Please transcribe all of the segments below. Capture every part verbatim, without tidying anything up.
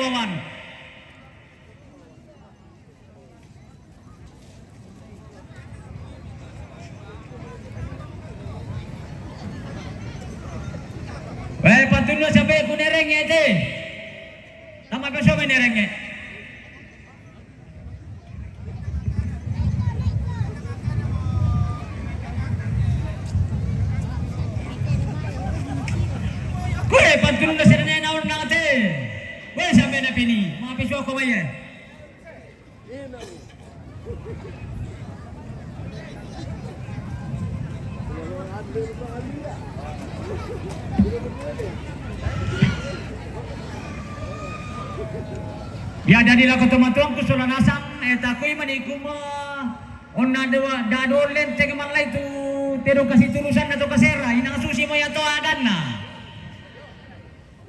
Roman. Weh, pantunna siapa ku nereng te? Tama peso me nereng. Kue pantunna sirene naon nang te. Weh, sampai na pini. Mape suako maye. Ya, jadi lako tomatuangku sola nasang, eh, takui manikum, eh, onna dewa, dado lenteng mallai tu tedong kasi tulusan atau kasera, inang susi mo ya to adanna.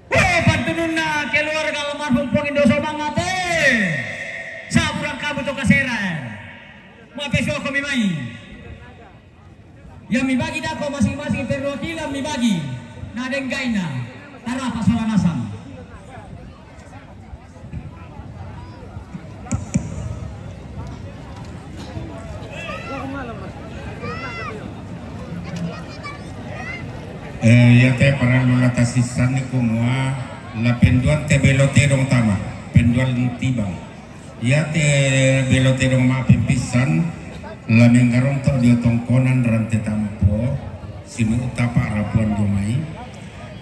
Weh, pantununna keluarga almarhum Pong Indo Somanga te. Saburang kamu to kasera. Mape suako mi mai. Yang mibagi dako masing-masing perwakilan mibagi. Na denggaina. Tarapa sola nasang. Eh, iya te parellu la tasissanni kumua la penduang te belo tedong tama, penduang tibang. Iya te belo tedong mappippissan la menggaronto dio tongkonan rante tampo, simu tapa rapuan dio mai.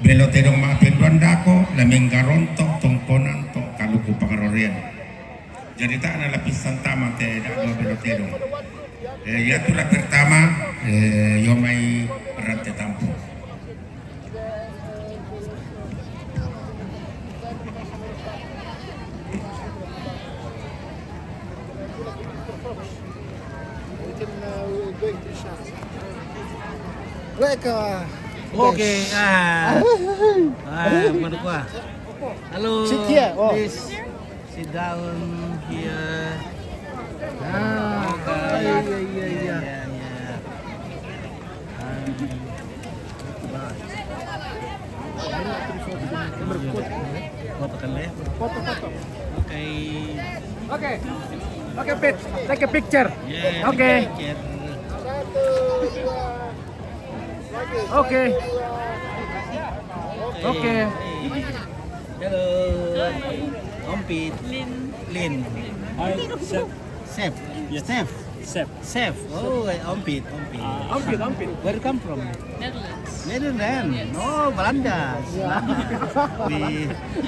Belo tedong mappenduang dako la menggaronto tongkonan to kaluku pangarorean. Jadi tak na lapis santama te dak dua belo tedong. Eh, ya tu la pertama, eh, yo mai rante tampo. Like, uh, okay, guys. Ah. Ah, bukan gua. Hello. Sit here. Oh. Please sit down here. Ah, okay. Iya, iya, iya, iya. Iya, iya. Ah. Foto kali ya? Foto, foto. Okay. Okay. Okay, Pete. Take a picture. Yeah, okay. Take a picture. Okay. Okay. Hello. Om Pete. Lin. Lin. Hi, Sep. Sep. Yes. Sep. Sep. Sep. Oh, eh, Om Pete, Om Pete. Ah. Om Pete, Om Pete. Where you come from? Netherlands. Netherlands. Yes. Oh, Belanda. Yeah. We,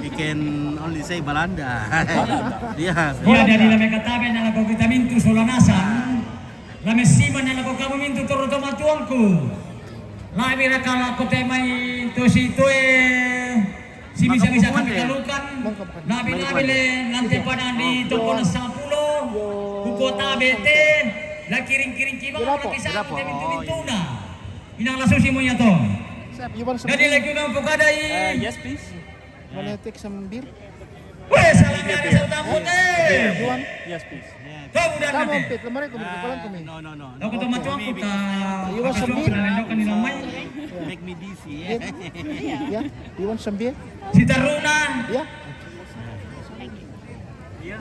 we can only say Belanda. Belanda. Yeah. Iya, dari lame katabe na lako kita mintu sola nasang. Lame sima na lako kamu mintu toro tomatuangku. Lame raka lako te mai tosi toe. Simisa-misa kami kalukan. Lame-lame le nante pada di toko na seppulo. Ku kota bete. La kiring-kiring ki bang, la kisah te mintu-mintuna. Inang la susi mo ya to. Sep, you want some beer? Jadi lagi nang pokadai. Uh, yes, please. Wanna take some beer? Weh, salam ya, salam tamu te. You want? Yes, please. Kau udah. Come on, Pete. Lamare ko, kukulan ko mi. No, no, no. Aku tuh matuang ku ta. You want some beer? Make me dizzy. Yeah. Yeah. You want some beer? Si Taruna. Yeah.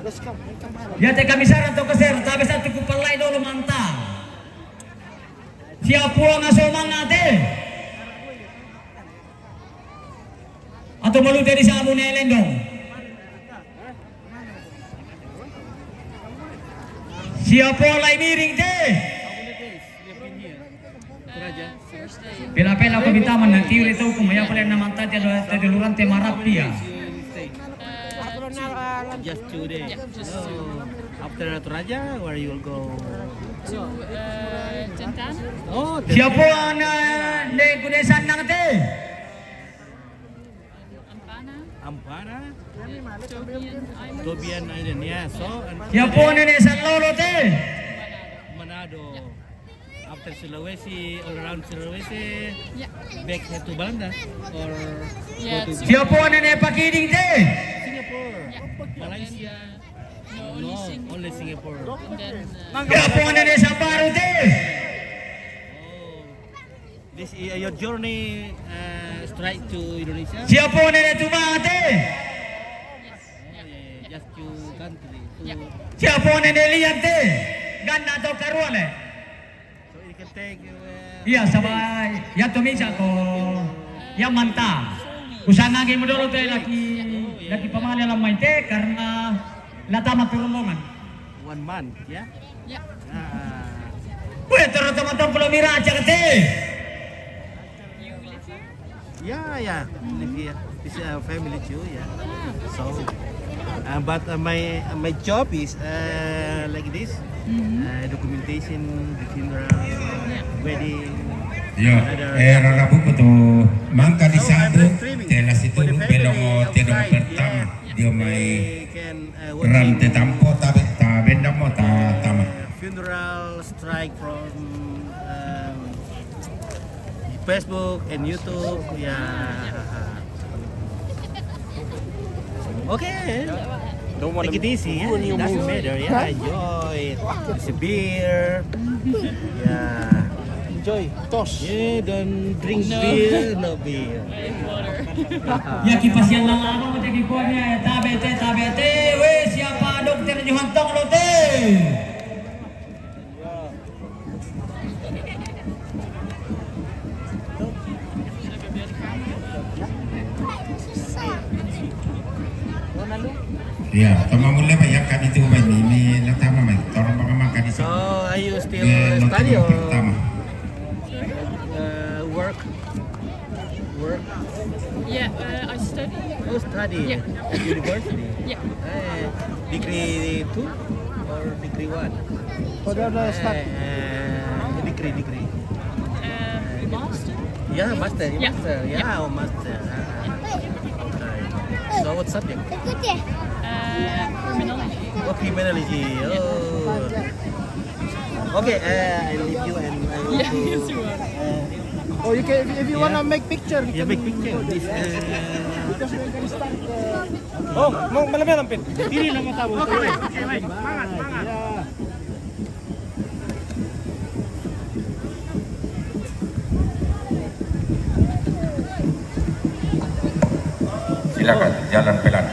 Let's come. Come on. Ya te kamisara to kasera, tapi satu kupalai dolo manta. Siapa nga somanga te? Atau malu dari samu ne lendong. Siapa lai miring te? Pela-pela ko bitaman na tiure to ko maya pala na manta te do te duluran te marapia. Just two days. After Toraja, where you will go? To uh, Tentana. Oh, siapa na ne kudesan nang te? Ampana. Ampana. Tobian Island. Tobian Island, yeah. So, and siapa ne ne Salolo te? Manado. After Sulawesi, all around Sulawesi, back here to Belanda or go to Singapore. Siapa ne ne Pakiding te? Singapore. Malaysia. No, only Singapore. And then, uh, siapa ne ne Saparu te? Oh. This is your journey uh, straight to Indonesia? Siapa ne ne Tumate? Just two country, two. Yeah. Siapa nenek lihat deh? Ganda atau karuale? So it can take, uh, iya, days. Sama ya, to misa ko. Ya, manta. Kusanga gi modolo te laki, laki pamale la mai te karena la tama tu rombongan. One month, ya? Ya. Ah. Weh, terus teman-teman pulau Mira aja kete. You live here? Yeah, yeah, live here. It's a family too, yeah. So, uh, but, uh, my, uh, my job is, uh, like this. Uh, documentation, the funeral, wedding, ya, other, eh, rarabu ko to mangka di sabu, te la situru belongo te dong pertama. Dio mai ran te tampo tabe, ta benda mo ta tama. Funeral strike from, um, Facebook and YouTube, yeah. Okay. Take it easy, yeah. It doesn't matter, yeah. Enjoy. It's a beer. Yeah. Enjoy. Toast. Yeah, don't drink beer, no beer. Ya, kipas yang lama, kita kikuatnya, tabete, tabete, weh, siapa dokter Johan Tong Lote? Ya, tama mule ba ya kami tu ba ni, ni la tama mai. Tolong baka maka di sa. So, are you still study or, uh, work? Work? Yeah, uh, I study. Oh, study. Yeah. At university? Yeah. Eh, degree two or degree one? What are the stud- Eh, eh, degree, degree. Uh, master? Yeah, master, yeah, master. Yeah, oh, master. Ah, ah. Okay. So what subject? Uh, criminology. Oh, criminology. Oh. Okay, uh, I leave you and I want to, uh, oh, you can, if you wanna make picture, you can make picture. This, uh, because we can start, uh, oh, mau malam ya, Lampin? Ini nama tamu. Okay, okay, baik. Semangat, semangat. Silakan, jalan pelan.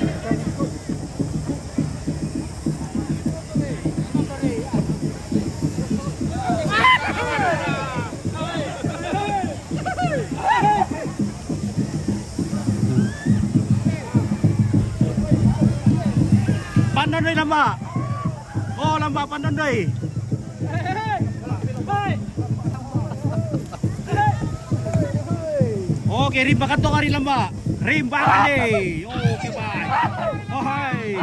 Pandondoi lamba. Oh, lamba pandondoi. Oke, rimba katong ari lamba. Rimba kali. Oke, bye. Oh, hai.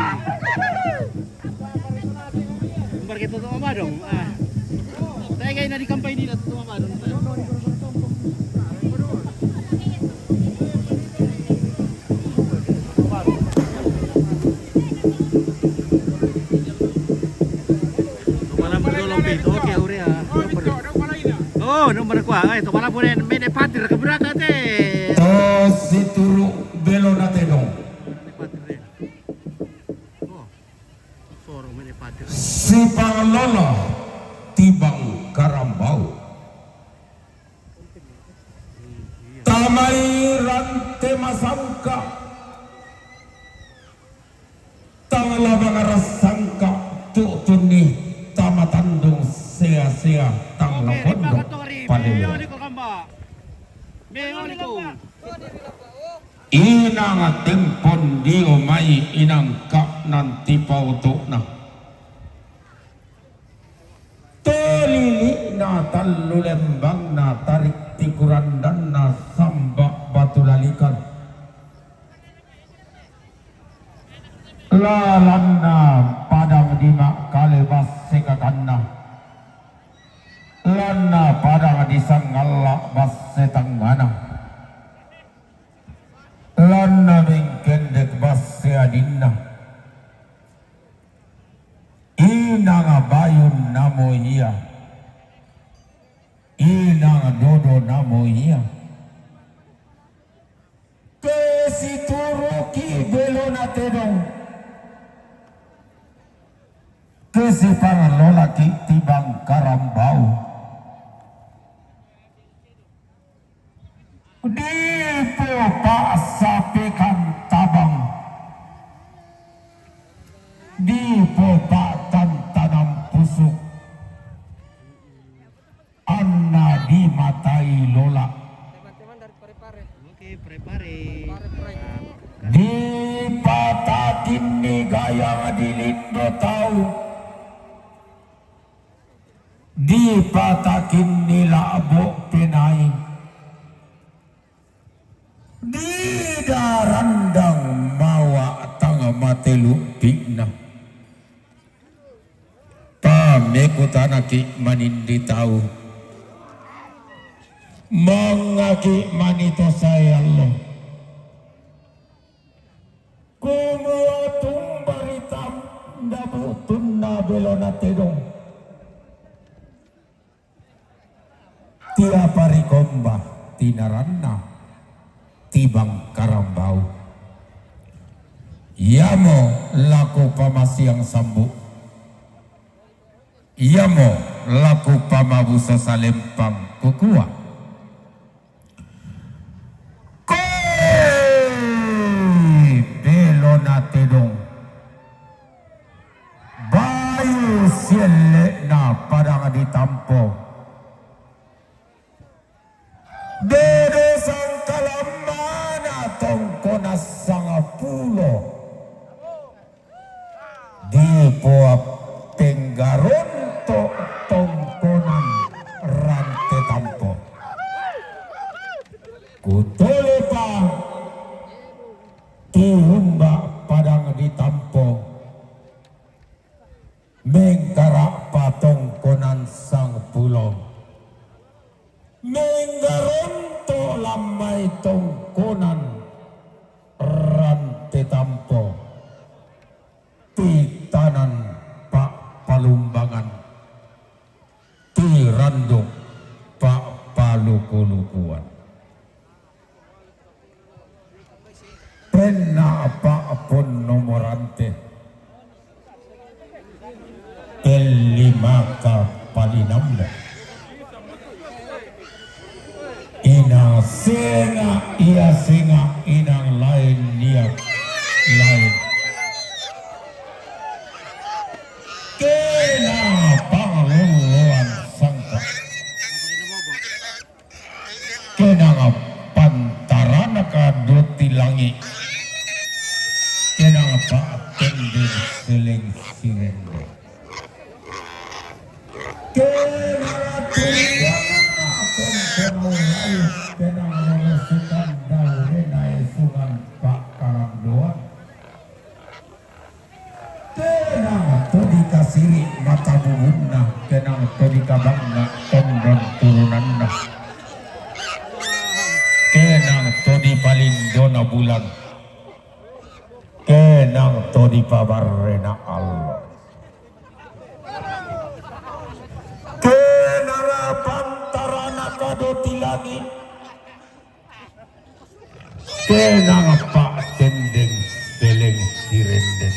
Gambar kita tuh apa dong? Ah. Saya kayak nadi kampai ini tuh apa dong? Tumalam ke Dolompi. Oke, Aurea. Oh, nomor kuah. Eh, tumalam boleh main patir ke berangkat eh. To situru belo na tedong. Si Panglolo Tibang Karambau. Tamai rante masangka. Tang labang rasangka. Tutuni tama tandung sea-sea tang lapondok. Palewa. Inang tempon dio mai inang ka nanti pautukna. Telili na tallu lembang na tarik tikurandan na samba batu lalikan. Lalanna padang di makkale basse kakanna. Lanna padang di sangalla basse tangngana. Lanna mengkendek basse adinna. Inang bayun namo ia. Inang dodo namo ia. Kesituruki belona tedong. Kesipang lolaki tibang karambau. Dipo paksa pekan tabang. Di popa'tan tanam pusu', anna di matai lola'. Di patakinni gayang di lindo tau, di patakinni la'bo' penai, di darandang mawa tang mateluppi'na. Pamekutanaki' manindi tau, mangngaki' manito sae allo. Kumua tumbari tanda bu'tunna belona tedong. Tiapa rikomba tinaranna tibang karambau. Iamo lako pamasiang sambu', iamo lako pamabusa salempang kukua. Koe belona tedong, bayu sielle'na padang ditampo. Dodo sangkalammana tongkona sangpulo. Dipoa penggaronto' tongkonan rante tampo. Kutolepa tiumba padang ditampo. Mengkara'pa tongkonan sangpulo. Menggaronto' lammai tongkonan rante tampo. Titanan pa'palumbangan, tiranduk pa'paluku-lukuan. Penna' pa'ponnomo rante, tellimaka palinammo. Inang senga' ia senga', inang laen ia laen. Kenang pangloloan sangka'. Kenang pantaranaka doti langi'. Kenang pa'tendeng seleng sirende. Kenang turianganna tongkona ulai, kenang lolosukan daurena esungan pa'karandoan. Kenang to dikasiri' mata bubunna, kenang to dikabangnga' tondon turunanna. Kenang to dipalindona bulan, kenang to dipabarrena allo. Kenang pantaranaka doti langi'. Kenang pa'tendeng seleng sirende.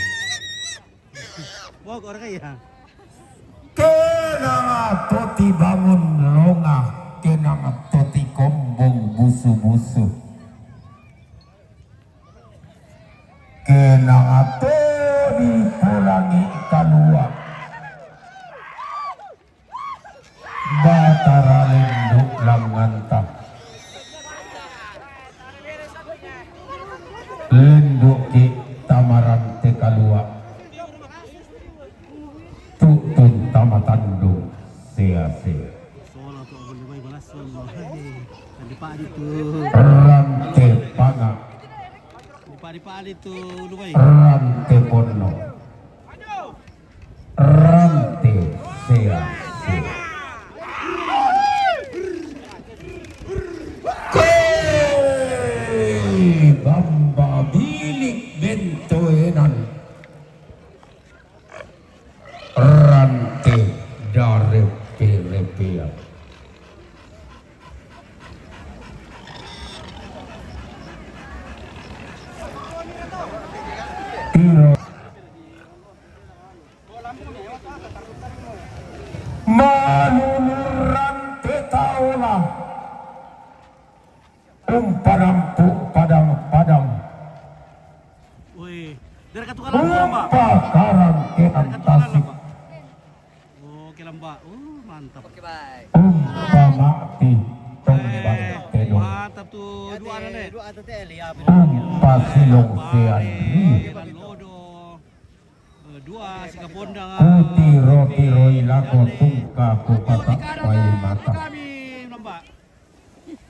Kenang to tibangun longa, kenang to tikombong busu-busu. Kenang to dipolangi kalua'. Batara lendu' langnganta. Lendu'ki' tama rante kalua'. Tu'tun tama tandung sea-sea. Rante panga'. Rante ponno. Rante sea-sea. Koe bamba bilik bentoenan. Rante darepe-repean. Tiro. Malulurang tetaola. Umpanampu' padang-padang. Woi, dara katu Umpakarang kenan tasik. Oke, Lamba. Oh, mantap. Umpamati tombang tedong. Mantap tuh, dua ada, Le. Umpasilong sean. Lodo. Eh, dua, Sikapondang. Kutiro-tiro ilako tungka ku patak pai mata. Kami, Lamba.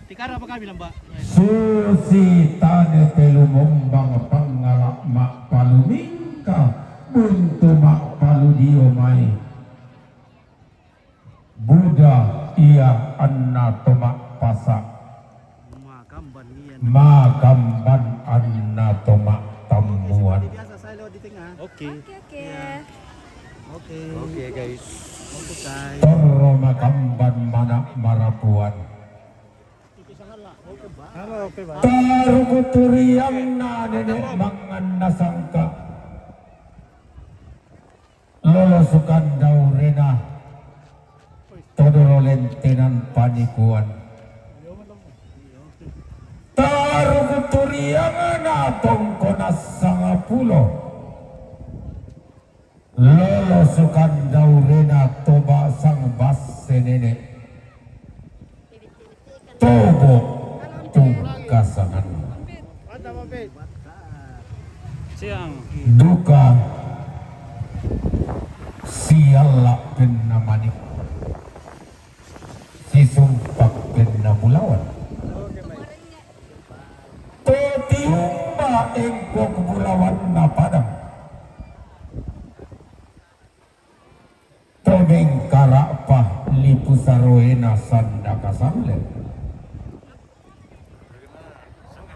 Tikara apa kami, Lamba? Susi tane telu mombang pangala ma palumingka buntu ma paludio mai. Buda ia anna tomak pasa. Makamban nian. Makamban anna tomak tammuan. Biasa saya lewat di tengah. Oke. Oke, oke. Ya. Oke. Oke, guys. Oke, guys. Torro makamban mana marapuan. Halo, oke, Bang. Taruku turiang na nenek mangan na sangka. Lolosukan daurena todoro lentenan panikuan. Taruku turiang na tongkona sangapulo. Lolosukan daurena toba sang basse nene. Tobo tungkasangan. Siang. Duka sialla penna manik. Sisumpak penna bulawan. To tiumba engkok bulawanna padang. To mengkara'pa lipu saroena sanda kasalle.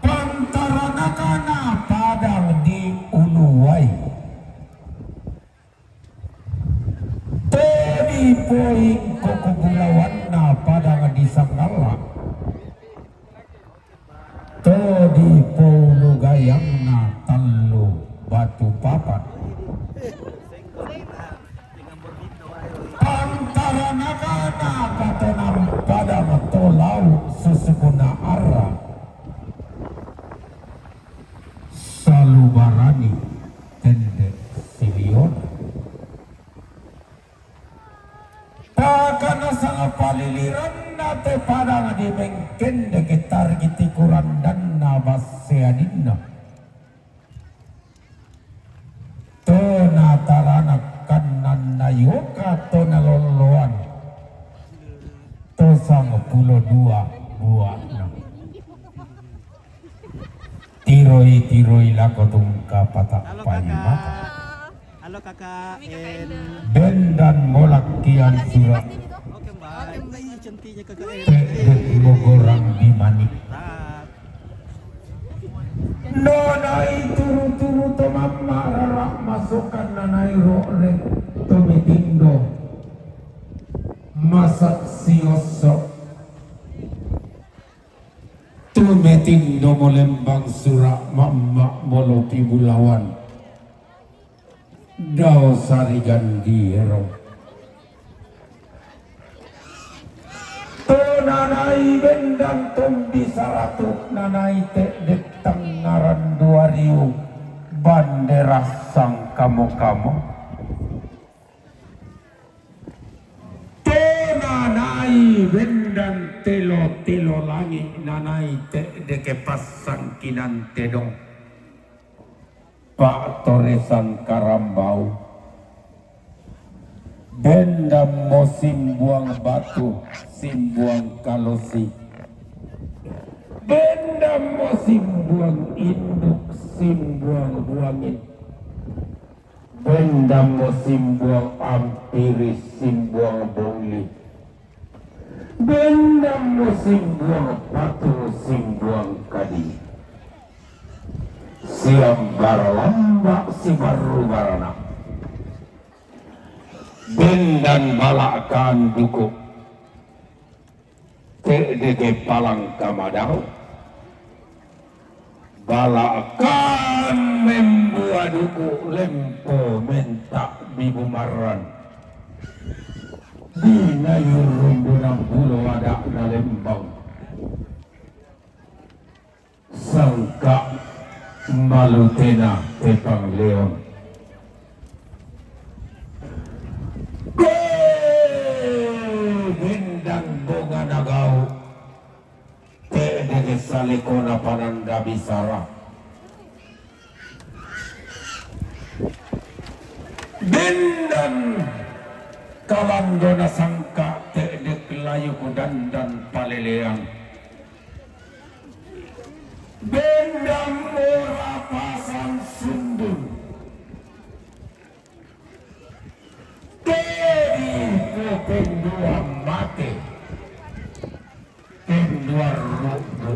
Pantaranakana padang di uluwai. To dipoingkok bulawanna padang di sangalla. To dipoulu gayangna tallu batu papat. Pantaranakana patonam padang to lau susukuna arra. Salubarani tende siliona. Pakana sangapaliliranna te padang di mengkendeke targiti kurandanna basseaninna. To nataranak kannanna yoka to nalolloan. To sangpulo dua buana. Tiroi-tiroi lako tungka patak pai mata. Halo, Kakak. Halo, Kakak. Bendan molak kian sura. Oke, Mbak. Ih, cantiknya Kakak N. Tegek mogorang di manik. Nanai turu-turu to mamma rara masokan nanai ro're to metindo. Masak siosso. Tumetindo molembang sura mamma molopi bulawan. Dao sarigan diero. To nanai bendan tombi saratu nanai te'dek tangngaran dua riu bandera sangkamo-kamo. To nanai bendan telo-telo langi nanai te'deke passangkinan tedong. Pa'toresan karambau. Bendammo simbuang batu, simbuang kalosi. Bendammo simbuang induk, simbuang buangin. Bendammo simbuang ampiri, simbuang bongli. Bendammo simbuang patu, simbuang kadi. Siambara lamba sibarru barana. Bendan bala kanduku. Te'deke palang kamadau. Bala kan membua duku lempo menta bibu marran. Dina yurrundunang pulo ada'na lembang. Sangka malutena tepang leon. Salekona pananda bisara. Bendan kalandona sangka tedek layu ku dandan palelean. Bendan mora pasang sundun. Tedi ku penduan mate, penduan rubu,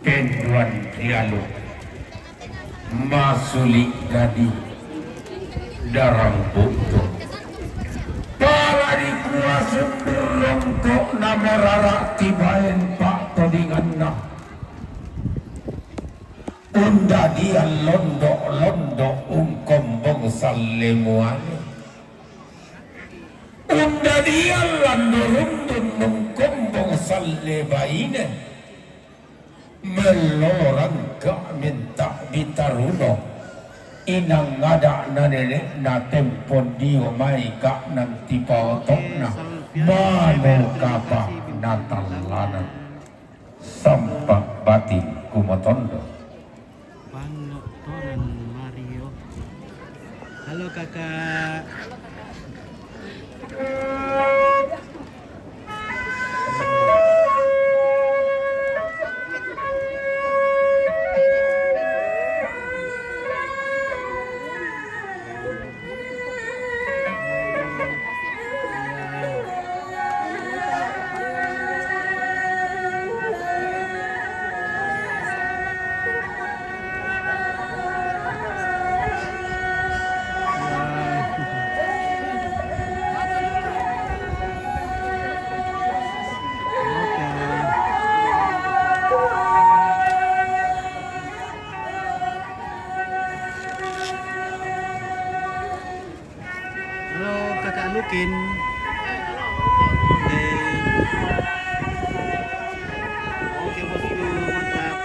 penduan dialu, masuli dadi darang butu. Pala di kuasun berongkok nama rara tibaen pak todinganna. Undadian londo-londo ungkombong salle muane. Undadian lando rundun ungkombong salle baine. Mello rangka minta bitaruno. Inang ada na nenek na tempo dio mai ka nanti paotokna. Mano kapa na tallanan. Sampak batin kumotondo. Pango Toran Mario. Halo, Kakak. Halo, Kakak Lukin. Oke. Oke, Bosku, mantap.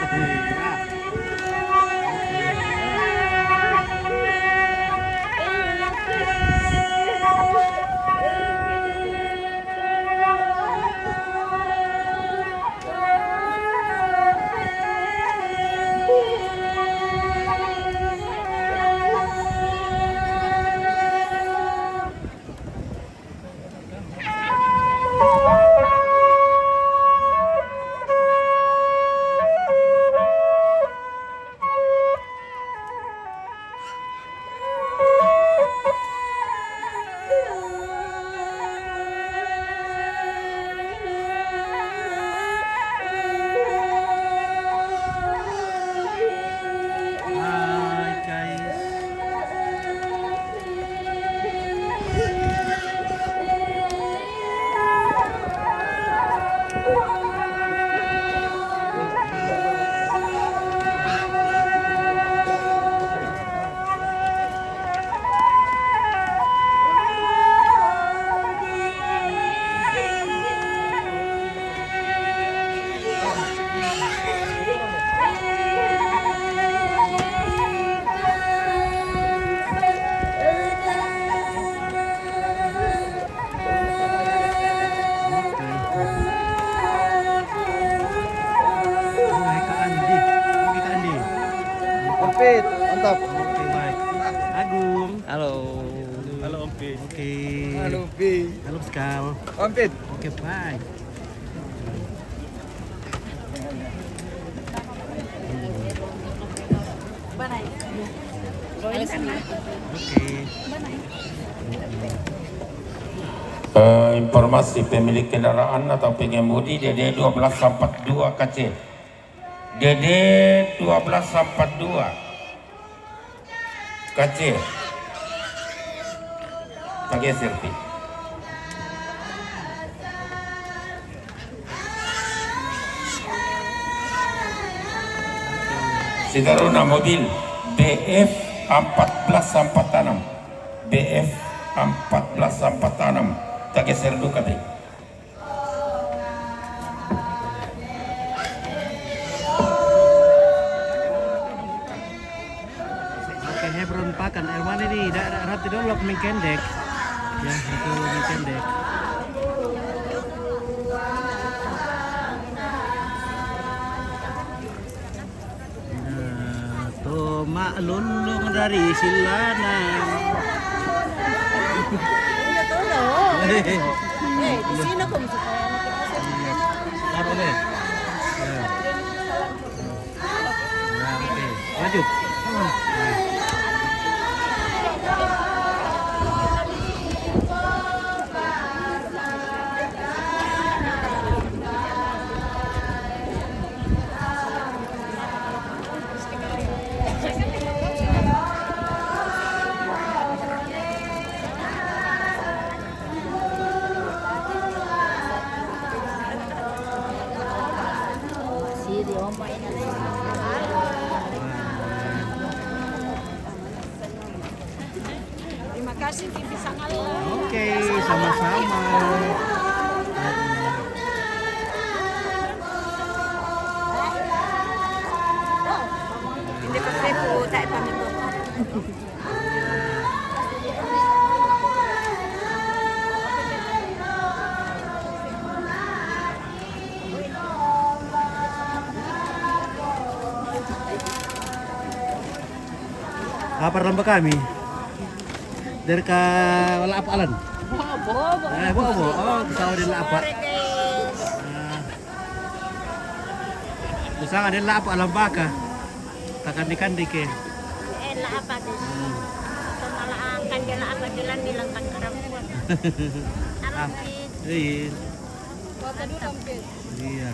Ya. Hi, guys. Oke. Hai, Kak Andi. Oke, Kak Andi. Ompit, mantap. Oke, baik. Agung. Halo. Halo, Ompit. Oke. Halo, Pi. Halo, Skal. Ompit. Oke, bye. Oke. Eh, informasi pemilik kendaraan atau pengemudi D D dua belas empat dua K C. D D dua belas empat dua K C. Pakai selfie. Sitaruna mobil B F empat belas empat enam. B F empat belas empat enam. Tageser duka deh. Oke, Hebron Pakan, Erwani di da, da, Ratu Dolok mengkendek. Ya, itu mengkendek. Mak Lulung dari Silanan. Iya, tolong. Eh, di sini kok bisa kayak anak kecil. Taruh deh. Ya. Ya, oke. Lanjut. Terima kasih T V Sangal. Oke, sama-sama. Hindi ko trip po, tayo pa nito. Lapar lamba kami. Dari ka wala apa alan? Bobo. Eh, bobo. Oh, kita udah lapar. Ah. Usang ada lapar lamba ka. Takandi-kandi ke. Eh, lapar di. Hmm. Atau malah ang kandila apa bilang bilang tangkaram. Ah, iya. Mantap. Iya.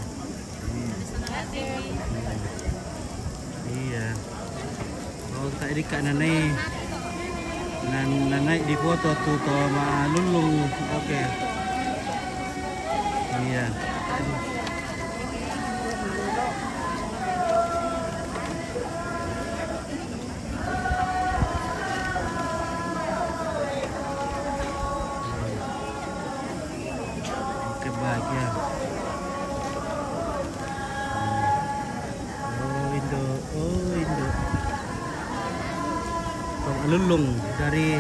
Iya. Iya. Oh, tak di Kak Nanay. Nan-, Nanay di foto tu to Mak Lulung. Oke. Iya. Oke, baik ya. Oh, Indo. Oh, Indo. Mak Lulung dari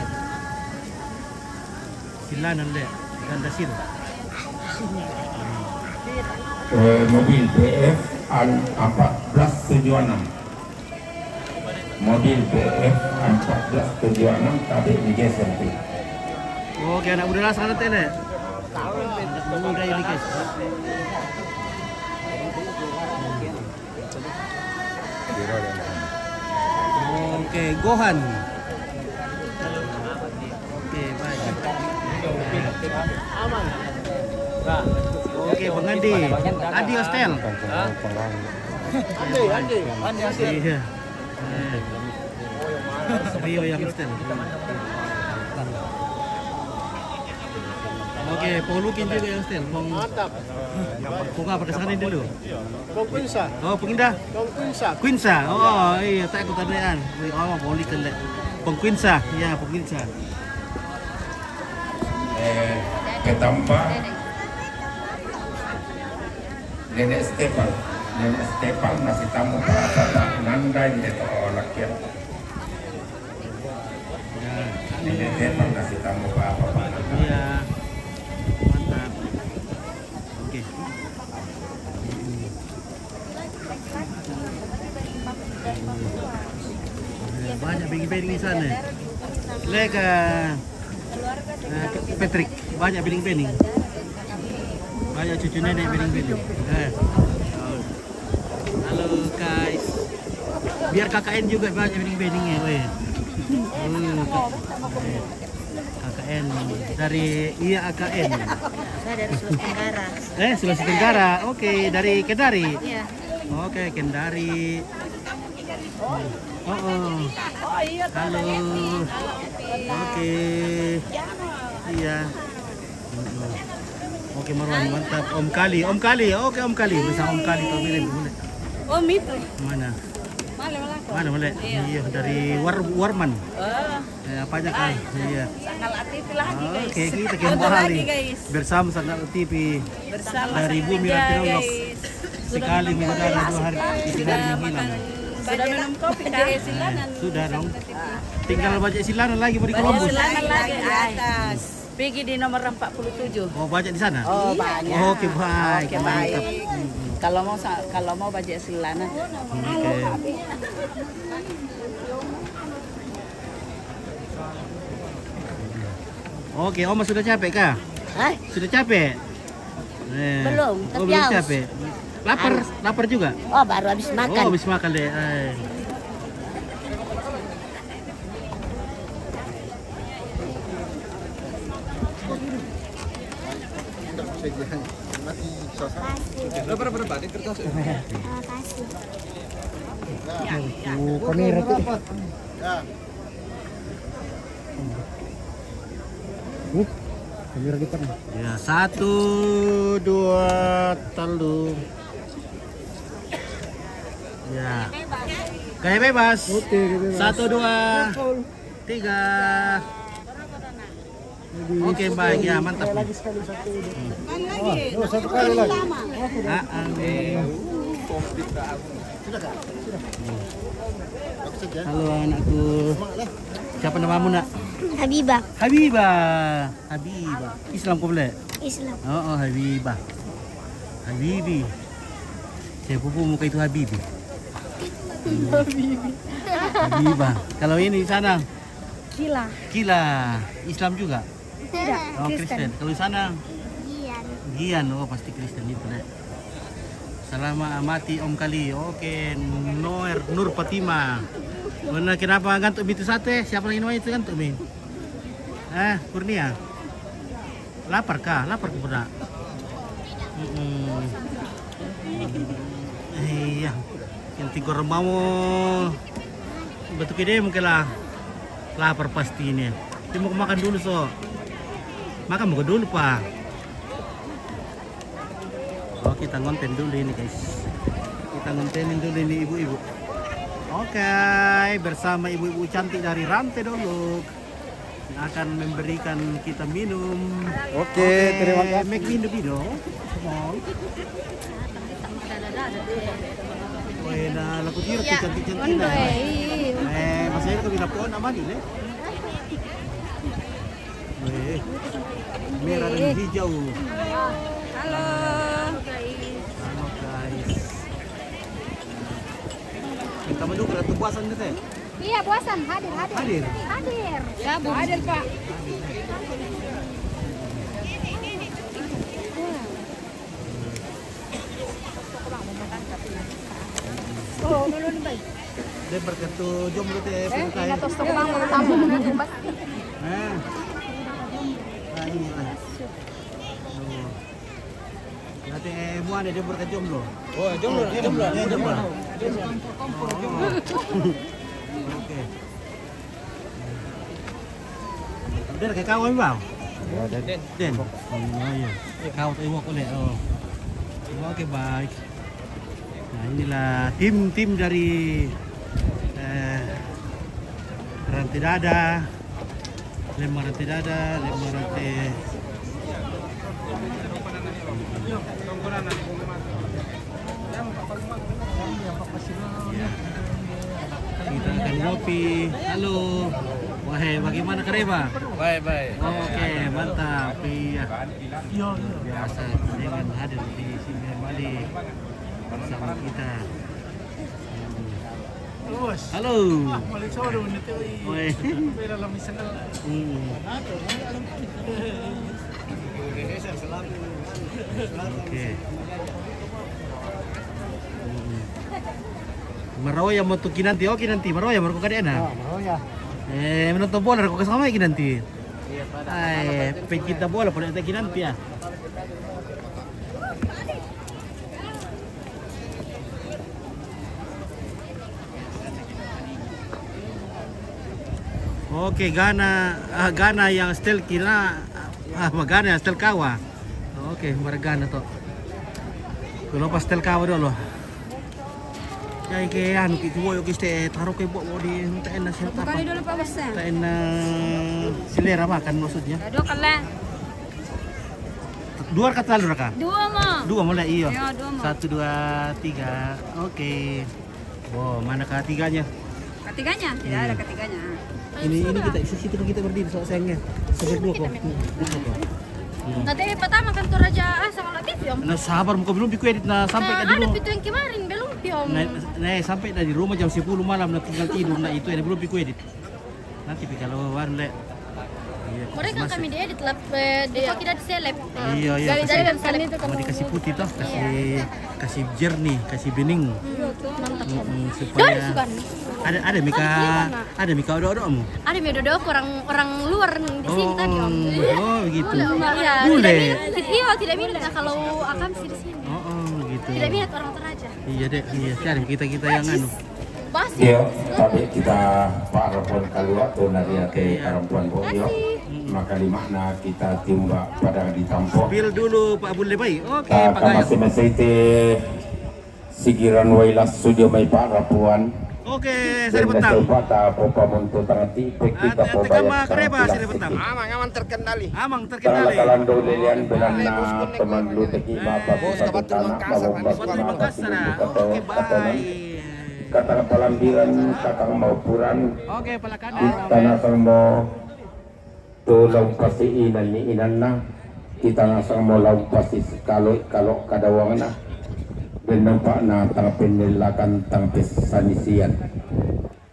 Silanan, Dek. Ganda Sil. Eh, mobil B F an empat belas tujuh enam. Mobil B F empat belas tujuh enam tadi digeser, Pi. Oke, anak muda lah sana tele. Anak muda ini, guys. Oke, Gohan. Oke, baik. Oke, Bang Andi. Andi Hostel. Andi, Andi. Andi Hostel. Iya. Eh. Rio yang Hostel. Oke, Paulukin juga yang Hostel. Mantap. Kok apa ke sana dulu? Pengkuinsa. Oh, pengindah. Pengkuinsa. Kuinsa. Oh, iya, tak aku tandaan. Oh, boleh kena. Pengkuinsa. Ya, pengkuinsa. Eh, ketamba. Nenek Stepal. Nenek Stepal masih tamu perasa tak nandai ndeto lakian. Ya. Nenek Stepal masih tamu apa-apa. Iya. Mantap. Oke. Banyak bini-bini di sana. Lega. Eh, Patrick, banyak bini-bini. Banyak cucu nenek bini-bini. Eh. Halo guys. Biar K K N juga banyak bini-bini ya, weh. Hmm, K K N dari, iya, A K N. Saya dari Sulawesi Tenggara. Eh, Sulawesi Tenggara. Oke, dari Kendari. Iya. Oke, Kendari. Oh, oh. Halo. Oke. Iya. Oke, Marwan, mantap. Om Kali, Om Kali. Oke, Om Kali. Bisa Om Kali, Om Kali. Om itu. Mana? Mana, mana? Mana, mana? Iya. Iya, dari War-, Warman. Oh. Eh, apa aja kan? Iya. Sangal T V lagi, guys. Oke, kita kembali lagi, guys. Bersama Sangal T V. Bersama dari Sangal Bumi Tiga, Rapi Lombok. Guys. Sekali mengudara, dua hari, tiga hari menghilang. Sudah minum kopi, Kak? Sudah dong. Tinggal baca Silanan lagi, mau di Columbus. Silanan lagi, di atas. Pergi di nomor empat puluh tujuh. Oh, banyak di sana? Oh, banyak. Oke, baik. Oke, mantap. Baik. Hmm, hmm. Kalau mau sa-, kalau mau baca Silanan. Oke. Halo, Kak. Oke, Oma sudah capek kah? Hah? Sudah capek? Eh, Belum, oh, tapi belum haus. Capek. Lapar, Haus. Lapar juga? Oh, baru habis makan. Oh, habis makan deh. Eh. Berapa, berapa? Di kertas. Makasih. Tuh, kamera tuh. Uh, kamera depan. Ya, satu, dua, telu. Ya. Gaya bebas. Oke, gaya bebas. Satu, dua, tiga. Oke, baik. Ya, mantap. Lagi sekali satu. Oh, satu kali lagi. Ah, ah. Halo, anakku. Siapa namamu, Nak? Habibah. Habibah. Habibah. Islam kau boleh? Islam. Oh, oh, Habibah. Habibi. Saya pupuk muka itu Habibi. Habibah. Kalau ini sana? Kila. Kila. Islam juga? Tidak. Oh, Kristen. Kristen. Kalau di sana? Gian. Gian, oh, pasti Kristen itu deh. Salama Amati, Om Kali. Oke, Noer, Nur Fatima. Mana, kenapa ngantuk mi itu satu, eh? Siapa lagi namanya itu ngantuk mi? Eh, Kurnia. Lapar kah? Lapar kah, Bunda? Mm-mm. Iya. Yang tiga orang mau betul ide mungkin lah. Lapar pasti ini. Dia mau makan dulu, so. Makan mau dulu, Pak. Oh, kita ngonten dulu ini, guys. Kita ngontenin dulu ini, ibu-ibu. Oke, bersama ibu-ibu cantik dari Rante Dolok yang akan memberikan kita minum. Oke, terima kasih. Make minum, minum. Wena, laku tiro tu cantik-cantik na. Eh, masih ada tu bina pohon aman ini. Weh, merah dan hijau. Halo. Halo, guys. Kita menunggu ratu puasan ni, teh. Iya, puasan hadir, hadir. Hadir. Hadir. Hadir, Pak. Oh, dulu ni, Bay. Dia berketu jomblo teh. Eh, ingat tos toko bang, mau tamu. Eh. Ah, ini lah. Tuh. Nanti, eh, buat dia berketu jomblo. Oh, jomblo, jomblo, jomblo. Oke. Udah kayak kau, Bang? Ya, udah. Den. Oh, iya. Kau tengok boleh. Oh. Oke, baik. Nah, inilah tim-tim dari, eh, Rante Dada. Lembang Rante Dada, Lembang Rante. Ya. Kita akan ngopi. Halo. Wahai, bagaimana kareba? Baik, baik. Oke, mantap. Iya. Biasa dengan hadir di sini kembali bersama kita. Halo. Oi. Hmm. Oke. Hmm. Maraoya mo tu Kinanti, oh, Kinanti, maraoya mo ko kadena. Oh, maraoya. Eh, menonton bola ko kasama Kinanti. Eh, pecinta bola pada Kinanti ya. Oke, Gana, ah, Gana yang setel kila, ah, Gana yang setel kawa. Oke, maragana to. Dulu pas setel kawa dulu. Jadi ke anu ki tuwo ki ste taro ke bo di ta ena sel apa? Bukan dulu Pak Bos ya? Ta ena selera makan maksudnya. Dua kali. Dua kata lu raka? Dua mo. Dua mulai iyo. Iya, dua mo. Satu, dua, tiga. Oke. Oh, mana ketiganya? Ketiganya? Tidak ada ketiganya. Ini, ini kita isi situ kita berdiri soal sayangnya. Seger dua kok. Tadi pertama kan tu raja ah sama Latif ya. Nah, sabar, muka belum piku edit nah sampai ke di rumah. Ada pitu yang kemarin belum piom. Nah, nah, sampai dari rumah jam sepuluh malam nah tinggal tidur nah itu ya belum piku edit. Nanti pi kalau wan le. Mereka kami dia di telap, eh, di kok tidak diseleb. Iya, iya. Jadi kasih, kan itu sama dikasih putih toh, kasih, kasih jernih, kasih bening. Mantap. Mm-mm, supaya ada, ada mika, ada mika odok-odokmu. Ada mi odok orang, orang luar di sini tadi, Om. Oh, begitu. Iya, tidak mirip. Iya, tidak mirip. Nah, kalau Akam sih di sini. Oh, oh, gitu. Tidak mirip orang Toraja. Iya, Dek. Iya, cari kita-kita yang anu. Iyo, tapi kita Pak Rampon kalua tu nari ate Karampuan bo iyo. Maka lima na kita timba pada di tampo. Spill dulu Pak Bule bai. Oke, Pak Gayo. Masih-masih te sigiran wailas sudio mai Pak Rapuan. Oke, seri petang. Pata popa muntu tangati peki kita popa kereba seri petang. Amang, amang terkendali. Amang terkendali. Tangala kalando lelian benana teman lu teki mapa. Bos, kabar terima kasih. Oke, bye. Katang palambiran, katang maupuran. Oke, palakan. Kita nasang mo tu laung pasi inan ni inanna. Kita nasang mo laung pasi sekalo-kalo kadawangna. Ben nampak na tang penelakan tang pesanisian.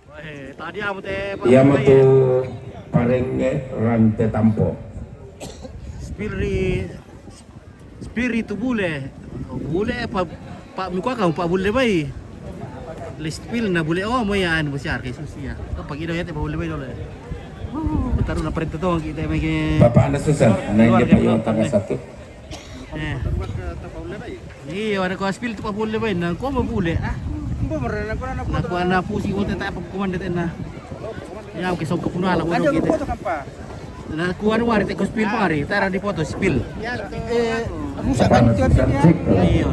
Weh, tadi amu te. Iya, matu parenge rante tampo. Spirit Spiritu bule. Bule pa, pa mikuaka pa bule bai. Listpil na bule o mo ya anu bosiar ke susia. Ka pagi do ya te pa bule bai dole. Taru na parenta to kita mai ke. Bapak anda susah, naik dia payung tangga satu. Eh. Iya, ada ko spiritu pa bule bai na ko mo bule. Ah. Na ko na pusi mo te ta pa kumanda te na. Ya, oke, sok kuna la bodo kita. Na kuan wari te ko spill wari, tara di foto spill. Rusak kan itu artinya. Iya.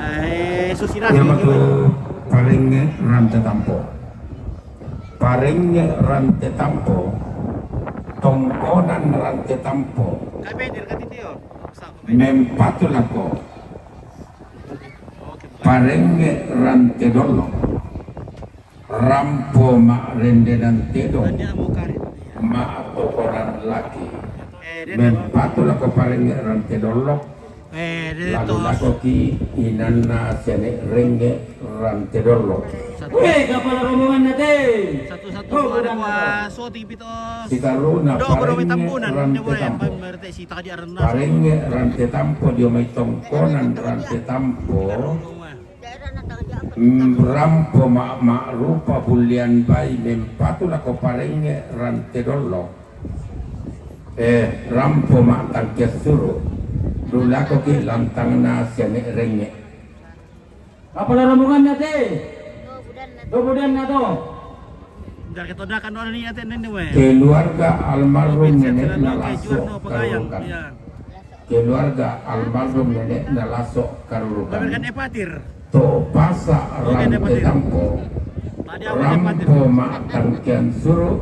Eh, susira. Iya, matu parenge rante tampo. Parenge rante tampo. Tongkonan rante tampo. Kabe dir katitio. Mempatu lako. Parenge rante dolo. Rampo ma rendenan tedong, ma tokonan laki. Mempatu lako parenge rante dolok. Lalu lako ki inanna sene renge rante dolok. Weh, kapala rombongan nate. Satu-satu ada buah soti pito. Sitaruna parenge rante tampo. Parenge rante tampo dio mai tongkonan rante tampo. Mm, rampo ma, ma rupa bulian bai mempatu lako parenge rante dollo. Eh, rampo ma tangkias suru. Dulako ki lantangna siane renge. Apa rombongan nate? Kemudian nato. Dari ketodakan orang ni ate nende we. Keluarga almarhum nenek na laso karurukan. Keluarga almarhum nenek na laso karurukan. To pasa rante tampo. Rampo ma tangkian suru.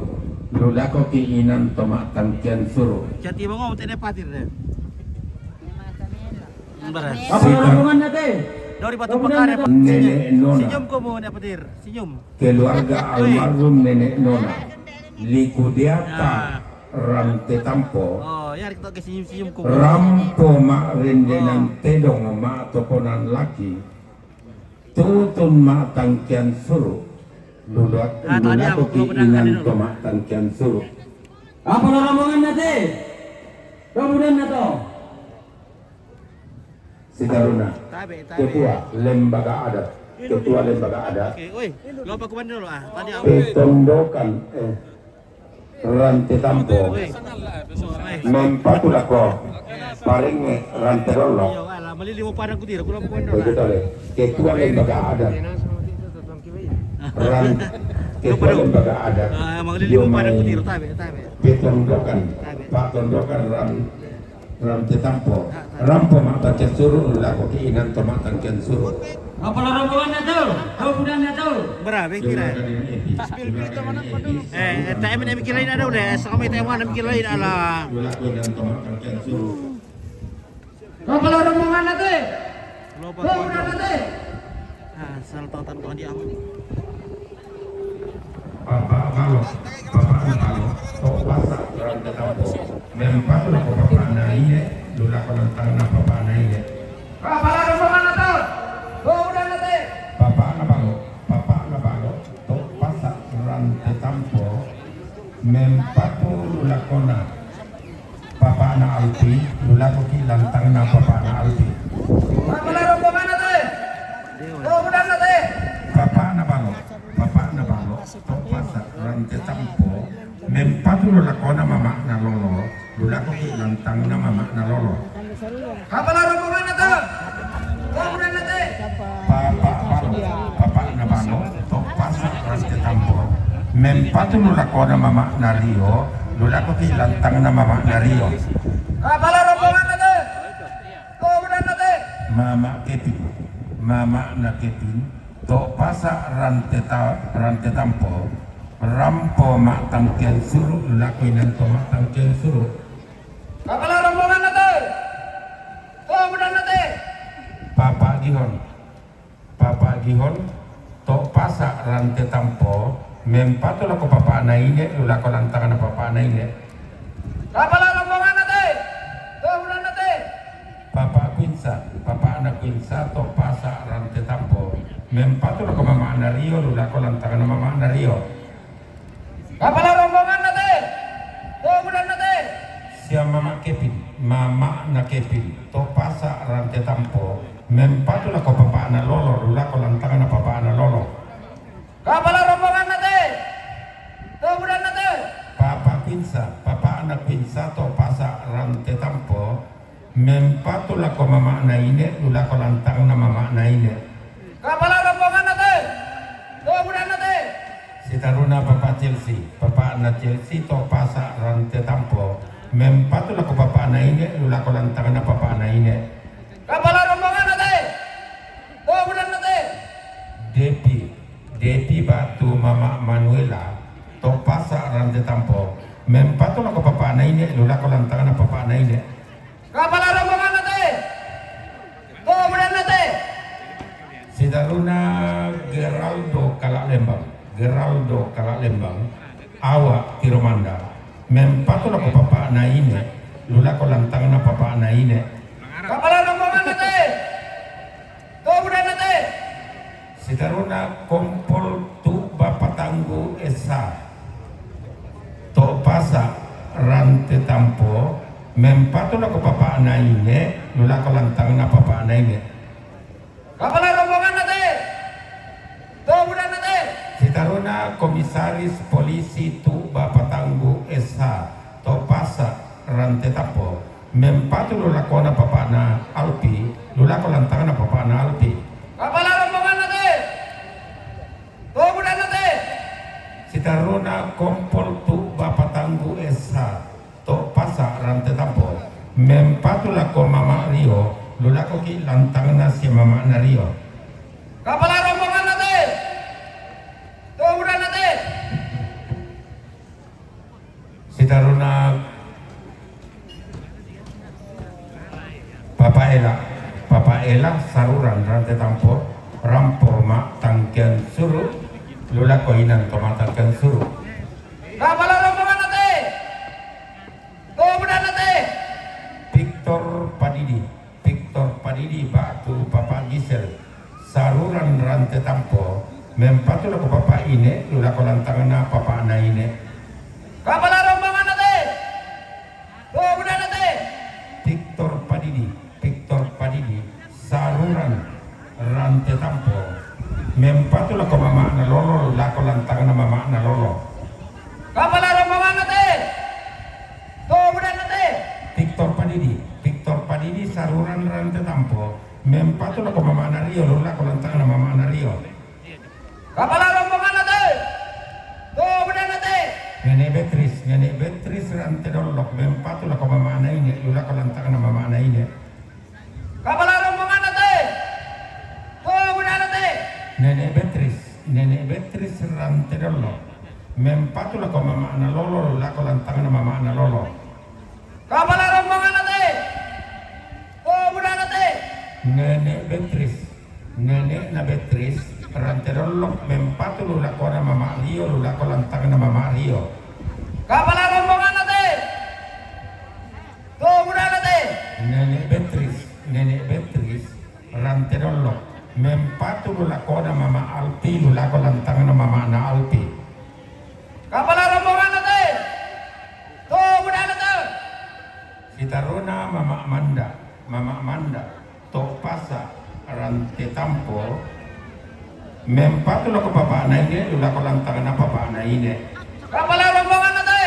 Dulako ki inan to ma tangkian suru. Jati bango tene patir de. Apa rombongan nate? Dari batu pakar ya, Pak. Nenek nona. Senyum ko mo ne patir. Senyum. Keluarga almarhum nenek nona. Liku diata rante tampo. Oh, ya, kita ke senyum-senyum ko. Rampo ma rendenan tedong ma tokonan laki. Tutun ma tangkian suru. Lulak, lulak ko ki inan to ma tangkian suru. Apa rombongan nate? Kemudian nato. Sitaruna. Ketua lembaga adat. Ketua lembaga adat. Oke, oi. Lo apa kuman dulu ah? Tadi apa? Petondokan, eh, rante tampo. Mempatu lako parenge rante dollo. Iya, alah, mali limo padang kutira, kurang kuman dulu. Begitu le. Ketua lembaga adat. Ran, ketua lembaga adat. Ah, mali limo padang kutira, tabe, tabe. Petondokan, patondokan ran Rampo. Rampo ma tangkian suru, lako ki inan to ma tangkian suru. Apa rombongan nato? Rombongan nato. Berabe kira. Spill, spill to mana? Eh, eh, T M, T M kira ini ada udah. Sama T M ada kira ini ala. Lako inan to ma tangkian suru. Apa rombongan nate? Rombongan nate. Ah, salah tonton kau dia. Papa Balo, Papa Balo, to pasa rante tampo. Mempatu lako Papa Naine, dulako lantangna Papa Naine. Papa Balo, Papa Balo, to pasa rante tampo. Mempatu lu lakona papa'na Alpi, lu lako ki lantangna papa'na Alpi. Kapala rombonganna te. Tobudanna te. Papa'na Balo, papa'na Balo, to pasa' Rante Tampo, mempatu lu lakona mama'na Lolo, lu lako ki lantangna mama'na Lolo. Kapala rombonganna te. Tobudanna te. Papa' Balo, papa'na Balo, to pasa' Rante Tampo, mempatu lu lakona mama'na Rio, lu lako ki lantangna mama'na Rio. Kapala rombonganna te. Tobudanna te. Mama' Kepin, mama'na Kepin, to pasa' Rante Ta-, Rante Tampo, rampo ma'tangkean suru', lu lako inan to ma'tangkean suru'. Kapala rombonganna te. Tobudanna te. Papa' Gihon, Papa' Gihon, to pasa' Rante Tampo, mempatu lako papa'na ine, lu lako lantangna papa'na ine. Kapala rombonganna te. Tobudanna te. Papa' Kuinsa, papa'na Kuinsa, to pasa' Rante Tampo, mempatu lako mama'na Rio, lu lako lantangna mama'na Rio. Kapala rombonganna te. Tobudanna te. Sia mama' Kepin, mama'na Kepin, to pasa' Rante Tampo, mempatu lako papa'na Lolo, lu lako lantangna papa'na Lolo. Kapala rombonganna te. Tobudanna te. Papa' Kuinsa, papa'na Kuinsa, to pasa' Rante Tampo, mempatu lako mama'na ine, lu lako lantangna mama'na ine. Kapala rombonganna te. Tobudanna te. Sitaruna Papa' Chelsea, papa'na Chelsea, to pasa' Rante Tampo, mempatu lako papa'na ine, lu lako lantangna papa'na ine. Kapala rombonganna te. Tobudanna te. Depi, Depi ba'tu mama' Manuela, to pasa' Rante Tampo, mempatu lako papa'na ine, lu lako lantangna papa'na ine. Kapala rombonganna te. Tobudanna te. Sitaruna Geraldo Kala' Lembang, Geraldo Kala' Lembang, awa' Tiromanda, mempatu lako papa'na ine, lu lako lantangna papa'na ine. Kapala rombonganna te. Tobudanna te. Sitaruna Kompol Tu'ba Patanggu S H, to pasa' Rante Tampo, mempatu lako papa'na ine, lu lako lantangna papa'na ine. Kapala rombonganna te. Tobudanna te. Sitaruna Komisaris Polisi Tu'ba Patanggu S H, to pasa' Rante Tampo, mempatu lu lakona papa'na Alpi, lu lako lantangna papa'na Alpi. Kapala rombonganna te. Tobudanna te. Sitaruna Kompol Tu'ba Patanggu S H, to pasa' Rante Tampo, mempatu lako mama' Rio, lu lako ki lantangna sia mama'na Rio. Kapala rombonganna te. Tobudanna te. Sitaruna Papa' Ela, Papa' Ela, saruran Rante Tampo, rampo ma'tangkean suru', lu lako inan to ma'tangkean suru'. Kapala rombonganna te. Tobudanna te. Victor Padidi, Victor Padidi ba'tu Papa' Gisel, saruran Rante Tampo, mempatu lako papa' ine, lu lako lantangna papa'na ine. Kapala rombonganna te. Tobudanna te. Victor Padidi, Victor Padidi, saruran Rante Tampo, mempatu lako mama'na Lolo, lu lako lantangna mama'na Lolo. Kapala rombonganna te. Tobudanna te. Victor Padidi, Victor Padidi, saruran Rante Tampo, mempatu lako mama'na Rio, lu lako lantangna mama'na Rio. Kapala rombonganna te. Tobudanna te. Nene' Betris, Nene' Betris Rante Dollok, mempatu lako mama'na ine, lu lako lantangna mama'na ine. Kapala rombonganna te. Tobudanna te. Nene' Betris, Nene' Betris Rante Dollok, mempatu lako mama'na Lolo, lu lako lantangna mama'na Lolo. Kapala rombonganna te. Tobudanna te. Nene' Betris, Nene'na Betris Rante Dollok, mempatu lu lakona mama' Rio, lu lako lantangna mama' Rio. Kapala rombonganna te. Tobudanna te. Nene' Betris, Nene' Betris Rante Dollok, mempatu lu lakona mama' Alpi, lu lako lantangna mama'na Alpi. Kapala rombonganna te. Mempatu lako papa' na ine, lu lako lantang na papa' na ine. Kapala rombongan na te.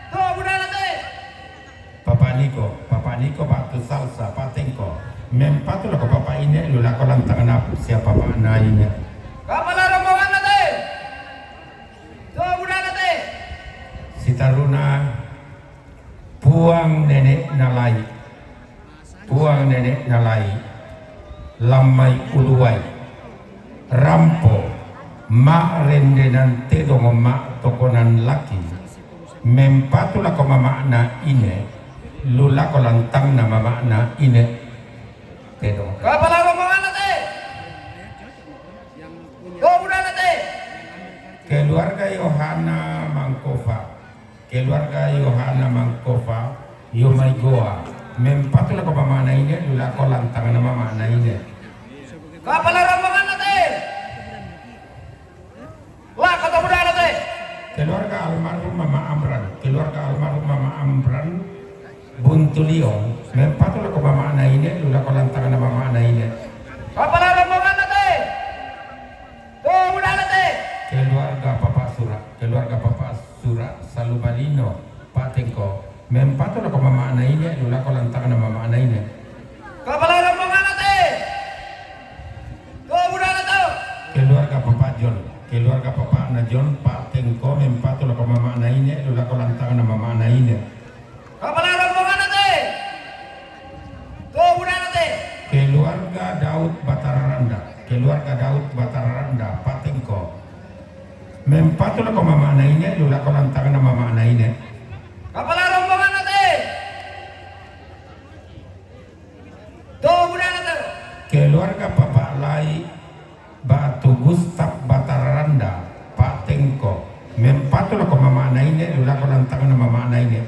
To buda na te. Papa' Niko, Papa' Niko batu salsa, patengko. Mempatu lako papa' ine, lu lako lantang na sia papa' na ine. Kapala rombongan na te. To buda na te. Sitaruna, Puang Nenek Nalai. Puang Nenek Nalai, Lamai Uluwai, Rampo, ma' rendenan tedong ma' tokonan laki, mempatu lako mama' na ine, lu lako lantang na mama' na ine. Tedong. Kapala rombongan na te. To buda na te. Keluarga Yohana Mangkofa. Keluarga Yohana Mangkofa, Yomaigoa. Mempatu lako mama' na ine, lu lako lantang na mama' na ine. Kapala rombongan na te. Lako to buda na te. Keluarga almarhum Mama Amran. Keluarga almarhum Mama Amran, Buntuliong. Mempatu lako mama' na ine, lu lako lantang na mama' na ine. Kapala rombongan na te. To buda na te. Keluarga Papa Sura. Keluarga Papa Sura, Salubalino, patengko. Mempatu lako mama' na ine, lu lako lantang na mama' na ine. Kapala rombongan na te. To buda na te. Keluarga Papa John. Keluarga papa' na John, patengko. Mempatu lako mama' na ine, lu lako lantang na mama' na ine. Kapala rombongan na te. To buda na te. Keluarga Daud Batararanda. Keluarga Daud Batararanda, patengko. Mempatu lako mama' na ine, lu lako lantang na mama' na ine. Kapala rombongan na te. To buda na te. Keluarga Papa' Lai Batu Gustaf Batararanda, patengko. Mempatu lako mama' na ine, lu lako lantang na mama' na ine.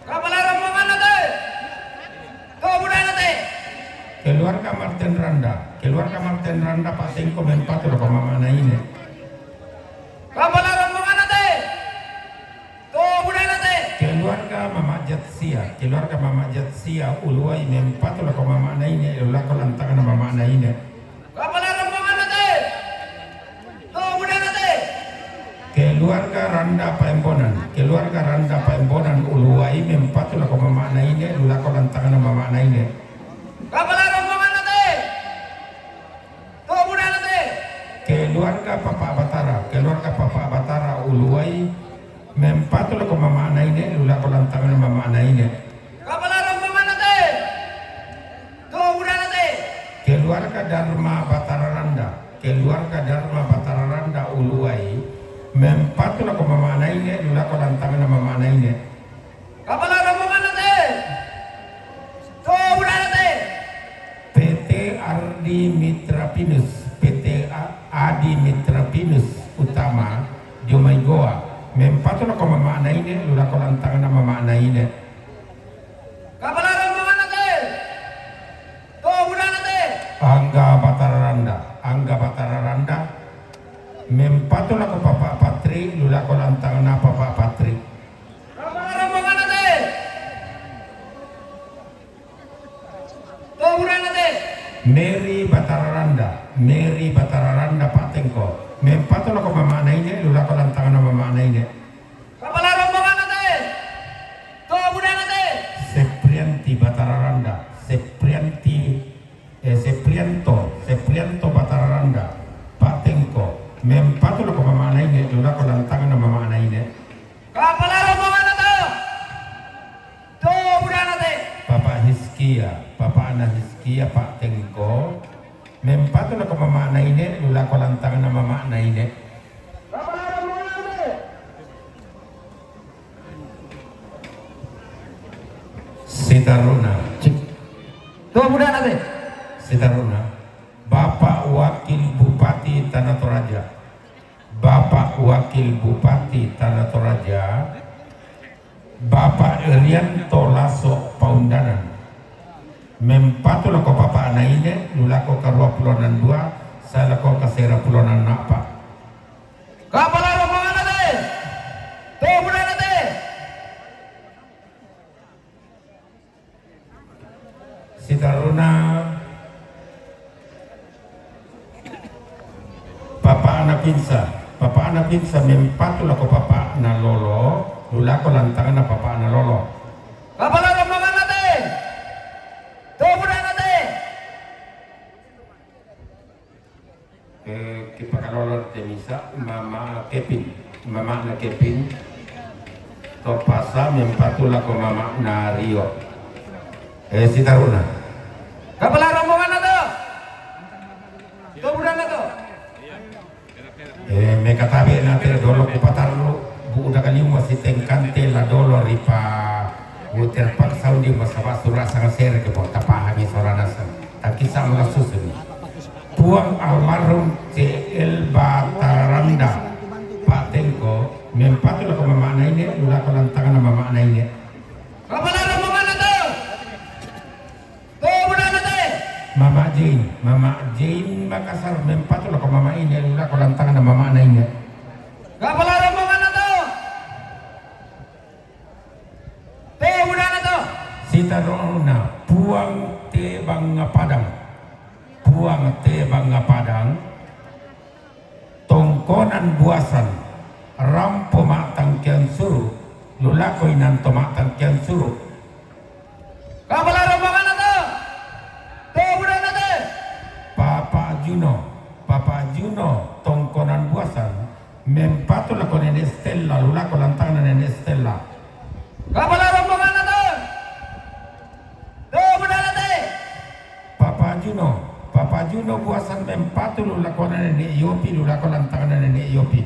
Kapala rombongan na te. To buda na te. Keluarga Martin Randa. Keluarga Martin Randa, patengko. Mempatu lako mama' na ine. Kapala rombongan na te. To buda na te. Keluarga Mama' Jatsia. Keluarga Mama' Jatsia, Uluwai. Mempatu lako mama' na ine, lu lako lantang na mama' na ine. Kapala rombongan na te. To buda na te. Keluarga Randa Paembonan. Keluarga Randa Paembonan, Uluwai. Mempatu lako mama' na ine, lu lako lantang na mama' na ine. Kapala rombongan na te. To buda na te. Keluarga Papa' Batara. Keluarga Papa' Batara, Uluwai. Mempatu lako mama' na ine, lu lako lantang na mama' na ine. Kapala rombongan na te. To buda na te. Keluarga Darma Batararanda. Keluarga Darma Batararanda, Uluwai. Mempatu lako mama' na ine, lu lako lantang na mama' na ine. Kapala rombongan na te. To buda na te. P T Ardi Mitra Pinus. P T A-, Adi Mitra Pinus Utama, Jomaigoa. Mempatu lako mama' na ine, lu lako lantang na mama' na ine. Kapala rombongan na te. To buda na te. Angga Batararanda. Angga Batararanda. Mempatu lako Papa' Patri, lu lako lantang na Papa' Patri. Kapala rombongan na te. To buda na te. Mary Batararanda. Mary Batararanda, patengko. Mempatu lako mama' na ine, lu lako lantang na mama' na ine. Kapala rombongan na te. To buda na te. Seprianti Batararanda. Seprianti, eh, Seprianto. Seprianto Batararanda, patengko. Mempatu lako mama' na ine, lu lako lantang na mama' na ine. Kapala rombongan na te. To buda na te. Papa' Hizkia. Papa' na Hizkia, patengko. Mempatu lako mama' na ine, lu lako lantang na mama' na ine. Kapala rombongan na te. Sitaruna. Cik. To buda na te. Sitaruna. Bapak Wakil Bupati Tanah Toraja. Bapak Wakil Bupati Tanah Toraja, Bapak Irianto Laso Paundanan. Mempatu lako papa' na ine, lu lako karuwa pulonan duwa, sae lako kasera pulonan na'pa. Kapala rombongan na te. To buda na te. Sitaruna, Papa Pinsa, papa'na Pinsa mempatu lako papa'na Lolo, lu lako lantanganna papa'na Lolo. Kapala rombonganna te. Tobudana te. Eh, kipakalolo te misa, mama Kepin, mama'na Kepin. Topasa mempatu lako mama'na Rio. Eh, sitaruna. Kapala rombonganna to. Tobudana to. Eh, mekatabe na te dolo kupatarru, bu udah kaliu masitengkante la dolo ripa, bu terpaksa undi masaba sura sanga sere ke po tapahami sorana sang. Takisa mula susuni. Puang almarhum C L Bataranda, Pak Tengko, mempatu lako mama'na ine, lu lako lantanganna mama'na ine. Kapala rombonganna to. Tobudana te. Mama Jane, Mama Jane Makassar mempatu lako mama ine, lu lako lantanganna mama'na ine. Kapala rombonganna to. Tobudana to. Sitaruna, Puang Tebang Padang. Puang Tebang Padang. Tongkonan Buasan, rampo ma'tangkean suru, lu lako inanto ma'tangkean suru. Kapala rombonganna to. Tobudana te. Papa Juno, Papa Juno, tongkonan Buasan, mempatu lako Nenek Stella, lu lako lantanganna Nenek Stella. Kapala rombonganna to. Tobudana te. Papa Juno, Papa Juno Buasan mempatu lu lako Nenek Yopi, lu lako lantanganna Nenek Yopi.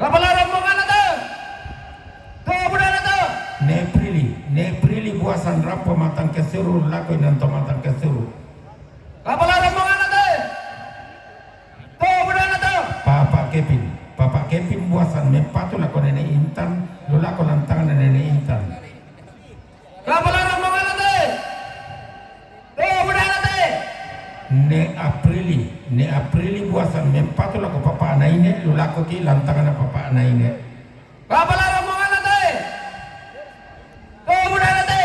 Kapala rombonganna to. Tobudana to. Ne Prilly, Ne Prilly Buasan rampo ma'tangkean suru, lu lako inanto ma'tangkean suru. Kapala rombonganna te. Tobudana to. Papa Kevin, Papa Kevin Buasan mempatu lako Nenek Intan, lu lako lantanganna Nenek Intan. Kapala rombonganna te. Tobudana te. Ne Aprili, Ne Aprili Buasan mempatu lako papa'na ine, lu lako ki lantanganna papa'na ine. Kapala rombonganna te. Tobudana te.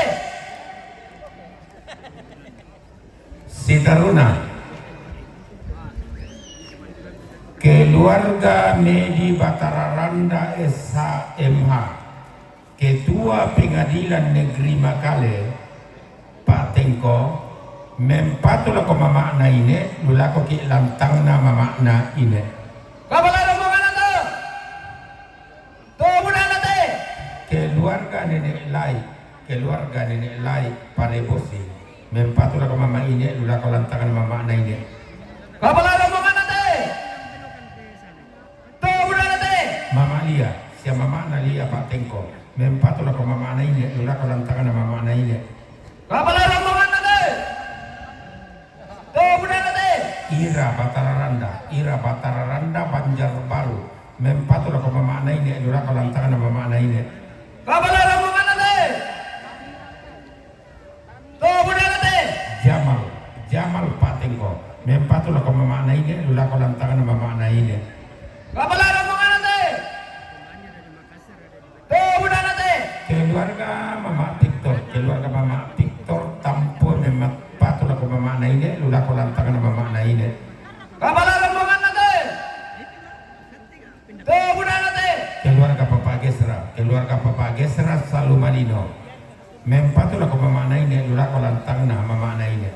Sitaruna. Keluarga Medi Batararanda S H M H, Ketua Pengadilan Negeri Makale, Pak Tengko, mempatu lako mama'na ine, lu lako ki lantangna mama'na ine. Kapala rombonganna to. Tobudana te. Keluarga Nenek Lai, keluarga Nenek Lai Parebosi, mempatu lako mama ine, lu lako lantanganna mama'na ine. Kapala rombonganna te. Tobudana te. Mama Lia, sia mama'na Lia Pak Tengko, mempatu lako mama'na ine, lu lako lantanganna mama'na ine. Kapala rombonganna te. Tobudana te. Ira Batararanda, Ira Batararanda Banjarbaru, mempatu lako mama'na ine, lu lako lantanganna mama'na ine. Kapala rombonganna te. Tobudana te. Jamal, Jamal Pak Tengko, mempatu lako mama'na ine, lu lako lantanganna mama'na ine. Kapala rombonganna te. Tobudana te. Keluarga Mama Victor, keluarga Mama Victor Tampo mempatu lako mama'na ine, lu lako lantanganna mama'na ine. Kapala rombonganna te. Tobudana te. Keluarga Papa Gesra, keluarga Papa Gesra Salumalino, mempatu lako mama'na ine, lu lako lantanganna mama'na ine.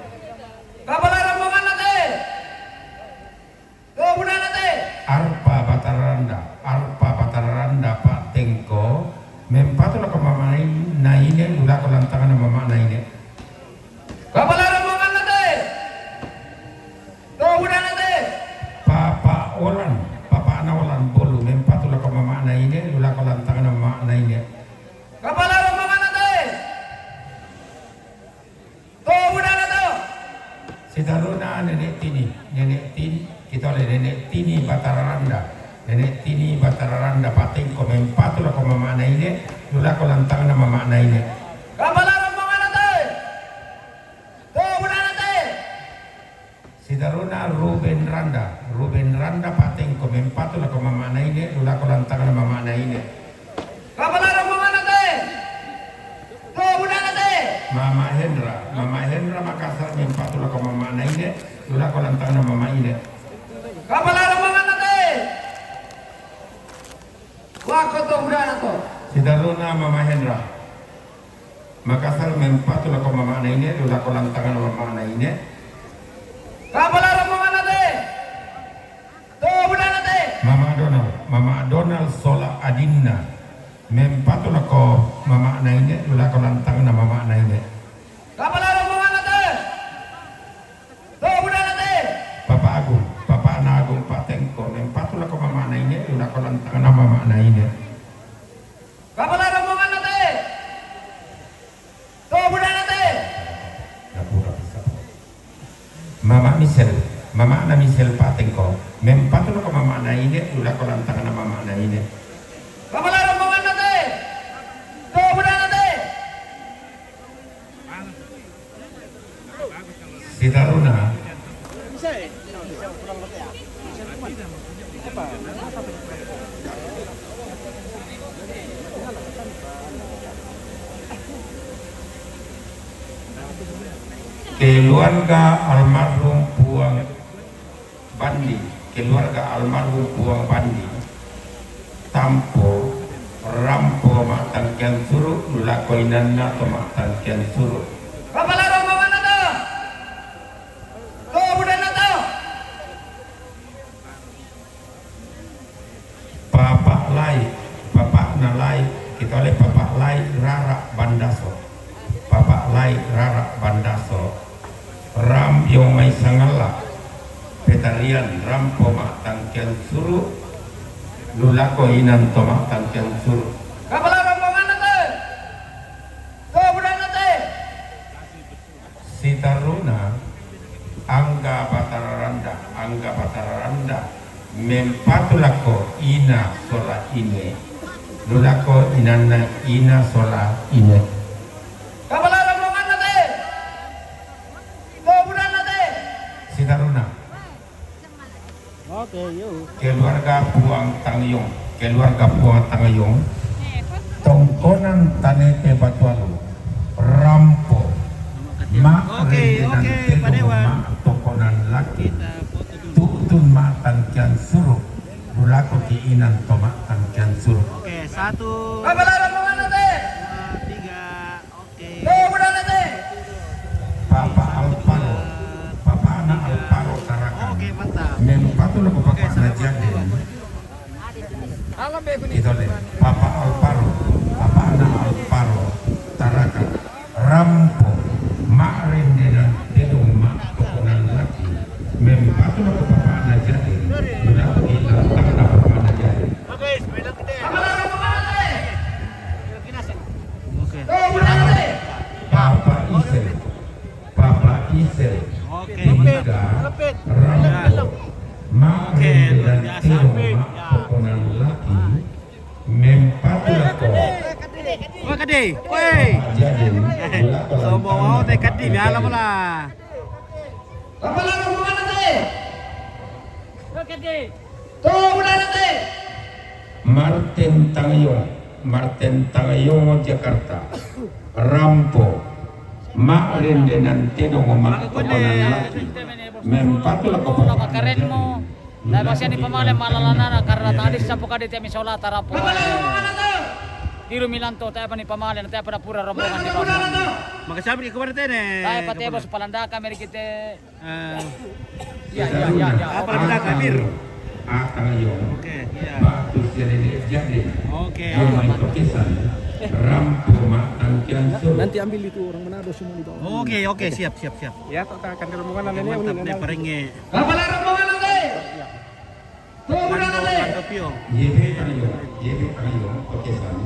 Kapala rombonganna te. Tobudana te. Arpa Batararanda, Arpa Batararanda Pak Tengko, mempatu lako mama'na ine, lu lako lantanganna mama'na ine. Kapala rombonganna te. Tobudana te. Papa Olan, papa'na Olan Bolu, mempatu lako mama'na ine, lu lako lantanganna mama'na ine. Kapala rombonganna te. Tobudana to. Sitaruna Nenek Tini, Nenek Tin, kita oleh Nenek Tini Batararanda. Nenek Tini Batararanda Pak Tengko mempatu lako mama'na ine, lu lako lantanganna mama'na ine. Kapala rombonganna te. Tobudana te. Sitaruna Ruben Randa, Ruben Randa Pak Tengko mempatu lako mama'na ine, lu lako lantanganna mama'na ine. Kapala rombonganna te. Tobudana te. Mama Hendra, Mama Hendra Makassar mempatu lako mama'na ine, lu lako lantanganna mama ine. Kapala rombonganna te. Wako to budana to. Sitaruna Mama Hendra. Makassar mempatu lako mamana ine, du lako lantangana mamana ine. Kapala rombongan nate. To budana te. Mama Donald, Mama Donald sola adinna. Mempatu lako mamana ine, du lako lantangana mamana ine. Kapala rombongan nate. To budana te. Papa Agung, Papa na Agung Patengko, mempatu lako mamana ine, du lako lantangana mamana ine. Kapala rombongan nate. To budana te. Dapura bisa. Mama Misel, mamana Misel Patengko, mempatu lako mamana ine, du lako lantangana mamana ine. Kapala rombongan nate. To budana te. Sitaruna. Keluarga almarhum Puang Bandi, keluarga almarhum Puang Bandi, tampo, rampo ma'tangkiang suru, du lako inanna to ma'tangkiang suru. Kapala rombongan nate. To budana to. Papa Lai, Papa na Lai, kita oleh Papa Lai Rara Bandaso. Papa Lai Rara Bandaso. Ram yo mai sangalla. Petarian rampo ma'tangkiang suru. Du lako inan to ma'tangkiang suru. Kapala rombongan nate. To budana te. Sitaruna Angga Batara Randa, Angga Batara Randa, mempatu lako ina sola ine. Du lako inanna ina sola ine. Kapala rombongan nate. To budana te. Sitaruna. Oke, yuk. Keluarga Puang Tangyong, keluarga Puang Tangyong, tongkonan Tanete Batualu, rampo, ma Oke, rendenan oke, tedong Pak Dewan. Ma tokonan laki, Kita foto dulu. Tu'tun ma'tangkiang suru, du lako ki inan to ma'tangkiang suru. Oke, satu, dua, tiga. Oke. Papa Alparo, Papa na Alparo Tarakan. Oke, mantap. Mempatu lako Papa na Jaden. Kita oleh Papa Alparo, Papa na Alparo Tarakan. Rampo, ma rendenan tedong ma tokonan laki. Mempatu lako Papa na Jaden. Du lako ki lantangana Papa na Jaden. Oke. Papa Isel, Papa Isel, Oke. Tiga, Rampo, Mak Oke, Rende luar dan biasa, Tio, Apik. Mak Ya. Pokonan Laki, mempatu lako. Woi, Kade. Woi. Papa Jaden, Sombong mau teh Kade, biar lah pula. Papa Laro, mana teh? Woi, Kade. Tuh, udah ada teh. Martin Tangayong, Martin Tangayong, Jakarta. Rampo, Mak Rende nan Tedong, Mak Tokonan Laki. Mempatu lako papa. Karen mo. Tapi masih ni pamale malalana karena tadi sapu kade temi sola tarapo. Tiru milanto, tapi apa ni pamale, tapi apa dapura rombongan di bawah. Makasih abri kemarin tene. Tapi apa teh bos palandaka meri kita. Eh, iya, iya, iya, iya. Apa lagi dah, Kabir? Atang yo. Oke, iya. Batu sirene jadi. Oke. Yang main pakisan. Rampo matang kian suruh. Nanti ambil itu orang Manado semua di bawah. Oke, oke, siap, siap, siap. Ya, tak akan rombongan. Oke, nanti mantap, ini, nih, nanti. Parenge. Apa lah rombongan nanti? Iya. Mando, mando pio. Yebe Tangayong, Yebe Tangayong, oke, San.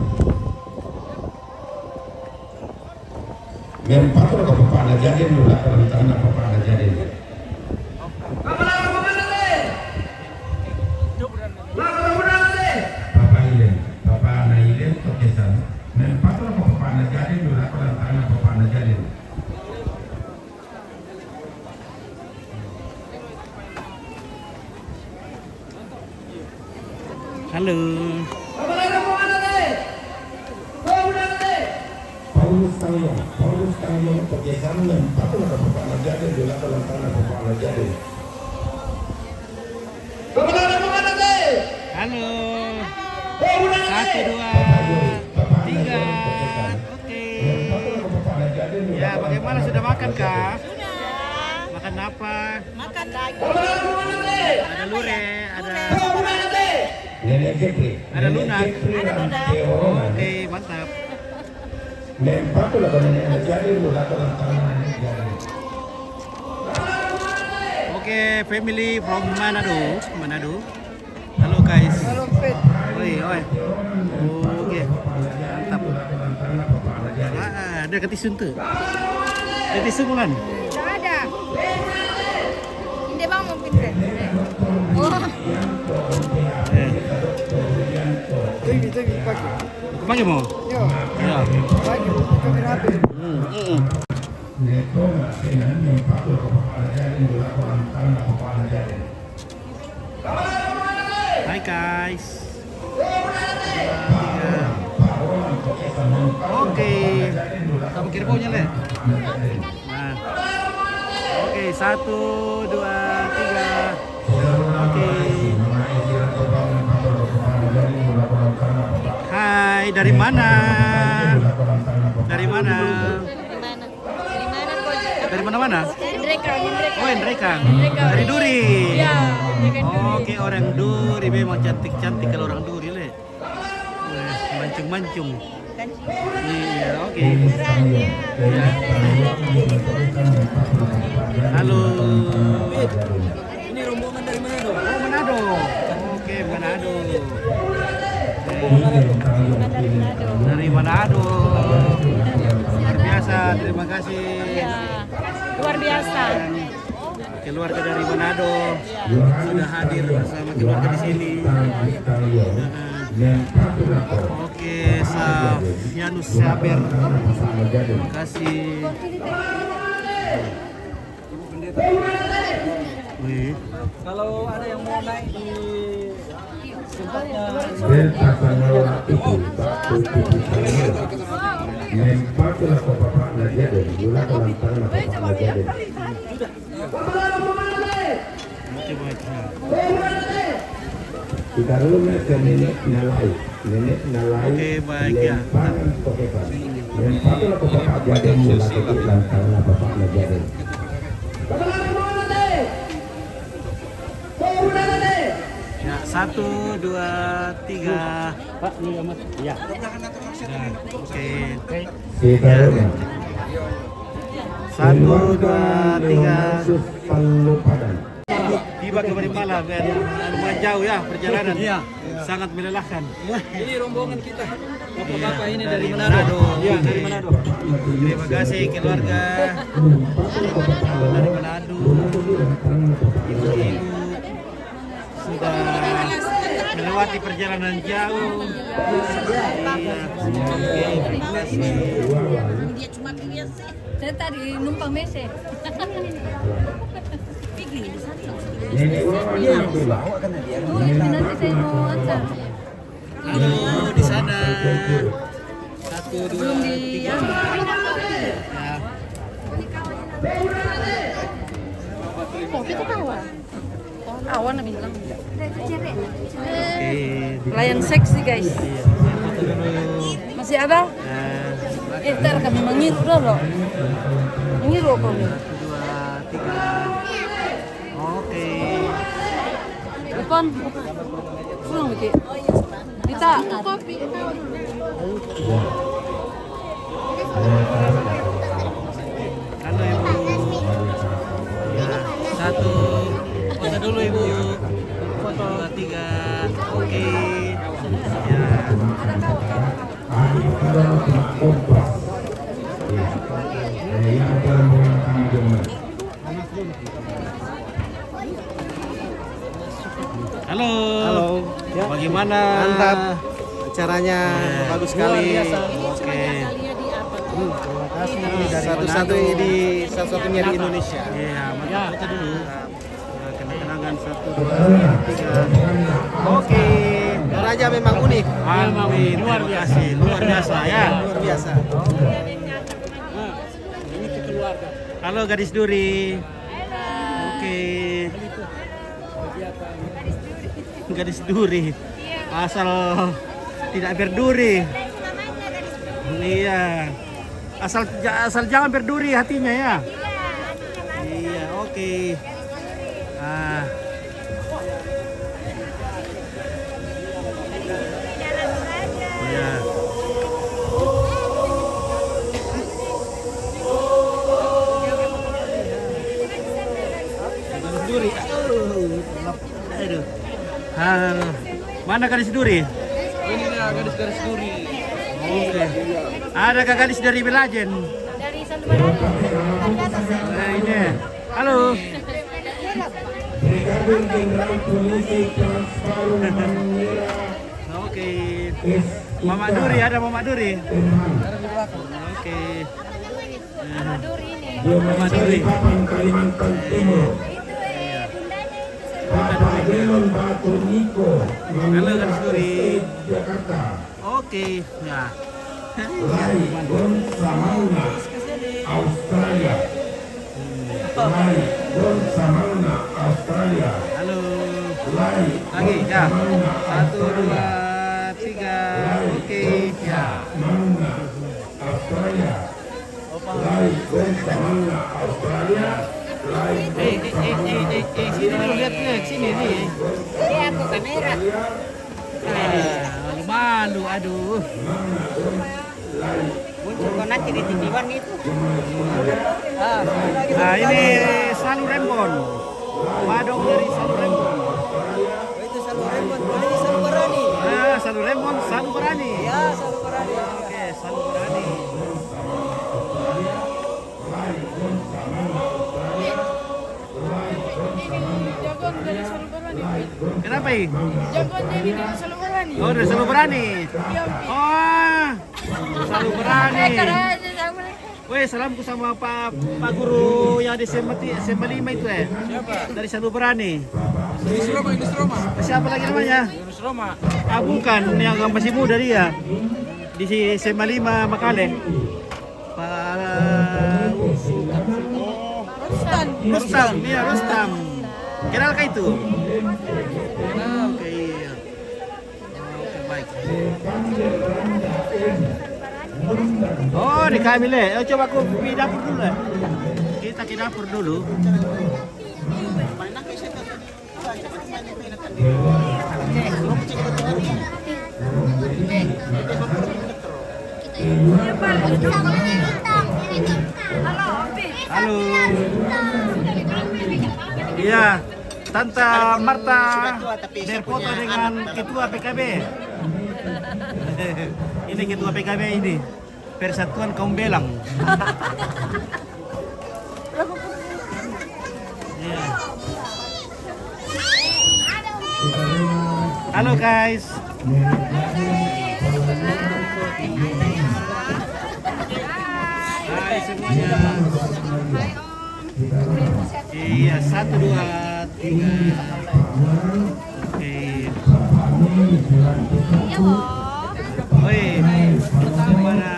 Mempatu ka papa na jadi, nula ka rantana papa na jadi. Papa Ilen, papa na Ilen, oke, San. Mempatu ka papa na jadi, nula ka rantana papa na jadi. Halo. Paulus Tangayong, Paulus Tangayong, pakai sana, empat puluh, ada papa na jadi, dua puluh, ada papa na jadi. Halo. Satu, dua, tiga. Oke. Ya, bagaimana, sudah makan kah? Sudah. Makan apa? Makan daging. Ada lure, ada, ada lunak. Ada lunak. Oke, mantap. Oke, family from Manado, Manado. Halo, guys. Halo, Pet. Oi, oi. Oke. Mantap. Ah, ada ketisun tuh. Ketisun, Mulan? Nggak ada. Ini bang mau pindah. Oh. Eh. Thank you, thank you, Pak. Pakai mau? Iya. Iya. Pakai, pakai apa? Hmm, hmm. Hai, guys. Oke. Kamu kira baunya, Le? Nah. Oke, satu, dua, tiga. Oke. Hai, dari mana? Dari mana? Dari mana? Dari mana, Kak? Dari mana-mana? Nrekang, Nrekang. Oh, Nrekang. Nrekang. Dari Duri. Iya, Nrekang Duri. Oke, orang Duri memang cantik-cantik kalau orang Duri, Le. Weh, mancung-mancung. Iya, oke. Iya. Halo. Ini rombongan dari Manado. Oh, Manado. Oke, Manado. Dari Manado. Luar biasa, terima kasih. Iya, luar biasa. Keluarga dari Manado sudah hadir bersama keluarga di sini. Oke, Safianus Saber. Terima kasih. Wih. Kalau ada yang mau naik di tempatnya, Beta Sangawa itu, Batu Tutu Sangawa. Nempatlah ko Bapak Najade, gula ko lantaran Bapak Najade. Kita rumah ke nenek nalai, nenek nalai. Oke, baik, ya. Lemparan ko Bapak. Nempatlah ko Bapak Najade, gula ko lantaran Bapak Najade. Ya, satu, dua, tiga. Pak, ini ya, Mas. Ya. Nah, oke. Kita rumah. Satu, dua, tiga. Keluarga Leonardo Palu Padang. Tiba kembali malam, ya. Lumayan jauh, ya, perjalanan. Iya. Sangat melelahkan. Ini rombongan kita. Bapak-bapak ini dari Manado. Iya, dari Manado. Terima kasih, keluarga dari Manado. Ibu-ibu sudah melewati perjalanan jauh. Iya. Oke, terima kasih. Saya tadi numpang mese. Pergi di sana. Iya. Nanti saya mau antar. Halo, di sana. Satu, dua, tiga. Ya. Kok kita tawa? Awan na bilang. Oke. Pelayan seksi, guys. Iya, foto dulu. Masih ada? Nah, eh, ntar kami mengiru dulu. Mengiru kami. Satu, dua, tiga. Oke. Ipan. Pulang, Biki. Kita. Kopi. Halo, Ibu. Ya, satu. Foto dulu, Ibu. Foto. Dua, tiga. Oke. Ya. Halo. Halo. Ya. Bagaimana? Mantap. Acaranya bagus sekali. Luar biasa. Oke. Hmm, terima kasih. Satu-satunya di, satu-satunya di Indonesia. Iya, mantap. Ya. Foto dulu. Nah, kenang-kenangan, satu, dua, tiga. Oke. Toraja memang unik. Amin. Luar biasa. Terima kasih. Luar biasa, ya. Luar biasa. Halo, gadis Duri. Oke. Gadis Duri. Asal Tidak berduri. Iya. Asal ja- asal jangan berduri hatinya ya. Iya, oke. Ah. Iya. Berduri. Aduh. Halo. Mana gadis duri? Ini dia gadis-gadis duri. Oke. Ada kak gadis dari Belajen? Dari Sandubaraja. Dari atas ya. Nah, ini. Halo. Brigadir Jenderal Polisi Transpalu Manira. Oke. Mama Duri, ada Mama Duri. Oke. Mama Duri ini. Dia Mama Duri. Balikpapan, Kalimantan Timur. Bapak Delon Batu Niko, Halo, Kak Suri. Jakarta. Oke, ya. Lai Gonsamanga, Australia. Lai Gonsamanga, Australia. Halo. Lai Lagi, ya. Gonsamanga, Satu, Australia. Dua, tiga. Lai Oke, ya. Gonsamanga, Australia. Lai Gonsamanga, Australia. Lai Eh, eh, eh, eh, eh, eh, sini dulu, lihat, lihat, sini, nih. Iya, aku kamera. Ah, malu-malu, aduh. Muncul kau nanti di T V One itu. Ah, Nah, ini Salu Rembon. Padong dari Salu Rembon. Itu Salu Rembon, ini Salu Berani. Ah, Salu Rembon, Salu Berani. Ya, Salu Berani. Oke, Salu Berani. Jagoan dari Salu Berani. Kenapa, I? Jagoan jadi dari Salu Berani. Oh, dari Salu Berani. Iya. Oh, Salu Berani. Eh, keren, Salu Berani. Weh, salamku sama Pak, Pak Guru yang di SMA ti-, SMA lima itu, eh. Siapa? Dari Salu Berani. Yunus Roma, Yunus Roma. Siapa lagi namanya? Yunus Roma. Ah, bukan, yang masih muda dia. Di si-, SMA lima Makale. Pak Rustam. Rustam, iya, Rustam. Kenal kah itu? Kenal, oke, iya. Oke, baik. Oh, di kami le. Oh, coba aku di dapur dulu, eh. Kita ke dapur dulu. Halo. Iya, Tante Marta berfoto dengan ketua P K B. Ini ketua P K B ini. Persatuan Kaum Belang. Iya. Halo, guys. Hai semuanya. Iya, satu, dua, tiga. Oke. Oi, mana?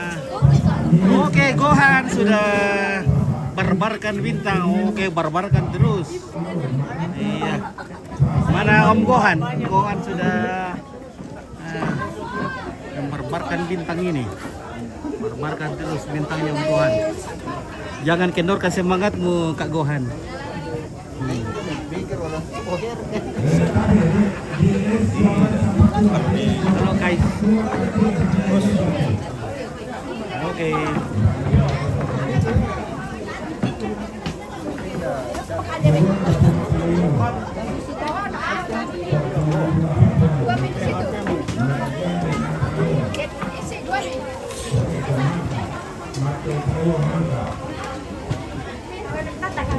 Oke, Gohan sudah barbarkan bintang. Oke, barbarkan terus. Iya. Mana Om Gohan? Gohan sudah Ah, yang barbarkan bintang ini. Barbarkan terus bintangnya, Om Gohan. Jangan kendorkan semangatmu, Kak Gohan. Hmm. Halo, guys. Oke.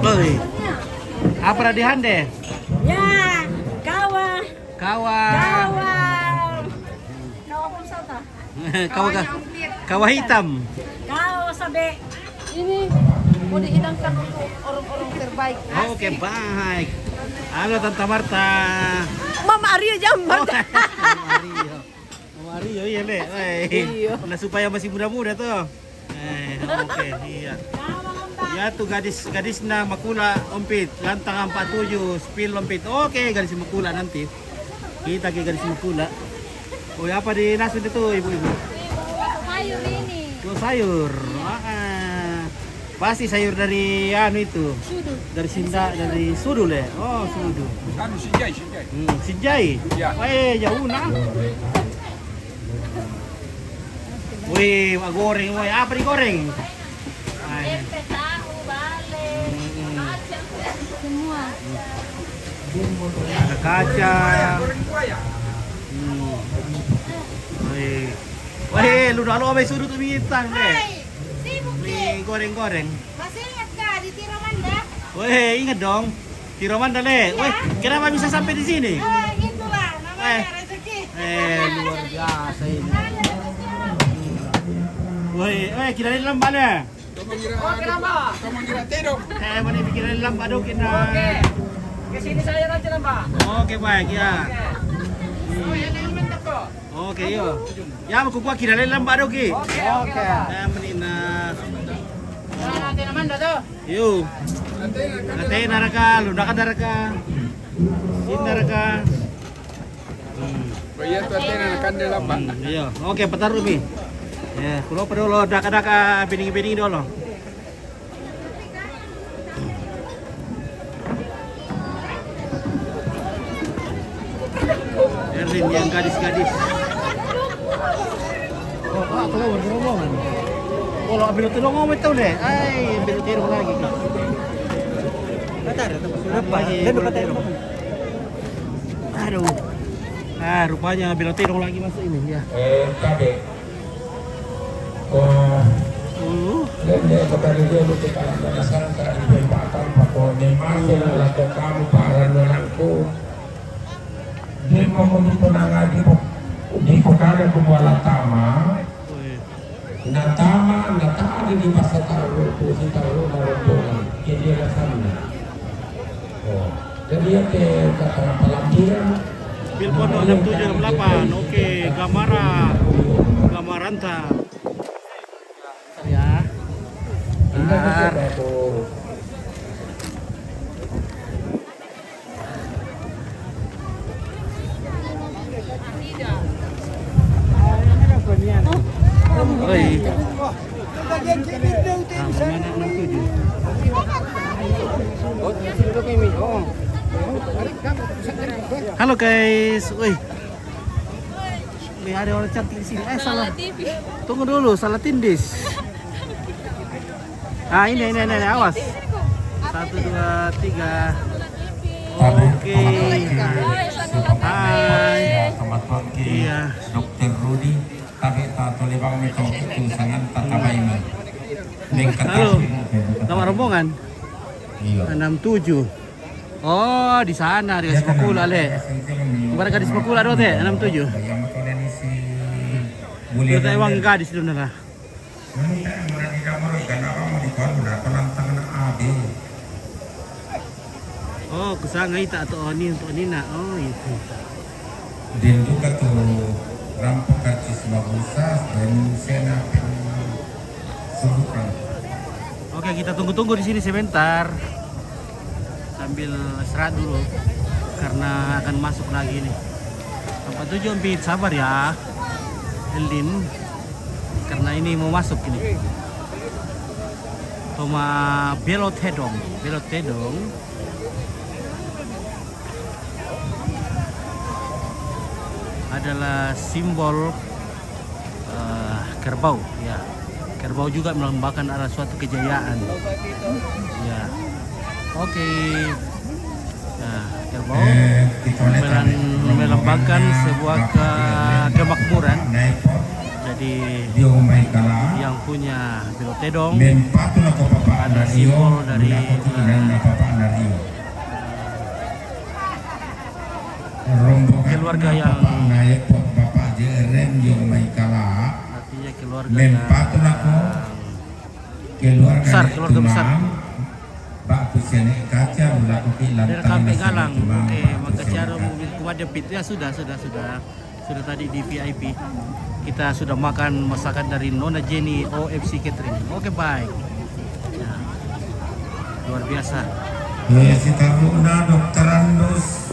Oi. Apa di hande? Ya, kawa. Kawa. Kawa. Kawa pun sata. Kawa ka-, kawa hitam. Kawa sabe. Ini mau dihidangkan untuk orang-orang terbaik. Oke, baik. Halo, Tante Marta. Mama Aryo jam, Marta. Oh, Mama Aryo. Mama Aryo, iya, Le. Iya. Nah, supaya masih muda-muda tuh. Eh, oke, iya. Ya tuh gadis, gadisnya Makula Ompit, lantang empat tujuh, spill Ompit. Oke, gadis Makula nanti. Kita ke gadis Makula. Oh, apa di nasi itu, ibu-ibu? Sayur ini. Oh, sayur. Ah, pasti sayur dari anu itu. Sudul. Dari Sinda, dari Sudul ya? Oh, Sudul. Anu, Sinjai, Sinjai. Hmm, Sinjai? Ya. Weh, jauh nah. Wih, wah, goreng, woi. Apa digoreng? Tempe, tahu, bale, semua. Ada kacang. Hmm. Woi. Woi, lu dah lo sampai sudut bintang deh. Hai, sibuk deh. Goreng-goreng. Masih ingat kah di Tiromanda? Woi, ingat dong. Tiromanda le. Woi, kenapa bisa sampai di sini? Eh, itulah namanya rezeki. Eh, luar biasa ini. Woi, woi, kita lihat lembah deh. Oke, Namba. Eh, mana pikiran lambak dong kita. Oke. Ke sini saya nanti, Namba. Oke, baik ya. Oke. Oke, yo. Ya, aku buat kira lambak dong ki. Oke, oke, Namba. Eh, menina. Nanti nama anda tuh. Yo. Nanti naraka, lu naraka naraka. Sini naraka. Hmm. Oh iya, tuh ada anak kandel apa? Hmm, iya. Oke, petarung mi. Ya, kalau perlu lo daka-daka bini-bini dulu. Erwin yang gadis-gadis. Oh, Pak, keluar di rombongan. Kalau ambil tolong ngomong tahu deh. Ai, ambil tolong lagi. Bentar, ya, lagi, dan depan tolong. Aduh. Ah, rupanya belok terong lagi masuk ini, ya. Eh, Kadek. Oh. Hmm. Lende ko tadi dia lu kita penasaran tadi dia patang pako ni masuk lah ko kamu paran anakku. Dia mau ko di penanga di ko, di ko kada ko muala tama. Wih. Natama, natama di masa tahu, puji tahu, narapona. Jadi rasanya. Oh. Jadi ya ke kata pelampiran. Bilpon enam tujuh enam delapan. Oke, Gamara. Gamaranta. Ya. Indah. Ah. Oi. Ah, mana enam tujuh? Halo guys, woi. Wih, ada orang cantik di sini. Eh, salah. Salah T V. Tunggu dulu, salah tindis. Ah, ini, ini, ini, ini, awas. Satu, dua, tiga. Oke. Hai. Iya. Dokter Rudi, tapi tak tolebang ni kau itu sangat tak tabai ni. Halo. Nama rombongan? Iya. Enam tujuh. Oh, di sana, di Semakula, le. Bukan di Semakula, dote, enam tujuh. Kita emang gadis, dona lah. Oh, kusanga ita atau oni untuk nina. Oh, itu. Dan juga tu rampak karcis bagusa dan sena pin subukan. Oke, kita tunggu-tunggu di sini sebentar. Sambil istirahat dulu karena akan masuk lagi nih. Empat tujuh, Empit, sabar ya, Eldin, karena ini mau masuk ini. Toma belot hedong, belot hedong adalah simbol eh, kerbau, ya. Kerbau juga melambangkan adalah suatu kejayaan. Ya. Oke. Nah, kerbau melambangkan sebuah ke- kemakmuran. Jadi, yang punya Bilotedong ada simbol dari eh, keluarga yang artinya keluarga yang besar, keluarga besar. Dari Kampung Galang, oke, makasih ada mobil kuat depit. Ya, sudah, sudah, sudah. Sudah tadi di V I P. Kita sudah makan masakan dari Nona Jenny O F C Catering. Oke, baik. Ya. Luar biasa. Eh, si taruna doktorandus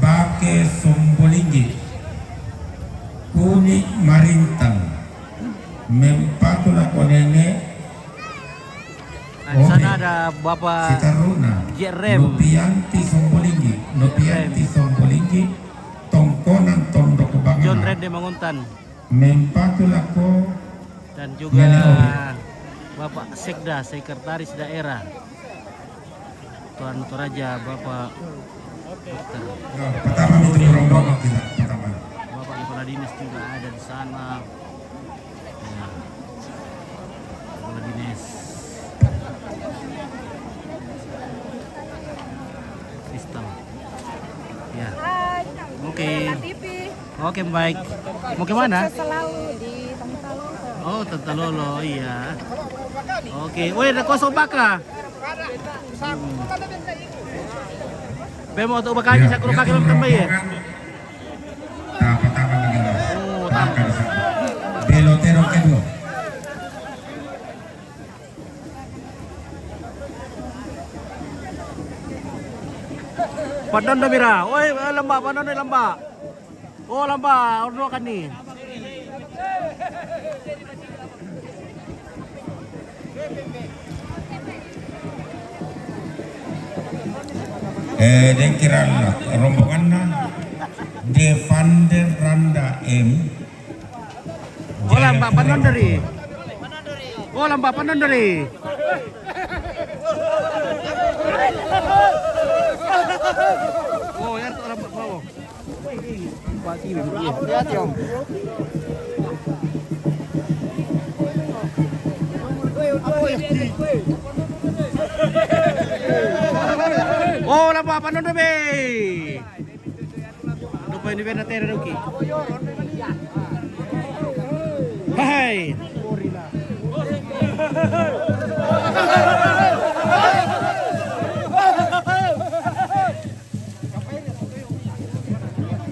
Bake Sumbulingi. Uni Marintang, mempatu lako nene. Di sana ada Bapak Sitaruna, J R M. Nopianti Sombolinggi, Nopianti Sombolinggi, Tongkonan Tondok Bangana. John Rende Manguntan. Mempatu lako dan juga Bapak Sekda, Sekretaris Daerah. Tuan Toraja, Bapak Dokter. Ya, pertama itu rombongan kita, pertama. Bapak Kepala Dinas juga ada di sana. Ya. Kepala Dinas. Kristal. Ya. Hai. Oke. T V. Oke, baik. Mau ke mana? Sukses selalu di Tantalolo. Oh, Tantalolo, iya. Oke. Weh, ada kosong baka. Hmm. Pe mau tu baka ni, ya, sakuru kaki lom tambah ya. Dapat tangan lagi. Oh, tambah. Belotero kedua. Pandondo bira. Oi, eh, lamba, Pandondo lamba. Oh, lamba, ordo kan ni. Eh, dengkiralla rombonganna Devander Randa M. Oh, lamba Panondori. Oh, lamba Panondori. Oh, ya, tu lamba bawa. Oh, lamba Panondori. Dopo ini benda tere doki. Hai.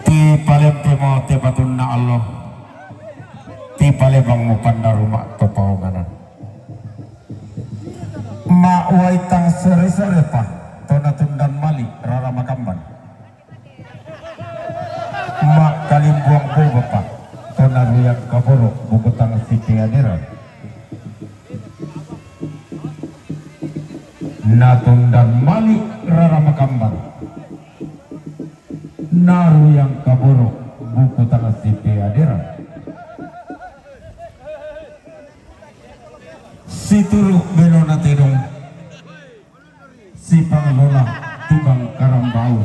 Ti palempe mo te patunna Allah. Ti palebang mo pandaru ma to paonganan. Ma uai tang sore-sore pa to natundan mali rara makamban. Makkalimbuang boba pa to naruyang kaboro buku tang sipeaderan. Natundan mali rara makamban. Naruyang kaboro buku tang sipeaderan. Situru belona tedong. Sipanglola tibang karambau.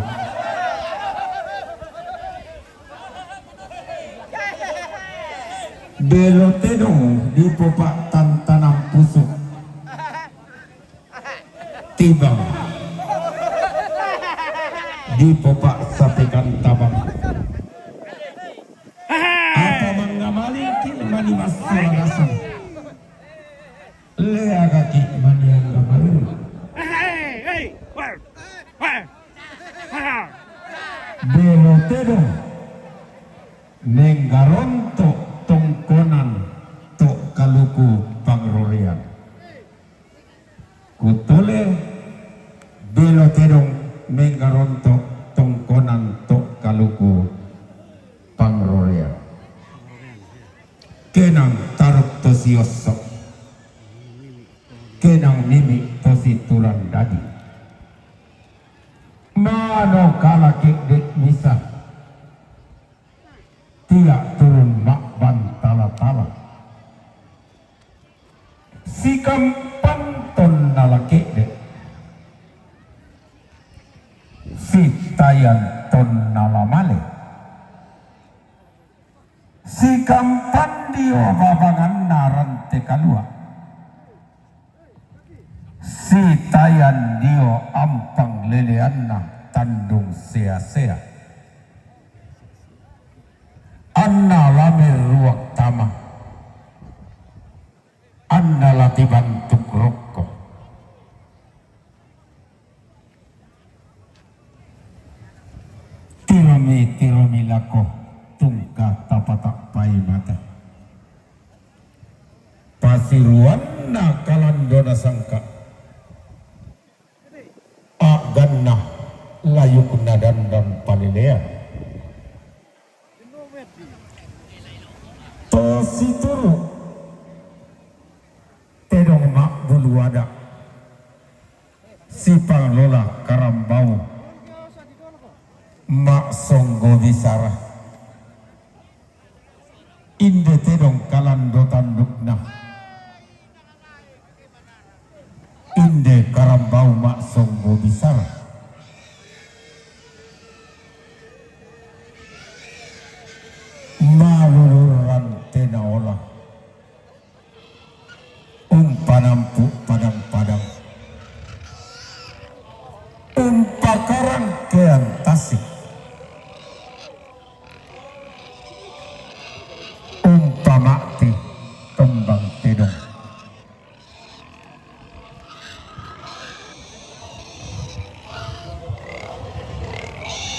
Belo tedong dipopa tantanang pusuk. Tibang dipopa sapekan tabang. Apa manggamaliki mani massuarasang. Leagaki maniangga maruru. Belo tedong menggaronto tongkonan to kaluku pangrorean. Kutole belo tedong menggaronto tongkonan to kaluku pangrorean. Kenang taruk to siosso. Kenang mimi to situran dadi. Mano kala kedde misa. Tia turun makban tala-tala. Sikampan tonna la kedde. Sitayan tonna la male. Sikampan dio babanganna rante kalua. Sitayan dio ampang leleanna tandung sea-sea. Anna la merruak tama. Anna la tibantuk rokko. Tiromi, tiromi lako tungka tapatappai mata. Pasiruanna kalandona sangka. Agganna layukna dandan palelean. Situru' tedong ma'bulu ada', sipanglola karambau ma'songgo bisara. Inde tedong kalando tandukna, inde karambau ma'songgo bisara. Maluluran tenaola, umpanampu' padang-padang, umpakarangkean tasik, umpama'ti tombang tedong.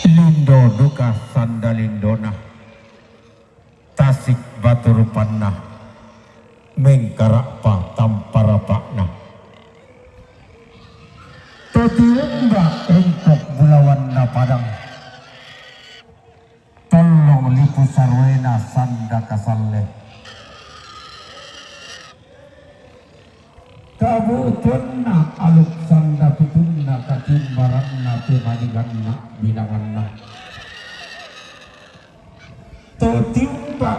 Lindo duka sanda lindona, tasik batu rupanna, mengkara'pa tampa rapa'na. Totiumba' empok bulawanna padang, tollong lipu saroena sanda kasalle. Kabu'tuanna aluk sanda tutunna, katiumbaranna pemadiganna binanganna. Totiumba'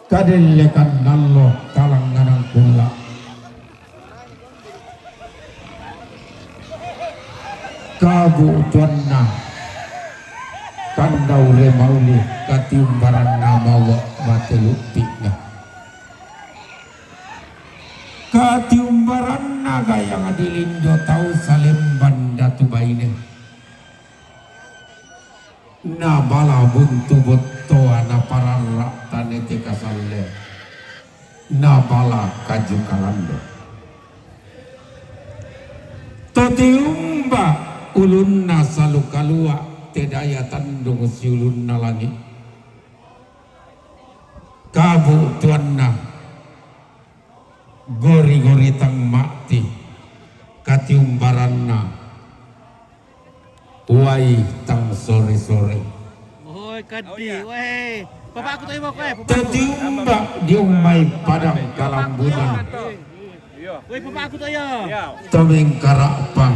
kadellekan nallo talangnganang kulla'. Kabu'tuanna kandaure mauli, katiumbaranna mawa mateluppi'na. Katiumbaranna gayang dilindo tau salemban datu baine. Nabala buntu bottoa, napararra' tanete kasalle, nabala kaju kalando. Totiumba' ulunna salu kalua', tedaya tandung siulunna langi'. Kabu'tuanna gori-gori tang ma'ti, katiumbaranna uai tang sore-sore. Oi, kaddi, weh. Papa'ku to iyo, weh, papa'ku. Tatiumba' diong mai padang kalambunan. Weh, papa'ku to iyo. Tomengkara'pa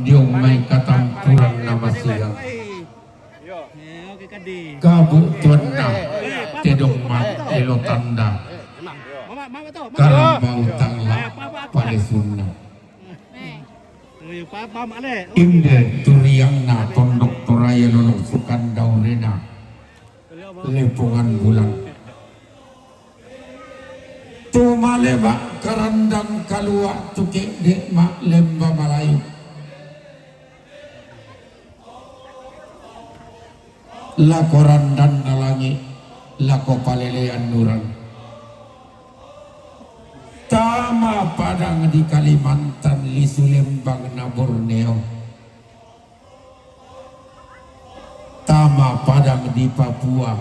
diong mai katampuran namasiang. Eh, oke, kaddi. Kabu'tuanna tedong ma' elo tanda. Mama, mama to, mama. Karambau tang la palesunna. Inde turiangna tondok Toraja lolong sukan daurena Lepongan Bulan. Tumale ma' karandang kalua' tu ke'de' ma' lemba Malayu. Lako randanna langi', lako palelean uran. Tama padang di Kalimantan, lisu lembang na Borneo. Tama padang di Papua,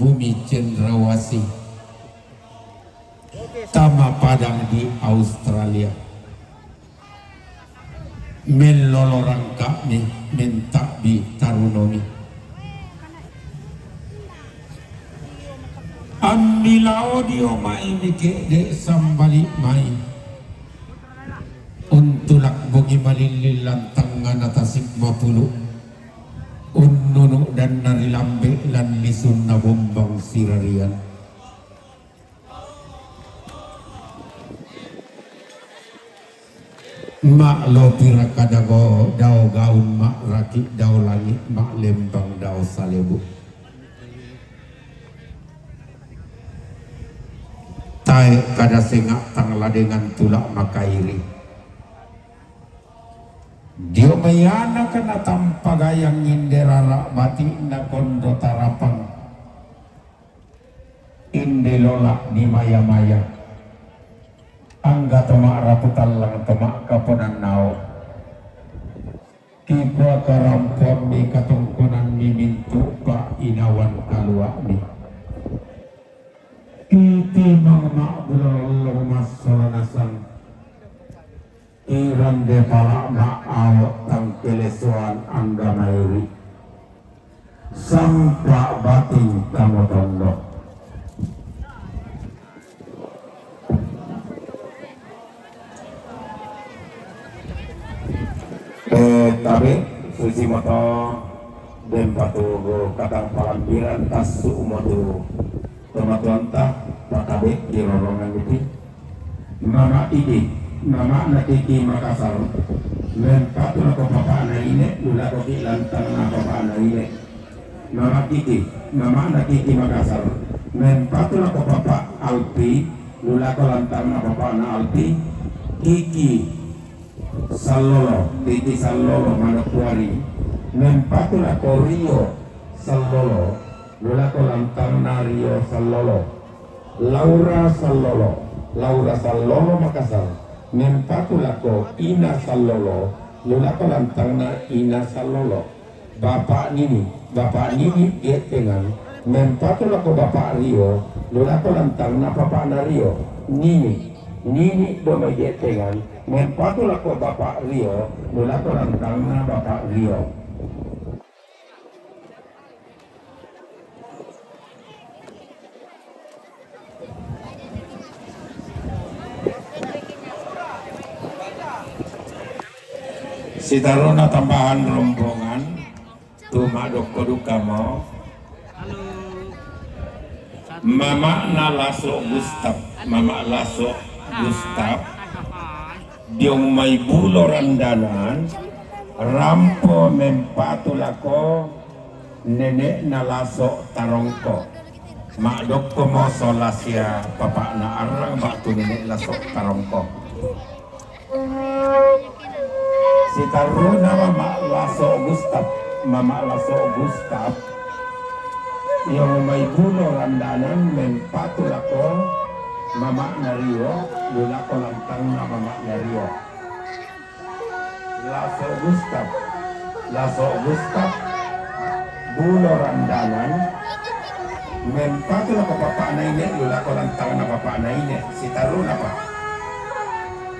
bumi cendrawasih. Tama padang di Australia. Mellolo rangka'mi, menta'bi tarunomi. Ambilao dio mai mi ke'de' sambali' mai. Untulak bongi malillin lan tangngana tasik mapulu'. Unnunu' danna ri lambe' lan lisunna bombang sirarian. Ma'lopi raka dago-, dao gaun, ma'raki' dao langi', ma'lembang dao salebu'. Tae' kada senga' tang ladengan tula' makairi. Dio mai anakna tampa gayang inde rara' bati'na kondo tarapang. Inde lola' di maya-maya, angga to ma'rapu tallang to ma'kaponan nao. Kikua karampoammi katongkonammi mintu' pa'inawan kalua'mi. Kitimang ma'bulolollong massola nasang. Irande pala' ma'ao' tang kelesoan angga mairi'. Sampa' bating tamotondo. Simoto, den paturu katang palambiran tassu motu. Tomatuanta, pakabe di rorongan iti. Mama Kiki, mamana Kiki Makassar. Mempatu lako papana ine, lulako ki lantangna papana ine. Mama Kiki, mamana Kiki Makassar. Mempatu lako papa Alpi, lulako lantangna papana Alpi. Kiki Sallolo, Kiki Sallolo, Manokwari. Mempatu lako Rio Sallolo, lulako lantangna Rio Sallolo. Laura Sallolo, Laura Sallolo Makassar. Mempatu lako Ina Sallolo, lulako lantangna Ina Sallolo. Bapak Nini, Bapak Nini Getengan, mempatu lako Bapak Rio, lulako lantangna papana Rio. Nini, Nini Domai Getengan, mempatu lako Bapak Rio, lulako lantangna Bapak Rio. Sitaruna tambahan rombongan, tu madokko duka mo. Mamana Laso Gustaf, mama Laso Gustaf, diong mai bulo randanan, rampo mempatu lako Nene'na Laso Tarongko. Madokko mo sola sia papa'na arrang ba'tu nene' Laso Tarongko. Sitarruna mama Laso Gustaf, mama Laso Gustaf. Iyo mai bulo randanan mempatu lako mama'na Rio, lulako lantangna mama'na Rio. Laso Gustaf, Laso Gustaf, bulo randanan, mempatu lako papa'na ine, lulako lantangna papa'na ine, sitarruna pa.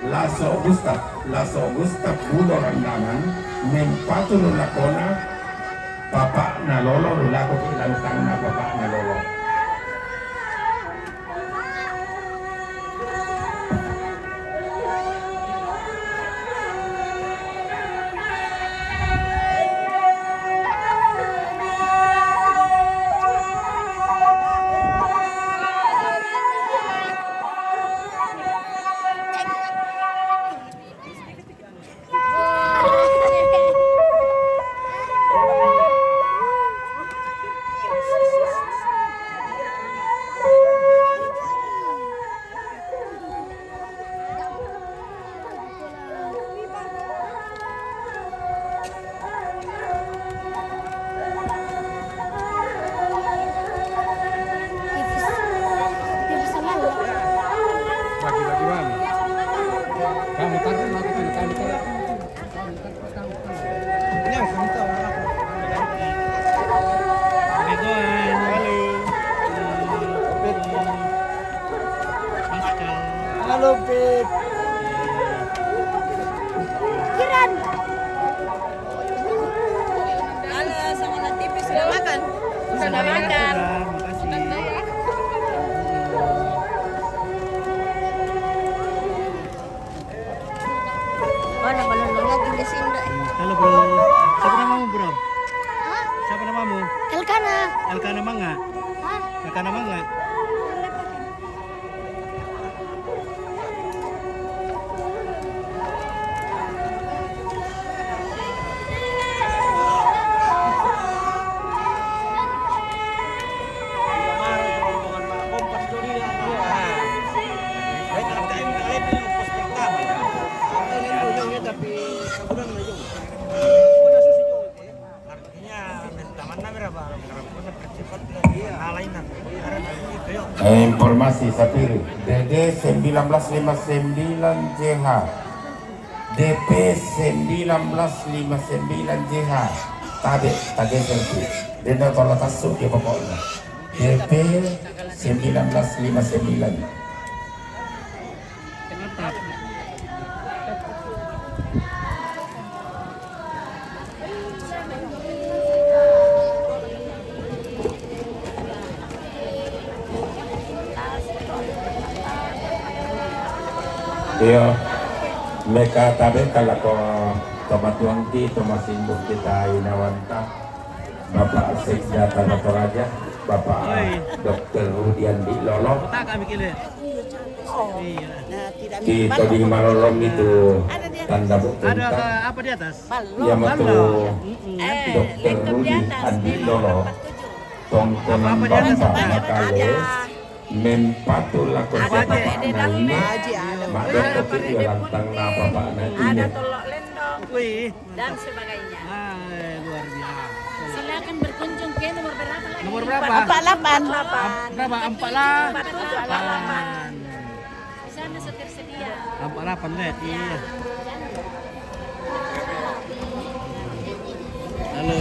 Laso Gustaf, Laso Gustaf, bulo randanan, mempatu lulakona papa'na lolo, lulako ki lantangna papa'na lolo. Bagi-bagi, Bang. Kamu taruh, aku taruh, kamu taruh. Halo. Halo, Beb. Kiran. Halo, sama Latif, sudah makan? Sudah makan. Sudah, makasih. Mana balon lagi di sini? Halo, Bro. Siapa namamu, Bro? Hah? Siapa namamu? Elkana. Elkana Manga. Hah? Elkana Manga. Eh, informasi sapiri. D D sembilan belas lima sembilan J H. D P sembilan belas lima sembilan J H. Tabe, tabe serti. Denda tolong tasuk ya pokoknya. D P sembilan belas lima sembilan. Iyo, meka tabe ka lako Tomatuangki, tomasimbungki ta inawanta, Bapak Sekda Tana Toraja, Bapak Doktor Rudiandi Lolo. Kita di Malolong itu tanda bukti. Ada apa di atas? Iya, betul. Doktor Rudi Andi Lolo. Tongkonan Bapak Makale. Mempatu lako siapa Pak Naine. Mak Doktor itu lantang napa Pak Naine. Wih. Dan sebagainya. Ah, luar biasa. Silakan berkunjung ke nomor berapa lagi? Nomor berapa? Empat delapan. Berapa? Empat delapan. Empat delapan. Di sana sudah tersedia. Empat delapan, Dek. Iya. Halo.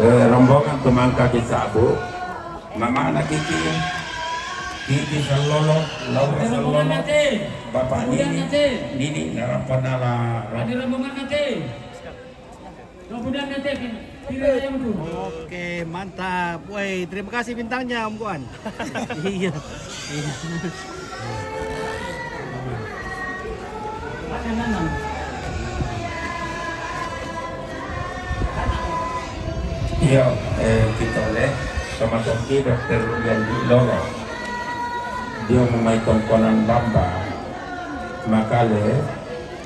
Eh, rombongan tumangka ki sabu. Mama anak Kiki. Kiki Salolo, Laura Salolo. Bapak Nini. Nini narapanala. Ada rombongan nanti. Kemudian nanti. Oke, mantap. Woi, terima kasih bintangnya, Om Kuan. Iya. Iya. Iya, eh, kita oleh sama Toki Doktor Rudiandi Lolo. Dia memai tongkonan Bamba. Makale,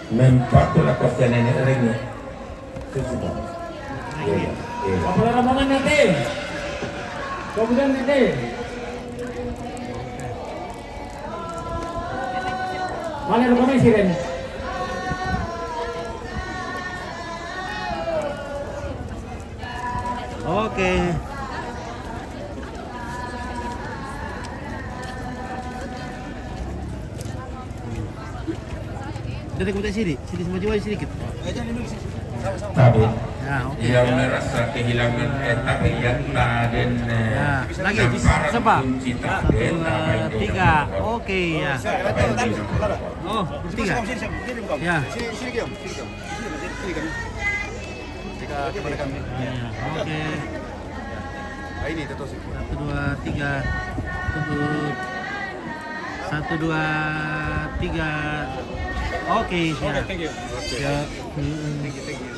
mempatu lako sia nenek rengek. Itu sudah. Iya, iya. Apa rombongan nanti? Kemudian nanti. Mana lu kami siren? Oke. Dari kota sini, sini sama jiwa sedikit. Tabe. Ya, oke. Yang merasa kehilangan, eh, tabe yang taden, eh, ya, lagi, coba. Kunci tabe, satu, dua, tiga. Oke, ya. Oh, bertiga. Ya. Sini, sini, Kiam. Sini, Kiam. Sini, Kiam. Sini, Kiam. Sini, Kiam. Sini, Kiam. Ya, oke. Ah, ini, itu sih. Satu, dua, tiga. Tunggu. Satu, dua, tiga. Oke, ya. Oke, thank you. Ya. Mm-mm. Thank you, thank you.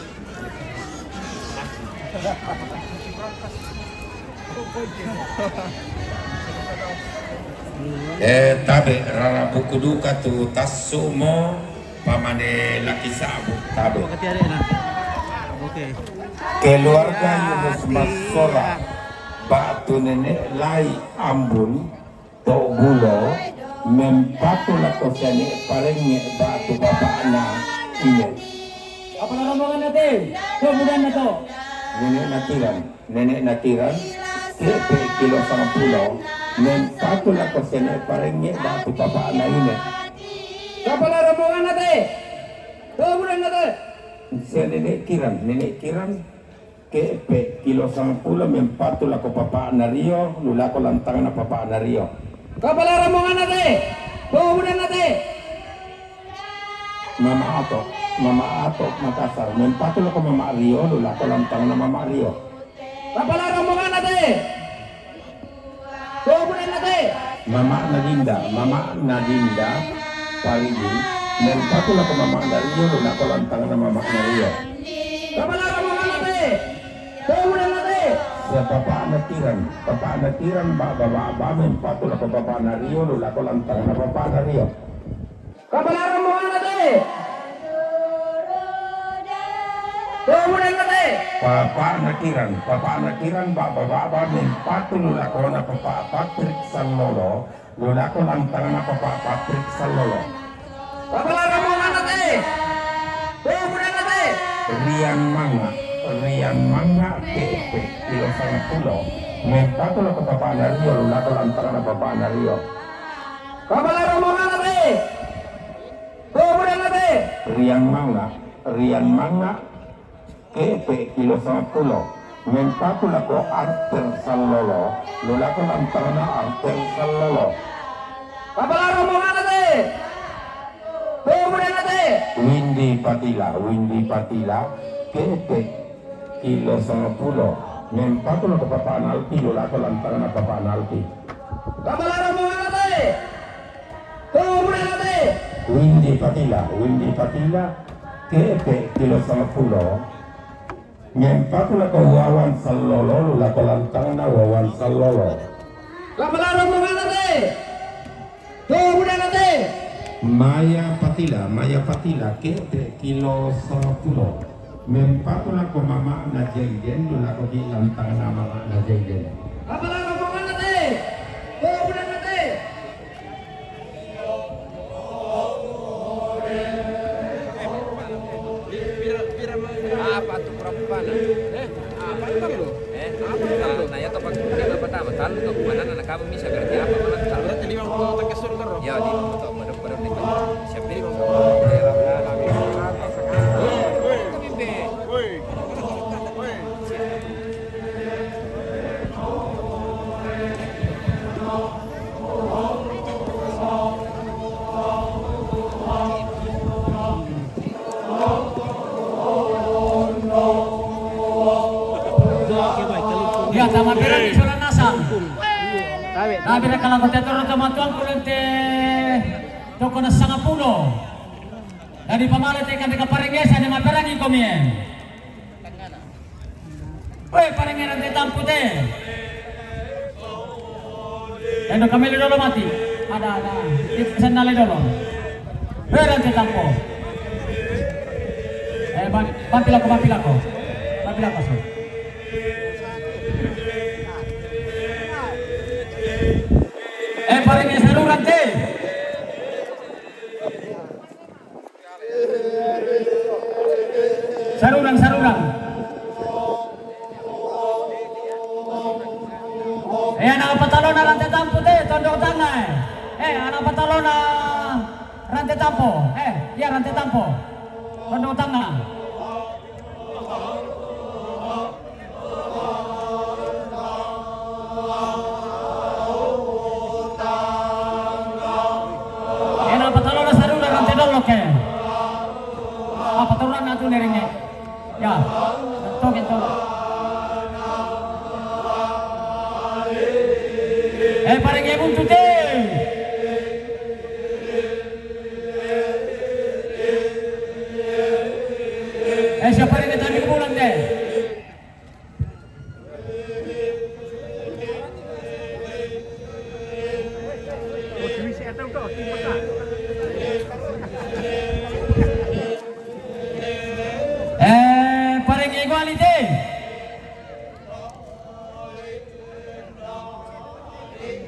Eh, tabe, rara buku duka tu tassu mo pamane laki sabu, tabe. Oke. Keluarga Yunus Massola, batu nenek lai Ambun, Tok Bulo, mempatu lako sene parengnge batu bapakna ine. Apa rombongan nate? Tok budanna to. Nenek Natiran, nenek Natiran, kepe kilo sampulo, mempatu lako sene parengnge batu bapakna ine. Apa rombongan nate? Tok budanna to. Sia nenek Kiran, nenek Kiran, kepe kilo sampulo mempatu lako papa'na rio, lu lako lantangna papa'na rio. Kapala rombonganna te, to budanna te. Mama Ato, Mama Ato Makassar, mempatu lako Mama Rio, lu lako lantangna Mama Rio. Kapala rombonganna te. Tubudanna te. Mama'na Dinda, mama'na Dinda, Parigi, mempatu lako mama'na Rio, lako lantangna mama'na Rio. Kapala rombonganna te. Tubudanna te. Sia papa'na Kiran, papa'na Kiran, ba, ba, ba, ba, mempatu lako papa'na Rio, lako lantangna papa'na Rio. Kapala rombonganna te. Tubudanna te. Papa'na Kiran, papa'na Kiran, baba, baba, mempatu lu lakona papa Patrik Sallolo, lu lako lantangna papa Patrik Sallolo. Kapala rombonganna te. Tubudanna te. Rian Manga, Rian Manga, kepe, kilo sampulo. Mempatu lako papa'na Rio, lu lako lantangna papa'na Rio. Kapala rombonganna te. Tubudanna te. Rian Manga, Rian Manga, kepe kilo sampulo. Mempatu lako Arter Sallolo, lu lako lantangna Arter Sallolo. Kapala rombonganna te. Tubudanna te. Windy Patila, Windy Patila, kepe kilo sampulo. Mempatu lako papa'na Alpi, lu lako lantangna papa'na Alpi. Kapala rombonganna te. Tubudanna te. Windy Patila, Windy Patila, ke'e' kilo sangapulo. Mempatu lako Wawan Sallolo, lako lantangna Wawan Sallolo. Lapalaro mangana te. To budana te. Maya Patila, Maya Patila, ke'e' kilo sangapulo. Mempatu lako mama'na Jenggen, lako di lantangna mama'na Jenggen. Lapalaro mangana te. To budana te. Apa tu perempuan? Eh, apa itu lu? Eh, apa itu lu? Nah, ya, tempat kita pertama, tahu ke mana, anak kamu bisa berarti apa, mana tahu? Berarti lima puluh tak kesel terus. Ya, di motor, pada, pada, pada. Siapa ini? Lima puluh. Ya, tama pera di sola nasang. Tapi na kala ko te toro tama tuan kulen te toko na sangapulo. Dari pamale te kan te kaparengesa ne maperangi komie. Weh, parenge rante tampo te. Endo kamele dolo mati. Ada, ada. Itu sandale dolo. Weh, rante tampo. Eh, ban-, banti lako, banti lako. Banti lako, so. Eh, parenge saru rante. Sarurang, sarurang. Eh, anak patalona rante tampo te, tondok tangan, eh. Eh, anak patalona rante tampo, eh, iya rante tampo. Tondok tangan. Ena patalona sarurang rante dolo ke. Apa turun atu nerenge? Ya. Toke to. Eh, parenge buntu te. Eh, siapa yang tadi bulan deh? Eh, parenge guali te.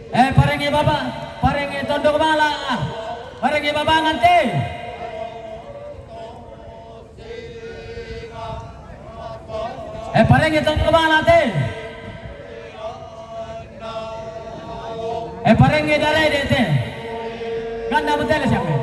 Eh, parenge baba, parenge tondok bala, parenge babangan te. Eh, parenge tondok bala te. Eh, parenge dare de te. Ganda betele siapa?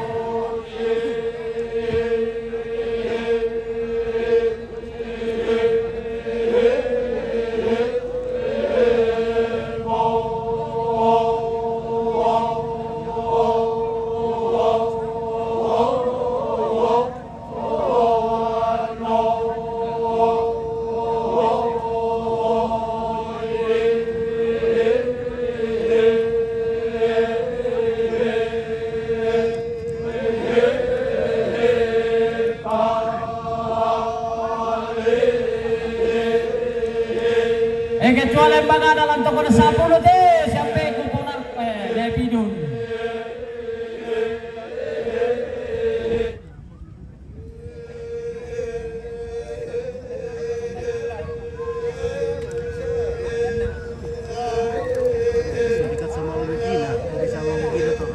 E kecuali bagada lan toko na sapulu te, siampe ku pona, eh, de pidun. Dekat sama Umi Gina, dari sama Umi Gina tuh.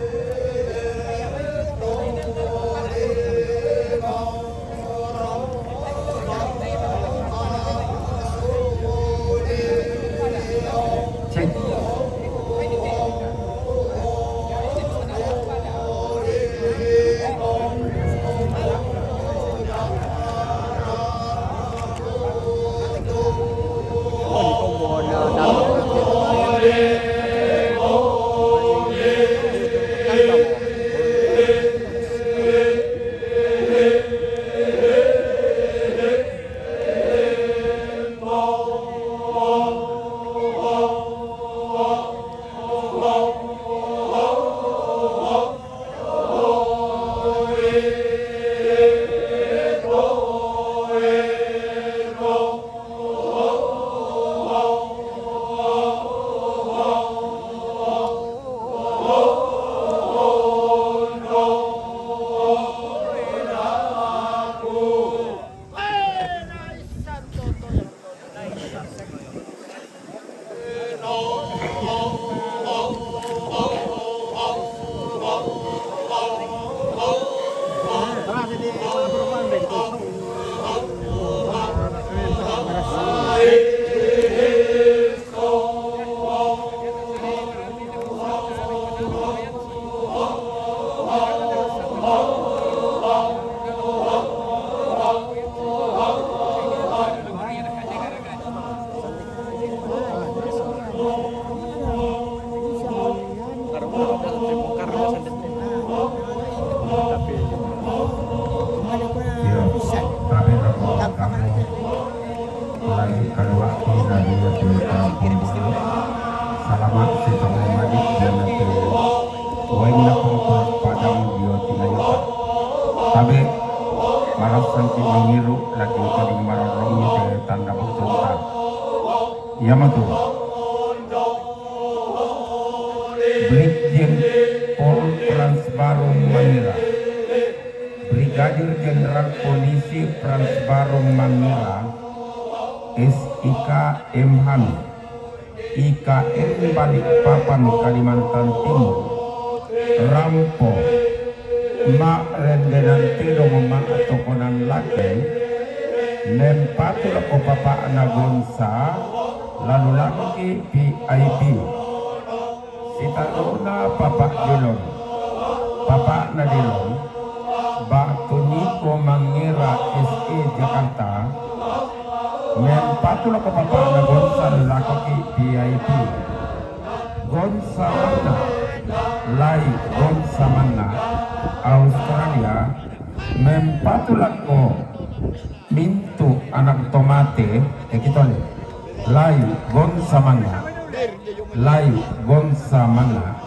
Cek. Sitong madi dia nanti wain na pangkurak padang dio tinayuka. Tabe, marasang ki mangiru lagi kodi marorong ni te tanda bukti. Ia matu. Brigjen Pol Frans Barung Mangira, Brigadir Jenderal Polisi Frans Barung Mangira, S I K M H A M, I K M Balikpapan, Kalimantan Timur, rampo, ma rendenan tedong ma tokonan laki, mempatu lako papakna Gonsa, lalu lako ki V I P. Sitarona Papak Dilon, papakna Dilon, batu Niko Mangira S E Jakarta, mempatu lako papakna Gonsa, lalu lako ki V I P. Gonsa Manga, lai Gonsa Manga, Australia, mempatu lako Mintu anak tomate, eh, kita ni. Lai Gonsa Manga. Lai Gonsa Manga.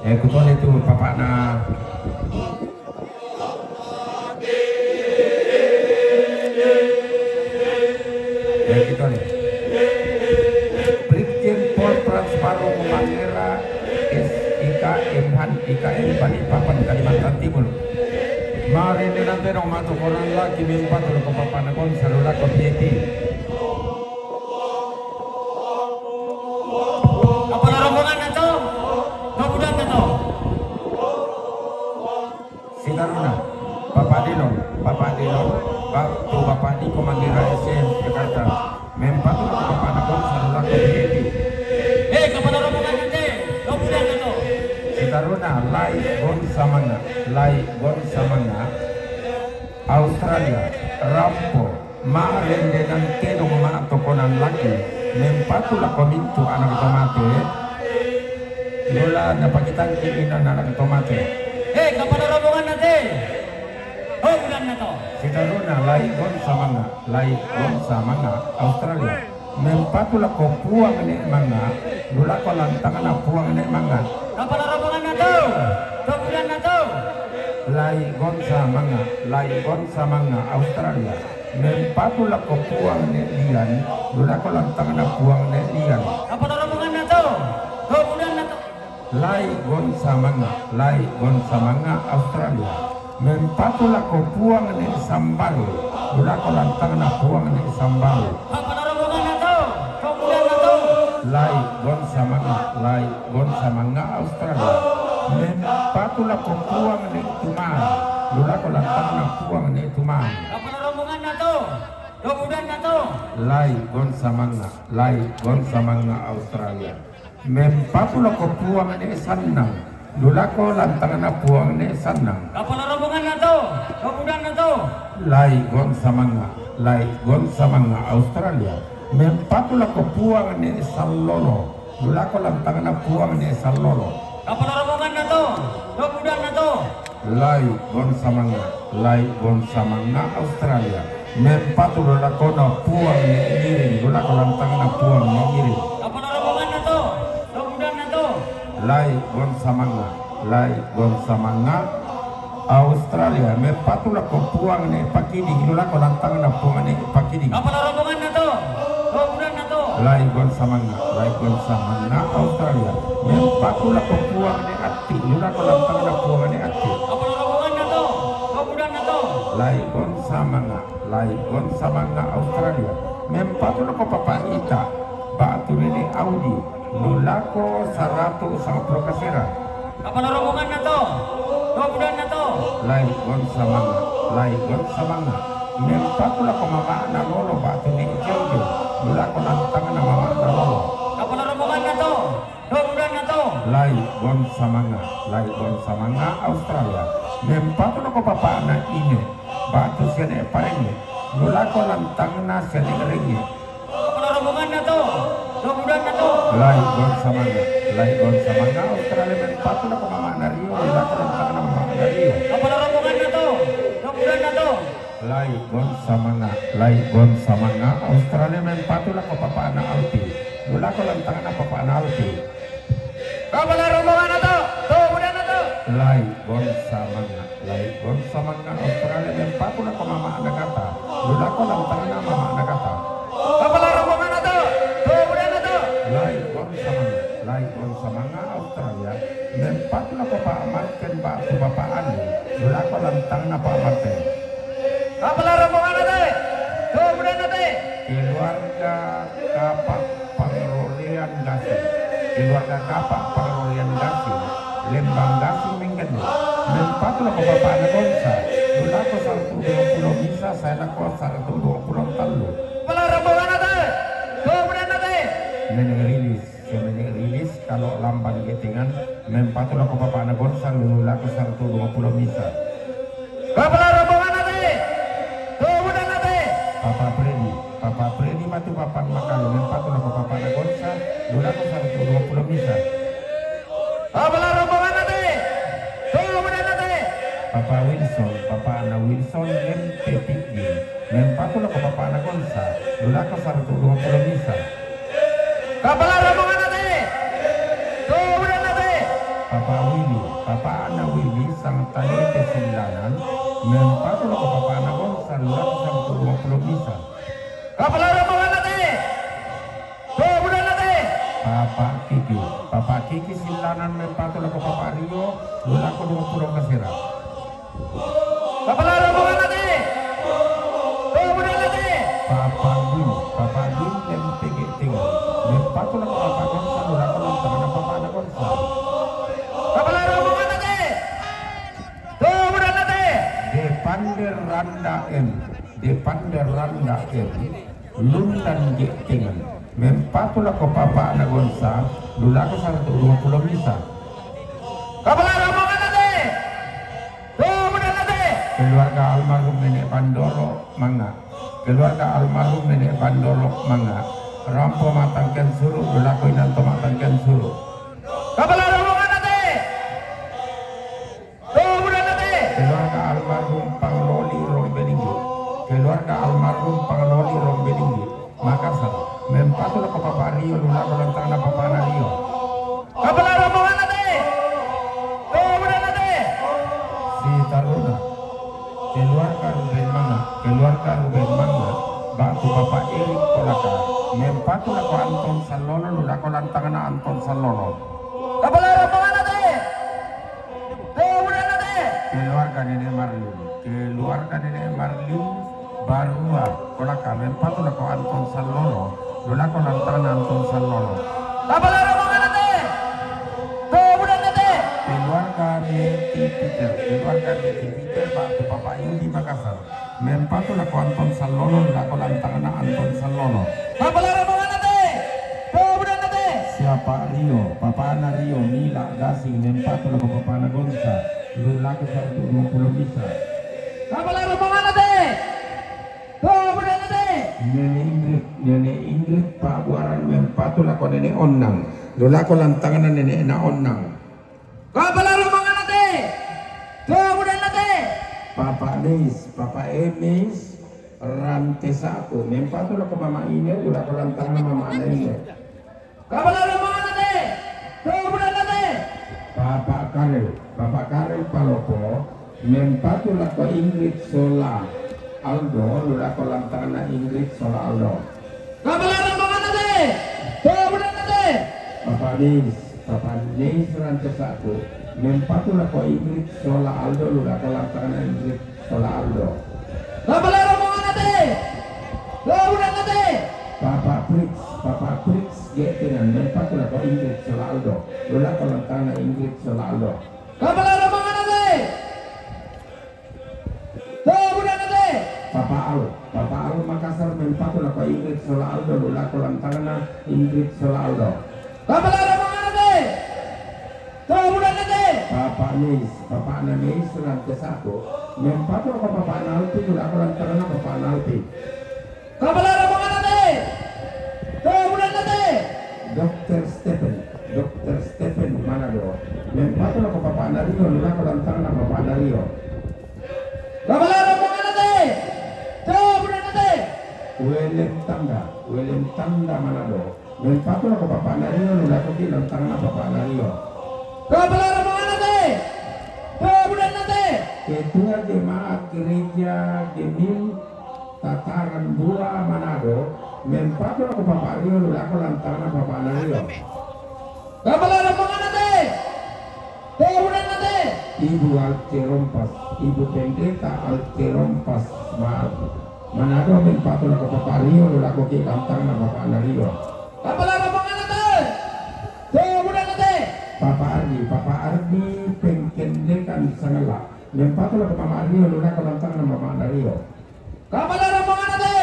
Eh, kita ni tu papakna. Eh, kita ni. Brigjen Pol Frans Barung Mangira, S I K M H A M, I K M Balikpapan, Kalimantan Timur. Mari ni nanti dong matu koran laki mempatu lako papakna Gonsa, lalu lako V I P. Kapala rombongan na to, rombongan na to. Sitarona, Bapak Dilon, Bapak Dilon, batu Bapak Niko Mangira S M Jakarta. Mempatu lako papakna Gonsa, lalu lako V I P. Eh, kapala rombongan na te, rombongan na to. Sitarona, lai Gonsa Manga, lai Gonsa Manga, Australia, rampo, ma rendenan tedong ma tokonan laki, mempatu lako Mintu anak tomate, lola napakitangki inan anak tomate. Eh, kapala rombongan na te, rombongan na to. Sitarona, lai Gonsa Manga, lai Gonsa Manga, Australia. Mempatu lako puang ne Manga, lalu lako lantangna puang ne Manga. Kapala rombongan na to, rombongan na to. Lai Gonsa Manga, lai Gonsa Manga, Australia. Mempatu lako puang ne Lian, lalu lako lantangna puang ne Lian. Kapala rombongan na to, rombongan na to. Lai Gonsa Manga, lai Gonsa Manga, Australia. Mempatu lako puang ne Sambal, lalu lako lantangna puang ne Sambal. Kapala rombongan na to, rombongan na to. Lai Gonsa Manga, lai Gonsa Manga, Australia. Mempatu lako puang ne Tuman, lalu lako lantangna puang ne Tuman. Kapala rombongan na to, rombongan na to. Lai Gonsa Manga, lai Gonsa Manga, Australia. Mempatu lako puang ne Sannang, lalu lako lantangna puang ne Sannang. Kapala rombongan na to, rombongan na to. Lai Gonsa Manga, lai Gonsa Manga, Australia. Mempatu lako puang ne Sallolo, lalu lako lantangna puang ne Sallolo. Kapala rombongan na to, rombongan na to. Lai Gonsa Manga, lai Gonsa Manga, Australia. Mempatu lakonan puang ne Ngiring, lalu lako lantangna puang ne Ngiring. Kapala rombongan na to, rombongan na to. Lai Gonsa Manga, lai Gonsa Manga, Australia. Mempatu lako puang ne Pakiding, lalu lako lantangna puang ne Pakiding. Kapala rombongan na to, rombongan na to. Lai Gonsa Manga, lai Gonsa Manga, Australia. Mempatu lako puang ne Atti, lalu lako lantangna puang ne Atti. Kapala rombongan na to, rombongan na to. Lai Gonsa Manga, lai Gonsa Manga, Australia. Mempatu lako Papak Ita, batu Nenek Audi, lalu lako saratu sangapulu kasera. Kapala rombongan na to, rombongan na to. Lai Gonsa Manga, lai Gonsa Manga. Mempatu lako mamakna Lolo, batu Nenek Jojo, lalu lako lantangna mamakna Lolo. Kapala rombongan na to, rombongan na to. Lai Gonsa Manga, lai Gonsa Manga, Australia. Mempatu lako papakna Ine, batu Siane Parenge, lalu lako lantangna Siane Renge. Kapala rombongan na to, rombongan na to. Lai Gonsa Manga, lai Gonsa Manga, Australia. Mempatu lako mamakna Rio, lalu lako lantangna mamakna Rio. Kapala rombongan na to, rombongan na to. Lai Gonsa Manga, lai Gonsa Manga, Australia. Mempatu lako papakna Alpi, Lako lantanganna Papa Nalpi. Kapala rombonganna to, to budanna to. Lai Gonsa Manga, Lai Gonsa Manga Australia mempatu lako Mama Nagata. Lako lantanganna Mama Nagata. Kapala rombonganna to, to budanna to. Lai Gonsa Manga, Lai Gonsa Manga Australia mempatu lako Pak Martin batu Papa Andi. Lako lantanganna Pak Martin. Kapala rombonganna te, to budanna te. Keluarga Kapa Pangrorian Gasing. Keluarga Kapa Pangrorian Gasing. Lembang Gasing Mengkenu. Mempatu lako Papa Nagonsa. Lako saratu dua pulo misa, sae lako saratu dua pulo tallu. Kapala rombonganna te, to budanna te. Nene Rilis, Nene Rilis, kalo Lambang Getengan. Mempatu lako Papa Nagonsa, lako saratu dua pulo misa. Kapala rombonganna te, to budanna te. Papa Predi, Papa Predi batu Papa Makalo, mempatu lako Papa Nagonsa, lako saratu dua pulo misa. Kapala rombonganna te, to budanna te. Papa Wilson, Papa Ana Wilson, Lempe Pigi, mempatu lako Papa Nagonsa, lako saratu dua pulo misa. Kapala rombonganna te, to budanna te. Papa Willy, Papa Ana Willy, Sangtanete Sillanan, mempatu lako Papa Nagonsa, lako saratu dua pulo misa. Kapala rombonganna te, to budanna te. Papa Kiki, Papa Kiki Sillanan, mempatu lako Papa Rio, lako dua pulo kasera. Kapala rombonganna te, to budanna te. Papa Dun, Papa Dun Lempe Getengan, mempatu lako Papa Nagonsa, lako lantanganna Papa Nagonsa. Kapala rombonganna te, to budanna te. Depande Randa M, Depande Randa M, Lundan Getengan, mempatu lako Papa Nagonsa, lako saratu dua pulo misa. Kapala rombonganna te, to budanna te. Keluarga almarhum Nenek Bandoro Manga. Keluarga almarhum Nenek Bandoro Manga. Rampo Matangken Suru, lako Inanto Matangken Suru. Kapala rombonganna te, to budanna te. Keluarga almarhum Pangloli Rombelinggi. Keluarga almarhum Pangloli Rombelinggi, Makassar. Mempatu lako Papa Rio, lako lantanganna Papa Ana Rio. Kapala rombonganna te, to budanna te. Sitaruna. Keluarga Ruben Manga, keluarga Ruben Manga, batu Papa Erik Kolaka. Mempatu lako Anton Sallolo, lako lantanganna Anton Sallolo. Kapala rombonganna te, to budanna te. Keluarga Nenek Marlin, keluarga Nenek Marlin, Barua Kolaka, mempatu lako Anton Sallolo, lako lantanganna Anton Sallolo. Kapala rombonganna te, to budanna te. Keluarga Neti Peter, keluarga Neti Peter, batu Papa Yudi Makassar. Mempatu lako Anton Sallolo, lako lantanganna Anton Sallolo. Kapala rombonganna te, to budanna te. Siapa Rio, Papa Ana Rio, Mila Gasing, mempatu lako Papa Nagonsa, lako saratu dua pulo misa. Kapala rombonganna te, to budanna te. Nene Ingrid, Nene Ingrid Pabuaran, mempatu lako Nene Onnang, lako lantanganna Nene Na Onnang. Kapala rombonganna te, to budanna te. Papa Nis, Papa Emis, Rante Saku, mempatu lako Mama Ine, lako lantanganna Mama Ana Ine. Kapala rombonganna te, to budanna te. Papa Karel, Papa Karel Palopo, mempatu lako Ingrid sola Aldo, lako lantanganna Ingrid sola Aldo. Kapala rombonganna te, to budanna te. Papa Nis, Papa Nis Rante Saku, mempatu lako Ingrid sola Aldo, lako lantanganna Ingrid sola Aldo. Kapala rombonganna te, to budanna te. Papa Fritz, Papa Fritz Getengan, mempatu lako Ingrid sola Aldo, lako lantanganna Ingrid sola Aldo. Kapala rombonganna te, to budanna te. Papa Al, Papa Al Makassar, mempatu lako Ingrid sola Aldo, lako lantanganna Ingrid sola Aldo. Kapala rombonganna te, to budanna te. Papa Nis, Papa Ana Nis Rante Saku, mempatu lako Papa Ana Alpi, lako lantanganna Papa Ana Alpi. Kapala rombonganna te, to budanna te. Dokter Stephen, Dokter Stephen Manado, mempatu lako Papa Ana Rio, lako lantanganna Papa Ana Rio. Kapala rombonganna te, to budanna te. Welem Tanda, Welem Tanda Manado, Mempatu lako Papa Nario, lu lako ki lantangna Papa Nario. Kapala rombongan nate. Pemuda nate. Ketua Jemaat Gereja Gemim Tataran Dua Manado, mempatu lako Papa Rio, lu lako lantangna Papa Nario. Kapala rombongan nate. Pemuda nate. Ibu Alce Rompas, Ibu Pendeta Alce Rompas, ma-, Manado, mempatu lako Papa Rio, lu lako ki lantangna Papa Nario. Kapala rombongan nate. Pemuda nate. Papa Ardi, Papa Ardi Pengkendekan Sangella, mempatu lako Mama Rio, lu lako lantangna Mama Nario. Kapala rombongan nate.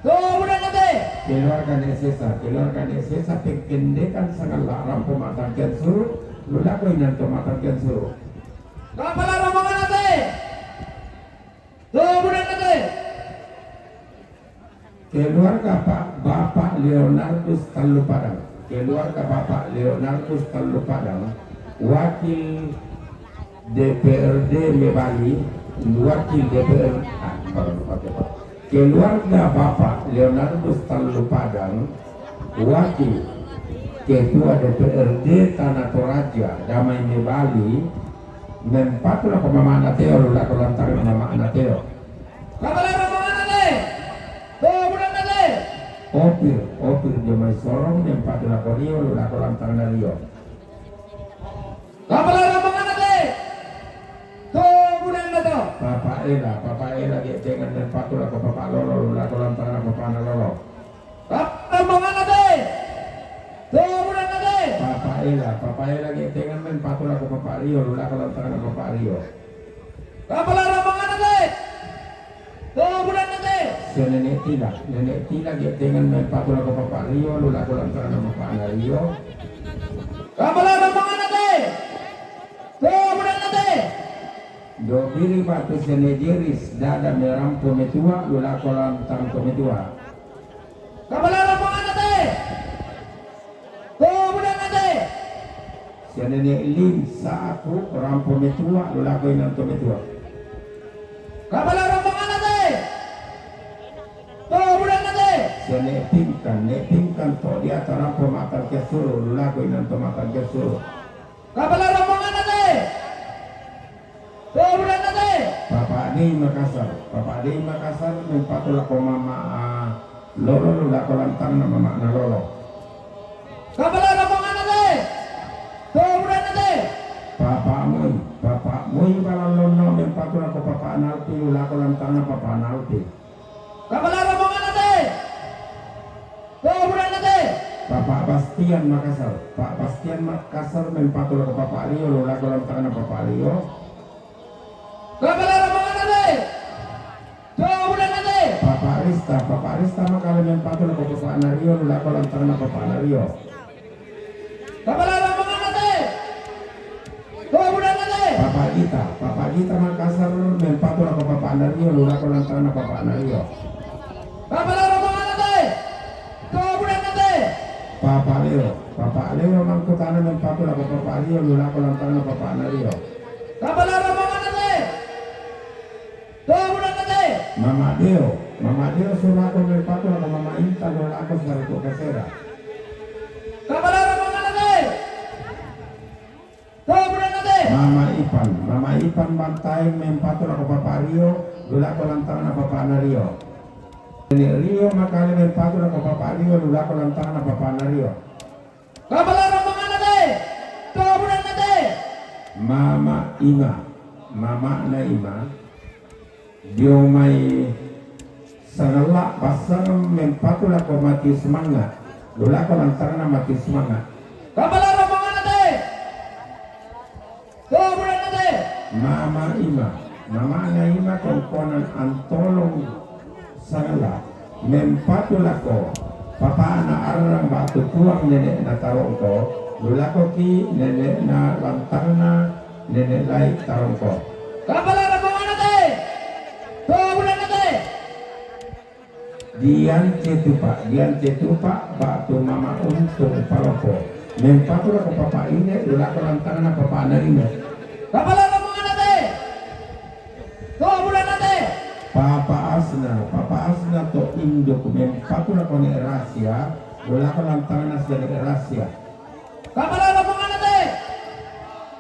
Pemuda nate. Keluarga Nek Sesa, keluarga Nek Sesa Pengkendekan Sangella, rampo Matangkian Suru, lu lako inanto Matangkian Suru. Kapala rombongan nate. Pemuda nate. Keluarga Pak, Bapak Leonardus Tallupadang. Keluarga Bapak Leonardus Tallupadang, wakil D P R D Mebali, wakil D P R, ah, pardon, pardon, Pak. Keluarga Bapak Leonardus Tallupadang, wakil Ketua D P R D Tanah Toraja, Damai Mebali, mempatu lako Mama Nateo, lu lako lantangna Mama Nateo. Kapala rombongan nate. Pemuda nate. Opir, Opir Jomai Sorong, mempatu lako Rio, lu lako lantangna Rio. Kapala rombongan nate. Pemuda nate. Papa Ela, Papa Ela Getengan, mempatu lako Papa Lolo, lu lako lantangna Papa Nalolo. Kapala rombongan nate. Pemuda nate. Papa Ela, Papa Ela Getengan, mempatu lako Papa Rio, lu lako lantangna Papa Rio. Kapala rombongan nate. Pemuda nate. Sia Nenek Tila, Nenek Tila Getengan, mempatu lako Papa Rio, lu lako lantangna Papa Nario. Kapala rombongan nate. Pemuda nate. Dobiri Batu Sia Nenek Jeris, dada merampo metua, lu lako lantang to metua. Kapala rombongan nate. Pemuda nate. Sia Nenek Lim Saaku, rampo metua, lu lako inanto metua. Kapala rombongan nate. Pemuda nate. Sia Nek Pingkan, Nek Pingkan to dia ta rampo Matangkian Suru, lu lako inanto Matangkian Suru. Kapala rombongan nate. Pemuda nate. Papa Dei Makassar, Papa Dei Makassar, mempatu lako Mama, ah, Lolo, lu lako lantangna Mama Nalolo. Kapala rombongan nate. Pemuda nate. Papa Moi, Papa Moi Balalono, mempatu lako Papa Nalpi, lu lako lantangna Papa Nalpi. Kapala rombongan nate. Pemuda nate. Papa Bastian Makassar, Pak Bastian Makassar, mempatu lako Papa Rio, lu lako lantangna Papa Rio. Kapala rombongan nate. Pemuda nate. Papa Rista, Papa Rista Makale, mempatu lako Papa Nario, lu lako lantangna Papa Nario. Kapala rombongan nate. Pemuda nate. Papa Gita, Papa Gita Makassar, mempatu lako Papa Nario, lu lako lantangna Papa Nario. Kapala rombongan nate. Pemuda nate. Papa Leo, Papa Leo Mangkutana, mempatu lako Papa Rio, lu lako lantangna Papa Nario. Kapala rombongan nate. Pemuda nate. Mama Deo, Mama Deo Surato, mempatu lako Mama Intan, lu lako Surato Kasera. Kapala rombongan nate. Pemuda nate. Mama Ipan, Mama Ipan Bantaeng, mempatu lako Papa Rio, lu lako lantangna Papa Nario. Nenek Rio Makale, mempatu lako Papa Rio, lu lako lantangna Papa Nario. Kapala rombongan nate. Pemuda nate. Mama Ima, Mama na Ima, Diomai Sangella Bassang, mempatu lako Matius Manga, lu lako lantangna Matius Manga. Kapala rombongan nate. Pemuda nate. Mama Ima, Mama na Ima, kongkonan Antolong Sangella, mempatu lako Papana Arrang Batu Puang, nenekna Tarongko, lu lako ki nenekna lantangna Nenek Lai Tarongko. Kapala rombongan nate. Pemuda nate. Dian Cetupa, Dian Cetupa, Batu Mama Untung Palopo, mempatu lako Papa Ine, lu lako lantangna Papa Narino. Kapala rombongan nate. Pemuda nate. Papa Asna, Papa Asna to induk, mempatu lako Nek Rasia, Lulako lantangna si Nenek Rasya. Kapala rombonganna te.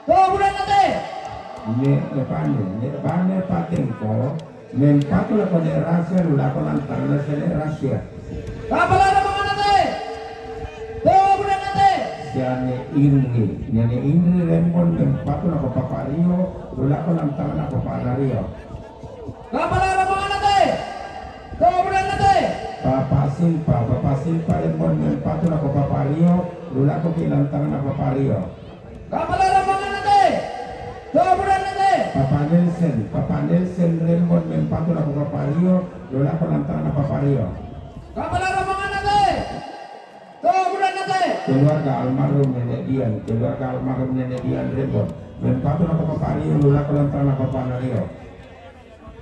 Toburanna te. Nenek Bane, Nenek Bane patengko. Mempatu lako Nenek Rasya, lulako lantangna si Nenek Rasya. Kapala rombonganna te. Toburanna te. Si Nenek Indri, Nenek Indri rembon mempatu lako Papa Rio, lulako lantangna Papa Nario. Kapala rombonganna te. Toburanna te. Papa Silpa, Papa Silpa rembon mempatu lako Papa Rio, lulako ki lantangna Papa Rio. Kapala rombonganna te. Toburanna te. Papa Nelson, Papa Nelson rembon mempatu lako Papa Rio, lulako lantangna Papa Rio. Kapala rombonganna te. Toburanna te. Keluarga almarhum Nenek Dian, keluarga almarhum Nenek Dian rembon mempatu lako Papa Rio, lulako lantangna Papa Nario.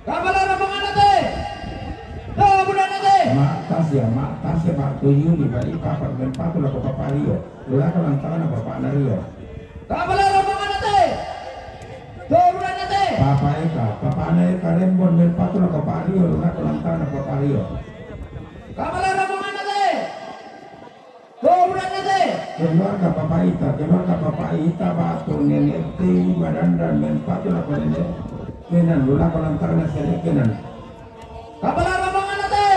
Kapala rombonganna te. Toburanna te. Mak Tasya, Mak Tasya, Mak Tuyuli, Balikpapan, mempatu lako Papa Rio, lulako lantangna Papa Nario. Kapala rombonganna te. Toburanna te. Papa Eka, Papa Eka rembon mempatu lako Papa Rio, lulako lantangna Papa Rio. Kapala rombonganna te. Toburanna te. Keluarga Papa Ita, keluarga Papa Ita batu Nenek Tei Madandan mempatu lako Nenek Kenan, lulako lantangna si Nenek Kenan. Kapala rombonganna te.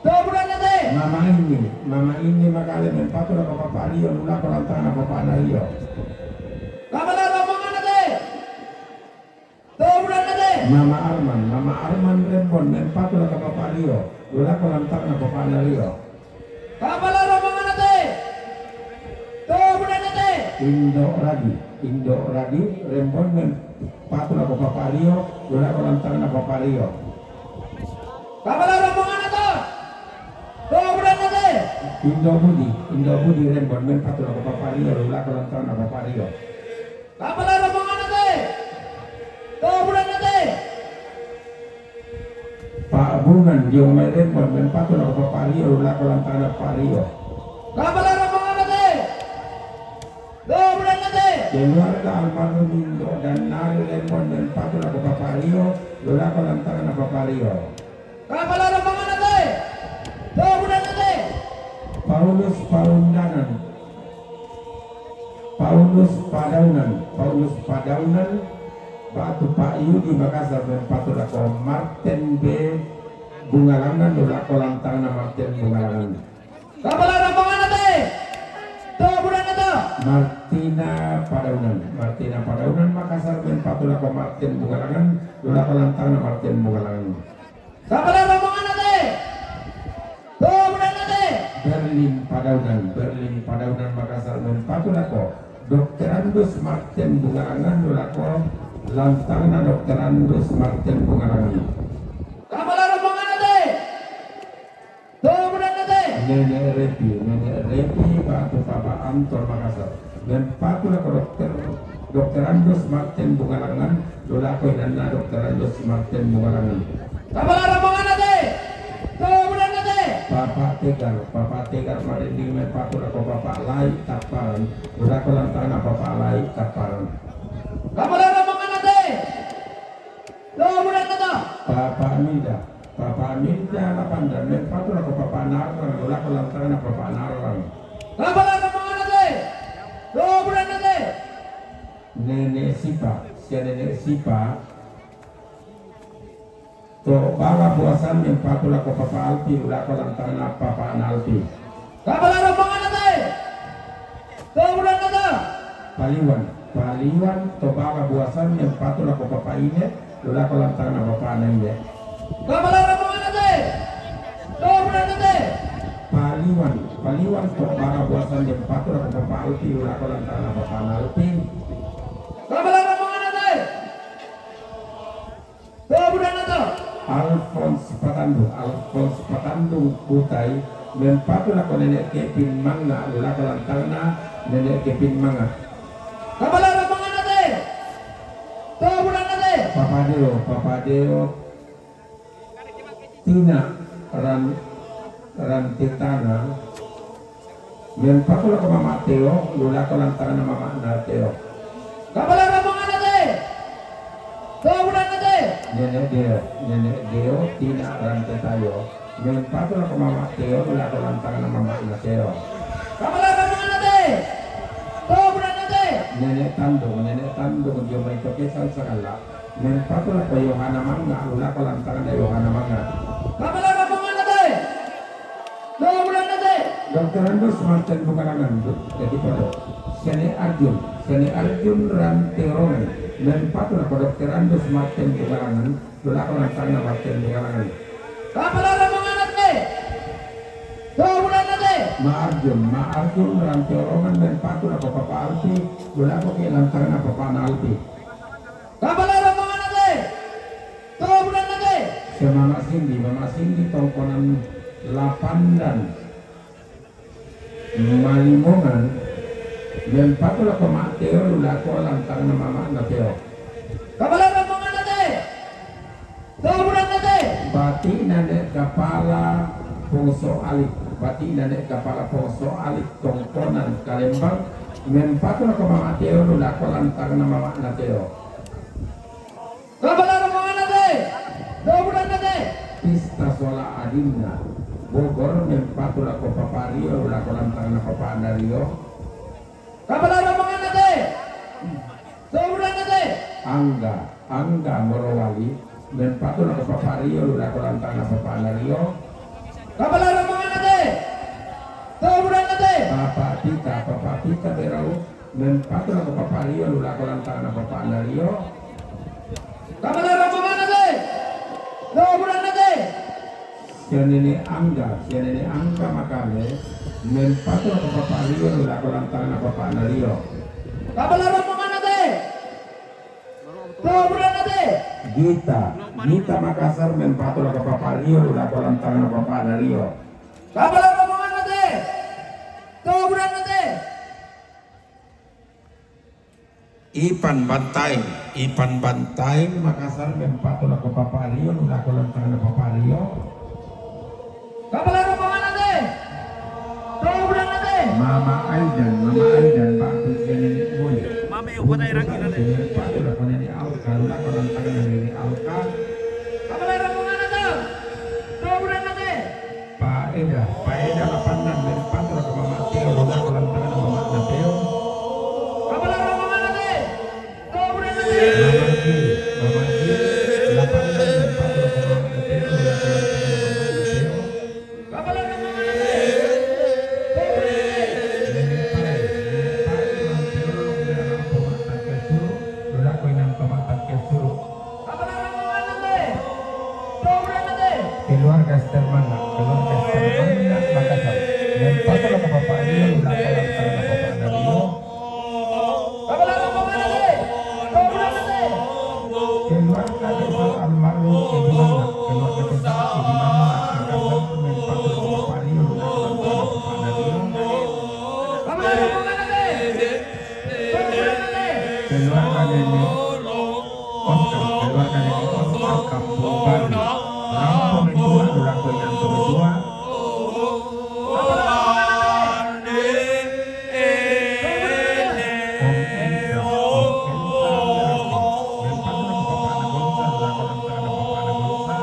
Toburanna te. Mama Ini, Mama Ini Magale mempatu lako Papa Rio, lulako lantangna Papa Nario. Kapala rombonganna te. Toburanna te. Mama Arman, Mama Arman rembon mempatu lako Papa Rio, lulako lantangna Papa Nario. Kapala rombonganna te. Toburanna te. Indo Radi, Indo Radi rembon mempatu lako Papa Rio, lulako lantangna Papa Rio. Kapala rombonganna te. Toburanna te. Indo Budi, Indo Budi rembon mempatu lako Papa Rio, lulako lantangna Papa Rio. Kapala rombonganna te. Toburanna te. Pak Bungan, dio mai rembon mempatu lako Papa Rio, lulako lantangna Papa Rio. Kapala rombonganna te. Toburanna te. Keluarga almarhum Indo Danari rembon mempatu lako Papa Rio, lulako lantangna Papa Rio. Kapala rombonganna te. Toburanna te. Paulus Paundanan. Paulus Padaunan, Paulus Padaunan, batu Pak Yudi Makassar mempatu lako Martin B Bungalangan, lulako lantangna Martin Bungalangan. Kapala rombonganna te. Toburanna te. Martina Padaunan, Martina Padaunan Makassar mempatu lako Martin Bungalangan, lulako lantangna Martin Bungalangan. Kapala rombonganna te. Toburanna te. Berlin Padaunan, Berlin Padaunan Makassar mempatu lako Dokterandus Martin Bungalangan, lulako lantangna Dokterandus Martin Bungalangan. Kapala rombonganna te. Toburanna te. Nenek Repi, Nenek Repi batu Papa Anton Makassar mempatu lako Dokter, Dokterandus Martin Bungalangan, lulako inanna Dokterandus Martin Bungalangan. Kapala rombonganna te. Toburanna te. Papa Tegar, Papa Tegar marinding mempatu lako Papa Lai Taparan, lulako lantangna Papa Lai Taparan. Kapala rombonganna te. Toburanna te. Papa Mida, Papa Mida Lapanda mempatu lako Papa Narang, lulako lantangna Papa Narang. Kapala rombonganna te. Toburanna te. Nenek Sipa, sia Nenek Sipa. To bala buasan mempatu lako Papa Alpi, lulako lantangna Papa Nalpi. Kapala rombonganna te. Toburanna te. Paliwan, Paliwan to bala buasan mempatu lako Papa Ine, lulako lantangna Papa Naine. Kapala rombonganna te. Toburanna te. Paliwan, Paliwan to bala buasan mempatu lako Papa Alpi, lulako lantangna Papa Nalpi. Kapala rombonganna te. Toburanna te. Alfons Patandung, Alfons Patandung Kutai mempatu lako Nenek Kepin Manga, lulako lantangna Nenek Kepin Manga. Kapala rombonganna te. Toburanna te. Papa Deo, Papa Deo. Tina Ran, Rantetana. Mempatu lako Mama Teo, lulako lantangna Mama Nateo. Kapala rombonganna te. Toburanna te. Nenek Deo, Nenek Deo, Tina Rantetayo. Mempatu lako Mama Teo, lako lantang na Mama na Teo. Kapala rombongan na te. Toburan na te. Nenek Tandung, Nenek Tandung, dio mai toke sang sagala. Mempatu lako Yohana Manga, lako lantang na Yohana Manga. Kapala rombongan na te. Toburan na te. Dokter Andus Martin Bukarangan, jadi pada. Sene Arjun, Sene Arjun Ranterongan. Mempatu lako Dokter Andus Martin Bukarangan. Lako lantang na Martin Bukarangan. Kapala rombongan na te. Toburan na te. Ma Arjun, Ma Arjun Ranterongan mempatu lako Papa Alpi. Lako ke lantang na Papa na Alpi. Kapala rombongan na te. Toburan na te. Sia Mama Sindi, Mama Sindi tongkonan Lapandan. Malimongan, mempatu lako Ma Teo, lako lantang na Mama na Teo. Kapala rombongan na te. Toburan na te. Bati na Nenek Kapala Pongso Alit, bati na Nenek Kapala Pongso Alit tongkonan Kalembang, mempatu lako Mama Teo, lako lantang na Mama na Teo. Kapala rombongan na te. Toburan na te. Pista sola adinna. Bogor mempatu lako Papa Rio, lako lantang na Papa na Rio. Kapala rombongan na te. Toburan na te. Angga, Angga Morowali mempatu lako Papa Rio, lako lantang na Papa na Rio. Kapala rombongan na te. Toburan na te. Papa Pita, Papa Pita Berau mempatu lako Papa Rio, lako lantang na Papa na Rio. Kapala rombongan na te. Toburan na te. Sia Nene Angga, Sia Nene Angga Makale mempatu lako Papa Rio, lako lantang na Papa na Rio. Kapala rombongan na te. Toburan na te. Gita, Gita Makassar mempatu lako Papa Rio, lako lantang na Papa na Rio. Kapala rombongan na te. Toburan na te. Ipan Bantaeng, Ipan Bantaeng Makassar mempatu lako Papa Rio, lako lantang na Papa Rio. Kapala rombongan na te. Toburan na te. Mama Aidan, Mama Aidan, Pak Tusian Nenek Boy. Mame, upat air lagi na te. Mempatu lako Nenek Alka, lako lantang na Nenek Alka. Kapala rombongan na te. Toburan na te. Pak Eda, Pak Eda Lapandan mempatu lako Mama Teo, lako lantang na Mama na Teo. Kapala rombongan na te. Toburan na te. Mama Gil, Mama Gil Lapandan mempatu lako Mama na Teo, lako lantang na Mama na Teo. Kapala rombongan na te. Toburan na te. Nenek Pai, Nenek Pai, Mama Teo, lako Inan Tomat Tangke Suru, lako Inan Tomat Tangke Suru. Keluarga Stermana, keluarga Stermana Makassar. Mempatu lako Papa Rio, lako lantang na Papa na Rio. Keluarga besar almarhum Edi Mangga, keluarga besar Edi Mangga Makassar. Mempatu lako Papa Rio, lako lantang na Papa na Rio. Keluarga Nenek Oscar, keluarga Nenek Oscar Kampung Baru. Lampu Metua, Durango yang kedua. Om Elsa, Om Elsa, Bapak Anak Bangsa, Durango yang kedua.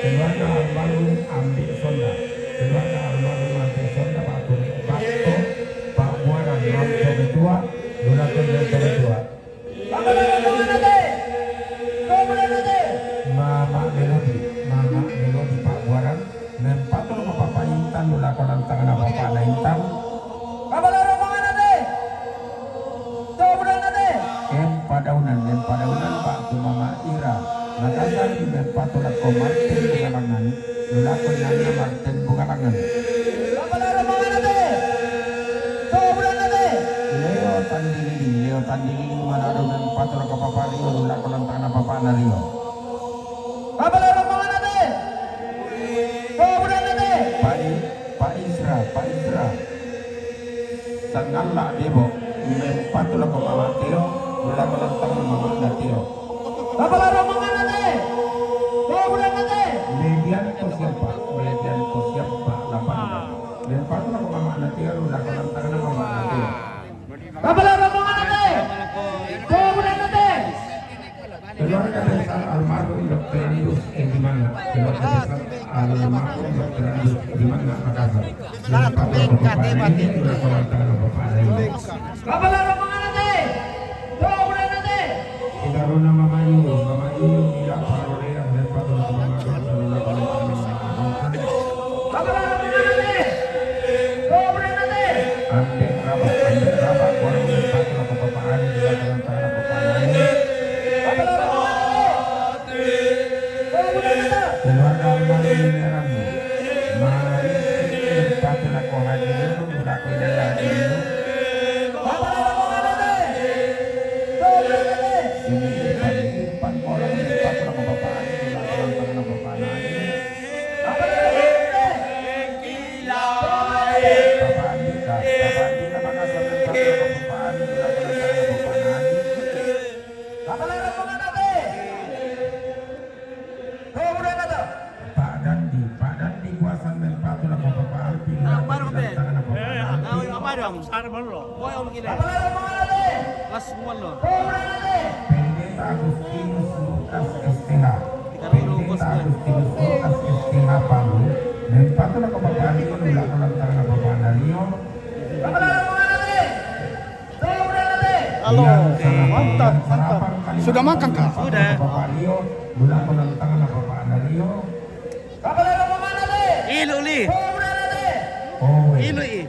Keluarga almarhum Ambi Sonda. Keluarga almarhum Ambi Sonda, Pak Tuni Bakto, Pak Muara, Lampu Metua, Lula Kondang Tua. Mama Melodi, Mama Melodi, Pak Muara, mempatu lako Papa Intan, lako lantang na Papa na Intan. Kapala rombongan na te. Toburan na te. Em Padaunan, Em Padaunan, Pak tu Mama Ira. Makassar, mempatu lako Martin Bungalangan, lako Inan Martin Bungalangan. Kapala rombongan na te. Toburan na te. Leo Tandilili, Leo Tandilili Manado, mempatu lako Papa Rio, lako lantang na Papa na Rio. Kapala rombongan na te. Toburan na te. Pak I-, Pak Isra, Pak Isra. Sangalla Debo, mempatu lako Mama Teo, lako lantang na Mama na Teo. Kapala rombongan na te. Toburan na te. Median ko siapa? Median ko siapa? Lapan. Mempatu lako Mama na Teo, lako lantang na Mama na Teo. Kapala rombongan na te. Toburan na te. Keluarga besar Almarhum Doktor Agus Budiman, Makassar. Satu bengkak hebat ini. Bapak Loro Menganati, Dobrenate. Kita runa mamayu, mamayu, tidak parolean, dan patut mamakan, dan lakukan. Bapak Loro Menganati, Dobrenate. Ande rapat, ande rapat, orang patut mamakan, dan lakukan. Bapak Loro Menganati. Keluarga almarhum ini ramai. Mari kita pelaku haji dulu, pelaku haji dulu. Ini depan, ini depan orang ini, depan orang bapak ini, depan orang bapak ini. Bapak Andika, Bapak Andika, mana suami bapak ini, depan orang bapak ini. Bapak Loro Menganati. Pak Dandi, Pak Dandi kuasa mempatu lah Bapak Alpi. Apa dong, Be? Tangan apa? Eh, apa dong? Boy, om gila. Apa dong, Bang Alpi? Las semua lo. Pendeta Agustinus Lukas S T H. Pendeta Agustinus Lukas S T H Palu. Mempatu lah Bapak Alpi, ulah kolam tangan Bapak Dario. Apa dong, Bang Alpi? Halo. Iya, mantap, mantap. Sudah makan kah? Sudah. Ilu li. Ilu i.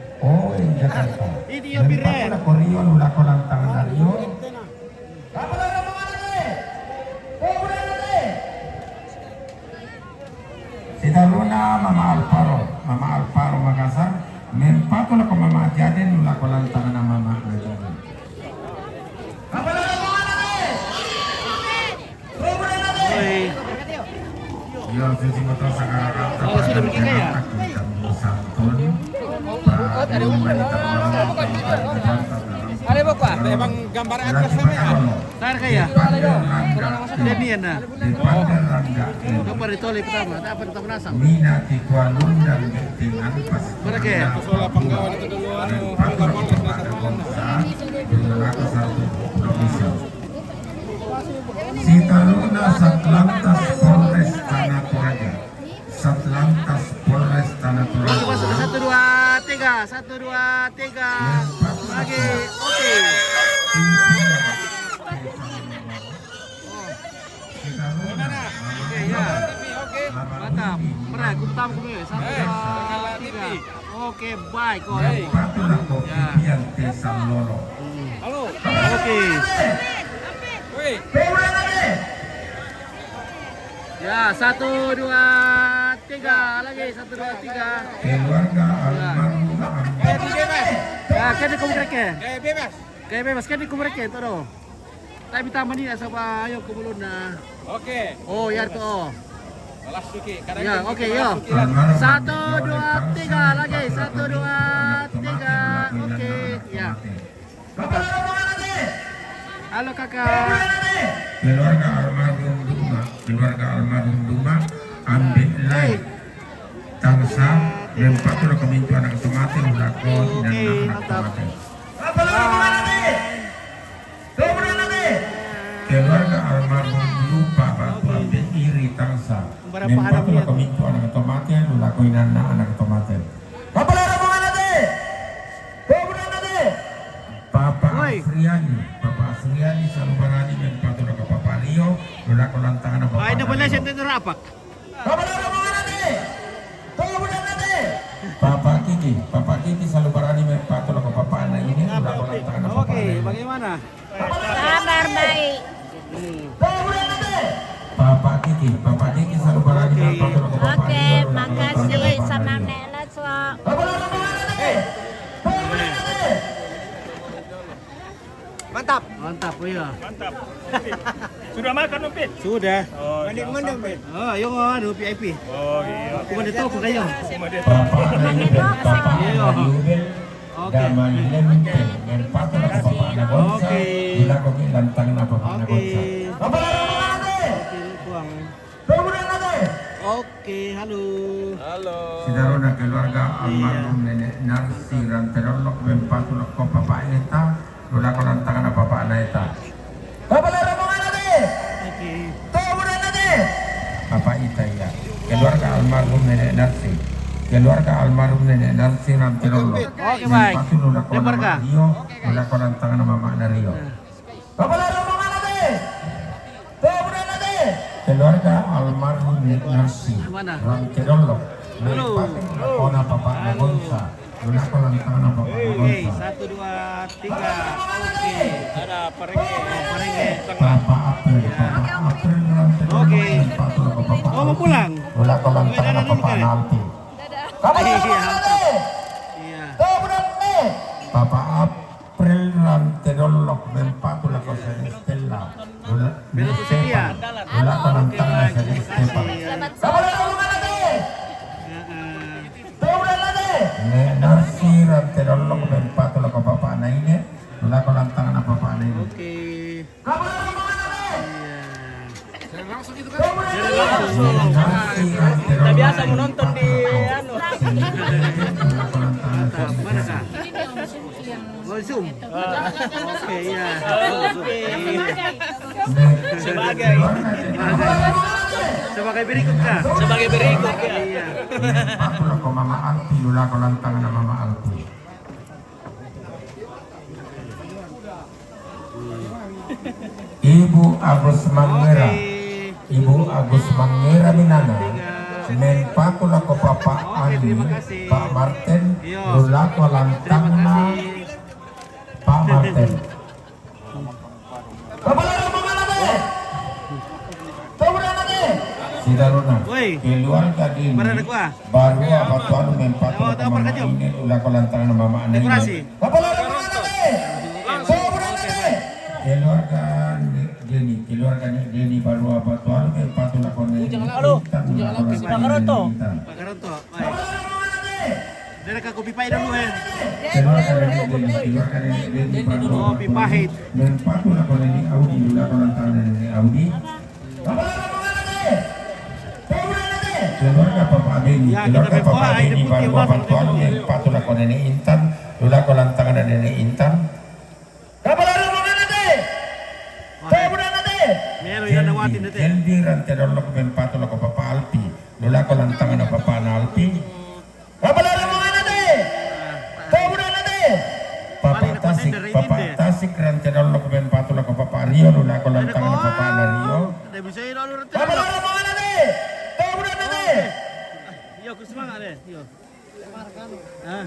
Ini ya, Biren. Sitaruna Mama Alparo, Mama Alparo Makassar, mempatu lako Mama Jaden, lako lantang na Mama Jaden. Oi. Yo, sisi motor sekarang. Oh, sudah bikin kaya? Santun. Ada buku apa? Emang gambar atas sama ya? Tar kaya? Dia nian na. Gambar itu oleh pertama, tak apa, tak penasaran. Mina tikuan undang dengan pas. Berapa ya? Soal penggawa itu dulu, anu, gambar itu penasaran. Sitaruna Satlantas Polres Tanah Toraja. Satlantas Polres Tanah Toraja. Oke, masuk ke satu, dua, tiga. Satu, dua, tiga. Lagi. Oke. Oke, ya. Mantap. Berat, aku pertama aku. Satu, dua, tiga. Oke, baik. Halo. Oke. Ya, satu, dua, tiga. Lagi, satu, dua, tiga. Keluarga almarhum. Ya, kan di kumreke. Gaya bebas. Gaya bebas, kan di kumreke, tuh, dong. Tapi taman ini asal ayo ke belum, nah. Oke. Oh, ya, tuh. Ya, oke, yo. Satu, dua, tiga, lagi. Satu, dua, tiga. Oke, ya. Halo, Kakak. Keluarga almarhum Duma, keluarga almarhum Duma, ambil lai. Tangsa, dan patut komintu anak tomate, ulah ko, dan anak tomate. Keluarga almarhum Lupa Batu ambil iri tangsa. Dan patut komintu anak tomate, ulah ko, inanna anak tomate. Apa lagi rombongan nanti? Papa Asriani, Papa Asriani, salubarani mempatu na Papa Rio, lula ko lantangan na Papa Rio. Ay, nabala siya na rapak. Papa lagi rombongan nanti? Papa lagi nanti? Papa Kiki, Papa Kiki, salubarani mempatu na Papa na ini, lula ko lantangan na Papa Rio. Oke, bagaimana? Kabar baik. Papa Kiki, Papa Kiki, salubarani mempatu na Papa Rio, lula ko lantangan na Papa Rio. Oke, makasih sama Nek Laswa. Mantap. Mantap, oh iya. Mantap. Sudah makan, Umpit? Sudah. Oh, mending, mending, Umpit. Oh, ayo, anu, V I P. Oh, iya. Aku mandi toko kayo. Aku mandi toko. Iya. Oke. Oke. Oke. Oke, Bang. Oke, halo. Halo. Sidarona keluarga almarhum Nenek Narsi Ranterolok, mempatu lako Papa Eta, lula ko lantangan na Papa Eta. Papa lagi rombongan nanti? Oke. Bapak Ita, ya. Keluarga almarhum Nenek Narsi. Keluarga almarhum Nenek Narsi Ranterollok. Oke, baik. Mempatu lula ko Mama Rio, lula ko lantangan Mama Nario. Keluarga almarhum Nenek Narsi Ranterollok. Mempatu lula ko Papa Nagonsa. Lula ko lantangan Papa Nagonsa. Oke, satu, dua, tiga. Oke. Ada parenge. Parenge. Papa April, Papa April Ranterollok. Oke. Mempatu lula ko Papa Alpi. Mau pulang? Lula ko lantangan Papa Alpi. Iya. Papa April Ranterollok mempatu lula ko Seni Stella. Lula, Nenek Stella. Lula ko lantangan Seni Stella. Heeh. Nenek Narsi Ranterollok mempatu lula ko Papa Naine. Lula ko lantangan Papa Naine. Oke. Iya. Langsung gitu kan? Dari langsung. Kita biasa menonton di anu. Mantap, mana, Kak? Oh, Zoom. Oke, iya. Oke. Sebagai sebagai berikut, Kak. Sebagai berikut, ya. Iya. Aku lah ko Mama Alpi, lula ko lantangan Mama Alpi. Ibu Agus Mangera. Oke. Ibu Agus Mangera Minana. Tiga. Mempatu lula ko Papa Ani, terima kasih. Pak Martin, iya, lula ko lantangan Pak Martin. Sida luna. Woi. Keluarga Dini. Barada gua. Barua Batualu mempatu lula ko Mama Ine, lula ko lantangan Mama Ine. Dekorasi. Keluarga Dini, keluarga Dini Barua Batualu mempatu lula ko Nene Intan, lula ko lantangan Nene Intan. Pak Karonto. Baik. Dari Kak Kopi Pahit dulu, eh. Keluarga Dini, keluarga Dini Barua Batualu. Kopi Pahit. Mempatu lula ko Nene Audi, lula ko lantangan Nene Audi. Keluarga Papa Beni, ya, keluarga Papa Beni Barua Batualu, mempatu lula ko Nene Intan, lula ko lantangan Nene Intan. Melo ya, Keldi, Keldi Ranterollok mempatu lula ko Papa Alpi, lula ko lantangan Papa Alpi. Papa Tasik, Papa Tasik Ranterollok mempatu lula ko Papa Rio, lula ko lantangan Papa Rio. Iya, aku semangat deh. Iya. Ah.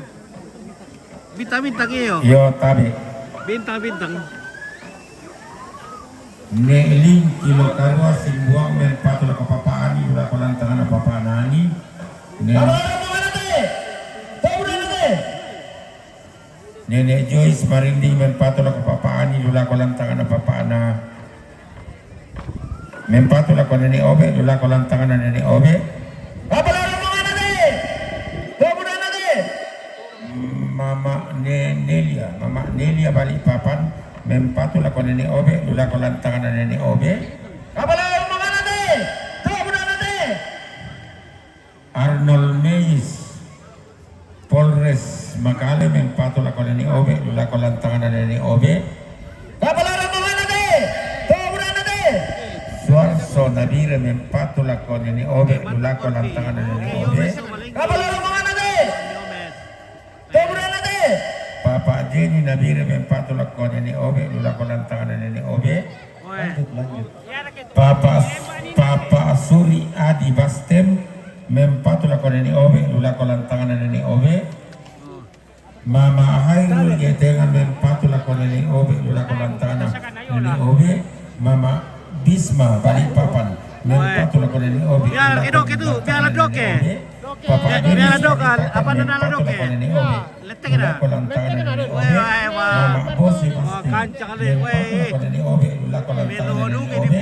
Bintang-bintang iyo. Iyo, tabe. Bintang-bintang. Ne'e Lingki Lokarua Simbuang mempatu lula ko Papa Ani, lula ko lantangan Papa Ani. Ne'e Nenek Joyce Marinding mempatu lula ko Papa Ani, lula ko lantangan Papa Ana. Mempatu lula ko Nene Obe, lula ko lantangan Nene Obe. Mama Ne-, Nelia, Mama Nelia Balikpapan, mempatu lula ko Nene Obe, lula ko lantangan Nene Obe. Arnold Meyis, Polres Makale, mempatu lula ko Nene Obe, lula ko lantangan Nene Obe. Suarso Nabire, mempatu lula ko Nene Obe, lula ko lantangan Nene Obe. Papa Jeni Nabire, mempatu lula ko Nene Obe, lula ko lantangan Nene Obe. Lanjut, lanjut. Papa, Papa Suri Adi Bastem, mempatu lula ko Nene Obe, lula ko lantangan Nene Obe. Mama Hairul Getengan, mempatu lula ko Nene Obe, lula ko lantangan Nene Obe. Mama Bisma Balikpapan, mempatu lula ko Nene Obe, lula ko lantangan Nene Obe. Papa Deni Balikpapan, mempatu lula ko Nene Obe, lula ko lantangan Nene Obe. Mama Bosi Bastem, mempatu lula ko Nene Obe, lula ko lantangan Nene Obe.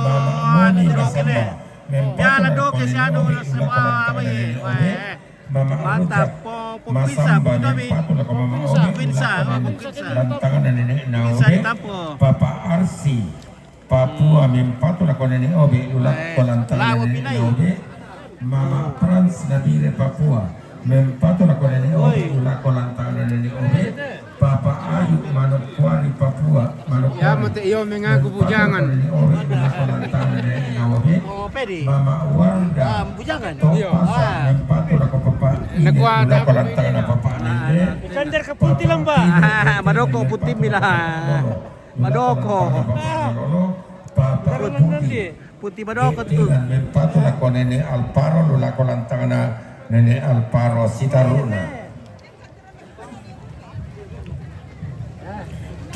Mama Moni Basamba, mempatu lula ko Nene Obe, lula ko lantangan Nene Obe. Mama Rujak Masamba, mempatu lula ko Mama Obe, lula ko lantangan Nene Obe. Papa Arsi Papua, mempatu lula ko Nene Obe, lula ko lantangan Nene Obe. Mama Frans Nabire Papua, mempatu lula ko Nene Obe, lula ko lantangan Nene Obe. Papa Ayu Manokwari Papua, Manokwari. Ya, mate iyo mengaku bujangan. Owe, Manokwari, Owe. Oh, pede. Mama Wanda. Ah, bujangan. Topa iyo. Sa, ah, mempatu lako papa ine, lako lantangana papa ine. Ikandar ke putih lembah. Ah, madoko putih mila. Madoko. Papa putih. Putih madoko tu. Mempatu lako nene Alparo, lako lantangana nene Alparo Sitaruna.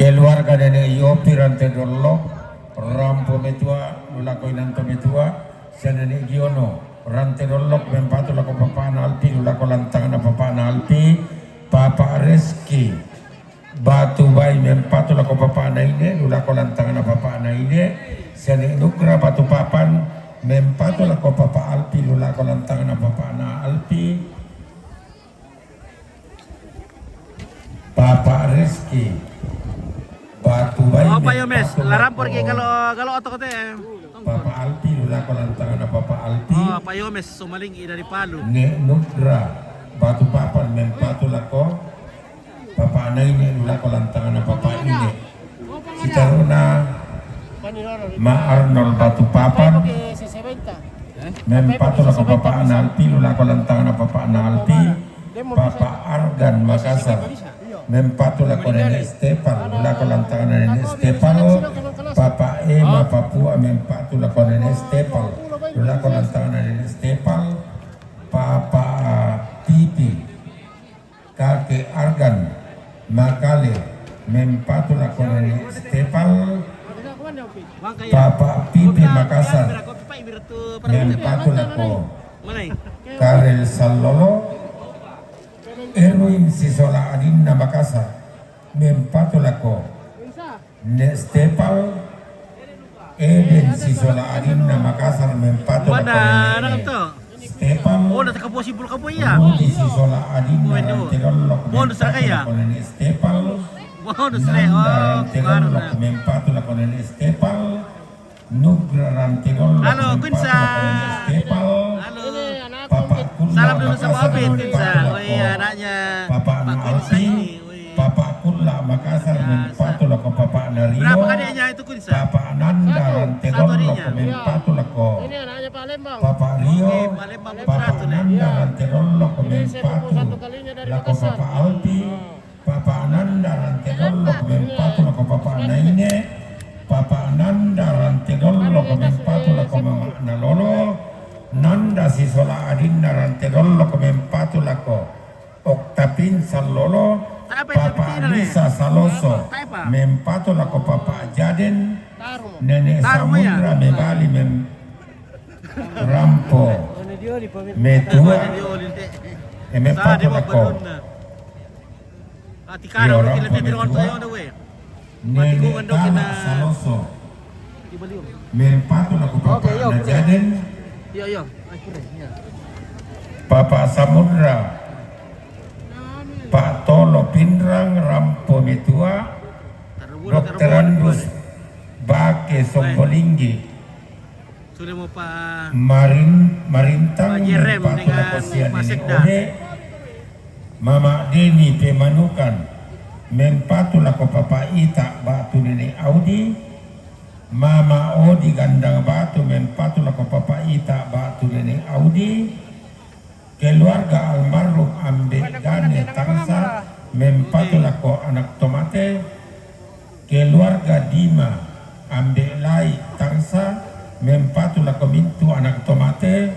Keluarga nene Yopi Rante Dollok, Rampo Metua, lako inanto Metua, sia nene Giono, Rante Dollok, mempatu lako papana Alpi, lako lantangana papana Alpi, Papa Reski, Batu Bai, mempatu lako papana ine, lako lantangana papana ine, sia nene Nugra Batu Papan, mempatu lako papa Alpi, lako lantangana papana Alpi, Papa Reski, Batu Bai. Oh, Pak Yomes, mempatu lako, laran pergi kalau, kalau otak teh. Papa Alpi, lako lantangana papa Alpi. Oh, Pak Yomes, Somaling dari Palu. Ne Nugra, Batu Papan, mempatu lako papa ine, lako lantangana papa ine. Sitaruna, Ma Arnold Batu Papan, mempatu lako papana Alpi, lako lantangana papana Alpi, Papa Argan Makassar, mempatu lako nene Stepal, lako lantangana nene Stepal, Papa Ema Papua, mempatu lako nene Stepal, lako lantangana nene Stepal, Papa Pipi. Kake Argan Makale, mempatu lako nene Stepal, Papa Pipi Makassar, mempatu lako Karel Sallolo, Erwin Sisola Adinna Makassar, mempatu lako Ne Stepal, Eden Sisola Adinna Makassar, mempatu lako nene Stepal. Oh, na takapo si bulu kapo iya. Rudi Sisola Adinna Rante Dollok, mempatu lako nene Stepal. Bonus le, oh, Nanda Rante Dollok, mempatu lako nene Stepal. Nugra Rante Dollok, mempatu lako nene Stepal. Halo. Papa Kulla Makassar, mempatu lako Papa Alpi. Papa Kulla Makassar, mempatu lako papana Rio. Berapa adiknya itu, Kunsa? Papa Nanda Rante Dollok, mempatu lako Papa Rio. Papa Nanda Rante Dollok, mempatu lako Papa Alpi. Papa Nanda Rante Dollok, mempatu lako papana ine. Papa Nanda Rante Dollok, mempatu lako mamana Lolo. Nanda Sisola Adinna Rante Dollok, mempatu lako Oktapin Sallolo, Papa Lisa Saloso, mempatu lako Papa Jaden, Nene Samudra mebali mem-, Rampo Metua, e mempatu lako Rampo Metua. Nene Tana Saloso, mempatu lako Papa Jaden. Papa Samudra, Pak Tolo Pinrang, Rampo Metua, Dokter Andus Bake Sombolinggi. Marin-, Marintang, mempatu lako sia Nene Ode. Mama Deni Pemanukan, mempatu lako Papa Ita batu Nene Audi. Mama Odi Gandang Batu, mempatu lako Papa Ita batu Nene Audi. Keluarga almarhum Ambe Gane Tangsa, mempatu lako anak tomate. Keluarga Dima Ambe Lai Tangsa, mempatu lako mintu anak tomate.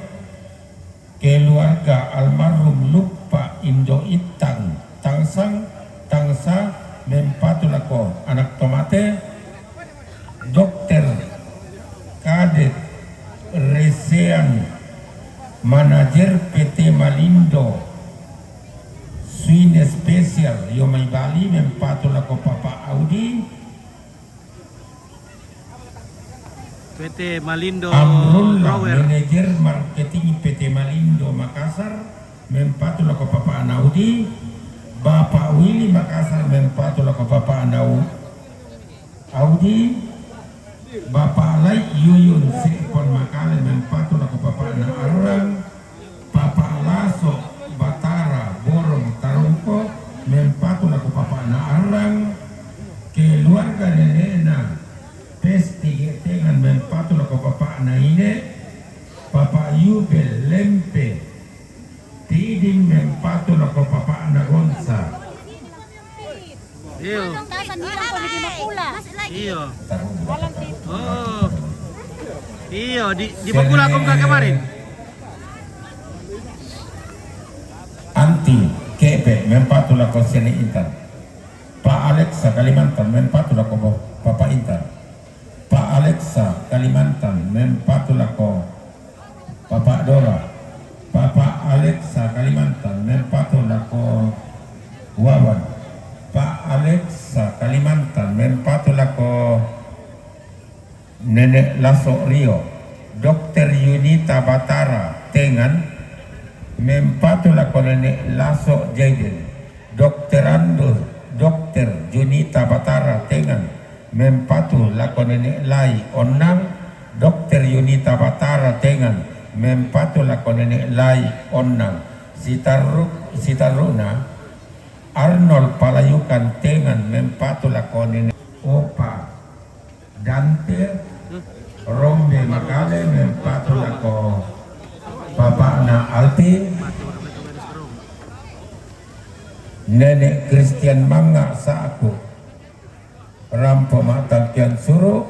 Keluarga almarhum Luppa Indo Itang Tangsang, Tangsa, mempatu lako anak tomate. Dokter Kadet Resean, manajer P T Malindo Swine Special, iyo mai Bali, mempatu lako Papa Audi. P T Malindo Amrullah, manajer marketing P T Malindo Makassar, mempatu lako Papa Anaudi. Bapak Willy Makassar, mempatu lako Papa Anau-, Audi. Bapak Lai Yuyun Sepon Makale, mempatu lako Papa Ana Arang. Papa Laso Batara Borong Tarongko, mempatu lako Papa Ana Arang. Mempatu lako Papa Nagonsa. Iyo. Iyo. Oh. Iyo, di, di Makula ko ka kemarin. Anti, Kepe, mempatu lako Sene Intan. Pa Alexa Kalimantan, mempatu lako Papa Intan. Pa Alexa Kalimantan, mempatu lako Papa Dora. Papa Alexa Kalimantan, mempatu lako Wawan. Pa Alexa Kalimantan, mempatu lako Nenek Laso Rio. Dokter Yunita Batara Tengan, mempatu lako Nenek Laso Jaiden. Dokter Ando, Dokter Junita Batara Tengan, mempatu lako Nenek Lai Onnang. Dokter Yunita Batara Tengan, mempatu lako Nenek Lai Onnang. Sitarru, sitarruna, Arnold Palayukan Tengan, mempatu lako Nenek Opa Dante. Rombe Makale, mempatu lako Papana Alti. Nenek Christian Manga Sa'ku, Rampo Ma'tangkian Suru.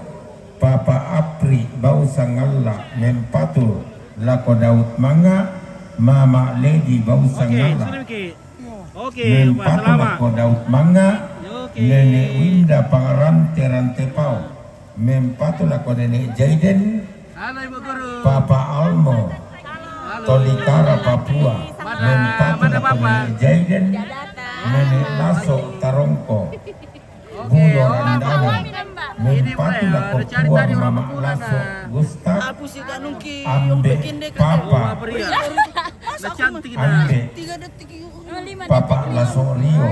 Papa Apri Bausa Ngalla, mempatu lako Daud Manga. Mama Lady Bausa Ngalla, mempatu lako Daud Manga. Nenek Winda Pangarante Rantepao, mempatu lako Nenek Jaiden. Papa Almo, Tolitara Papua, mempatu lako Nenek Jaiden. Nenek Laso Tarongko, Bulo Randanan, mempatu lako Puang Mama Laso Gustaf. Ambe Papa, Ambe Papa Laso Rio,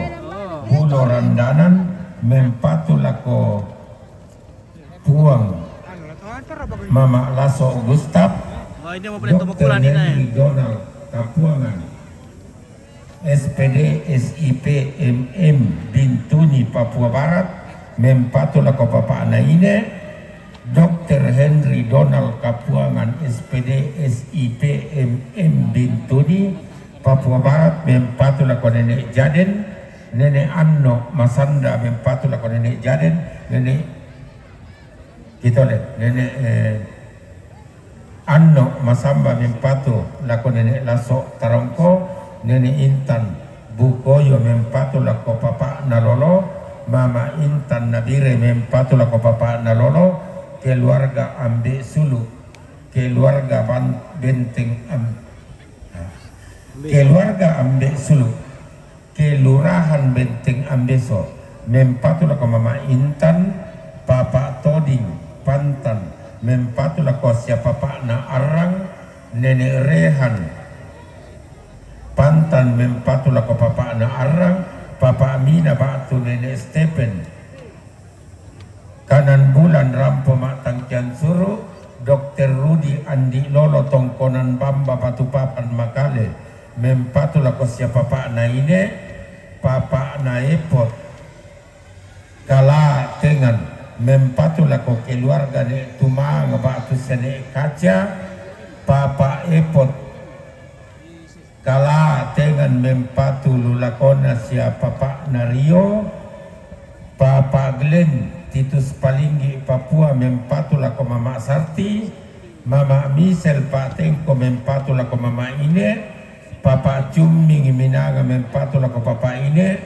Bulo Randanan, mempatu lako Puang Mama Laso Gustaf. Dokter Henry Donald Kapuangan, S P D, S I P, M M, Bintuni, Papua Barat, mempatu lako Papa Naine. Dokter Henry Donald Kapuangan, S P D, S I P, M M, Bintuni, Papua Barat, mempatu lako Nenek Jaden. Nenek Anno Masanda, mempatu lako Nenek Jaden. Nenek Kita le, Nenek, eh, Anno Masamba mempatu lako Nenek Laso Tarongko. Nenek Intan Bukoyo mempatu lako Papa Nalolo. Mama Intan Nabire mempatu lako Papa Nalolo. Keluarga Ambe Sulu, keluarga Ban-, Benteng Am-, keluarga Ambe Sulu, Kelurahan Benteng Ambeso, mempatu lako Mama Intan. Papa Toding Pantan, mempatu lako sia Papa Na Arang. Nenek Rehan Pantan, mempatu lako Papa Na Arang. Papa Mina batu Nenek Stepen. Kanan Bulan Rampo Ma'tangkian Suru, Dokter Rudi Andi Lolo Tongkonan Bamba Batu Papan Makale, mempatu lako sia Papa Naine. Papa Naepot Kala Tengan, mempatu lako keluarga Nenek Tumang batu Sene'e Kaca. Papa Epot Kala Tengan, mempatu lu lakona sia Papa Nario. Papa Glenn Titus Palinggi Papua, mempatu lako Mama Sarti. Mama Misel Patengko, mempatu lako Mama Ine. Papa Cumming Minanga, mempatu lako Papa Ine.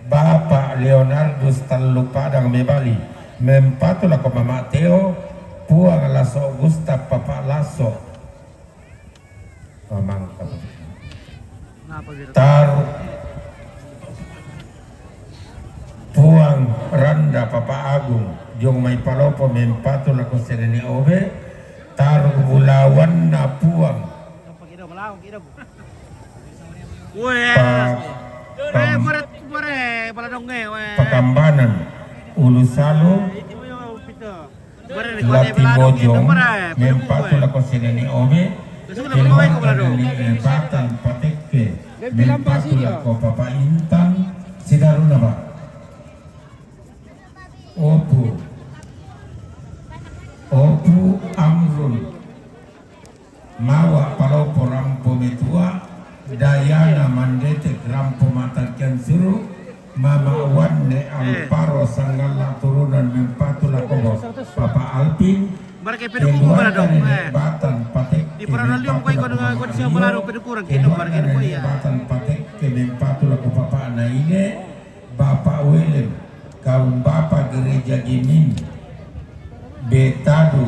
Bapa Leonardus Tallu Padang Mebali, mempatu lako Mama Teo. Puang Laso Gustaf, Papa Laso. Pamangkam. Taru Puang Randa Papa Agung, jong mai Palopo, mempatu lako Senene Obe. Taru Bulawanna Puang. Pa-, Pam-, Pakambanan Ulu Salu. Lati Mojong, mempatu lako Senene Obe. Keluarga Nenek Batan Patekke, mempatu lako Papa Intan. Sidaruna, Pak. Opu, Opu Amrun, Mawa Palopo Rampo Metua. Dayana Mandete Grampo Matanken Suru, Mama Wanne Alparo Sanggalla turunan mempatu lako Papa Alpin, Barke pedu kuku keluarga mana dong? Nenek Eh. Batan Patek Di Parana Lium kau ikut dengan kau siapa baru pedu kurang kita barke Nenek Batan Patek ke mempatu lako Papa Naine, Bapak Welem, kaum Bapak Gereja Gimin, Betadu,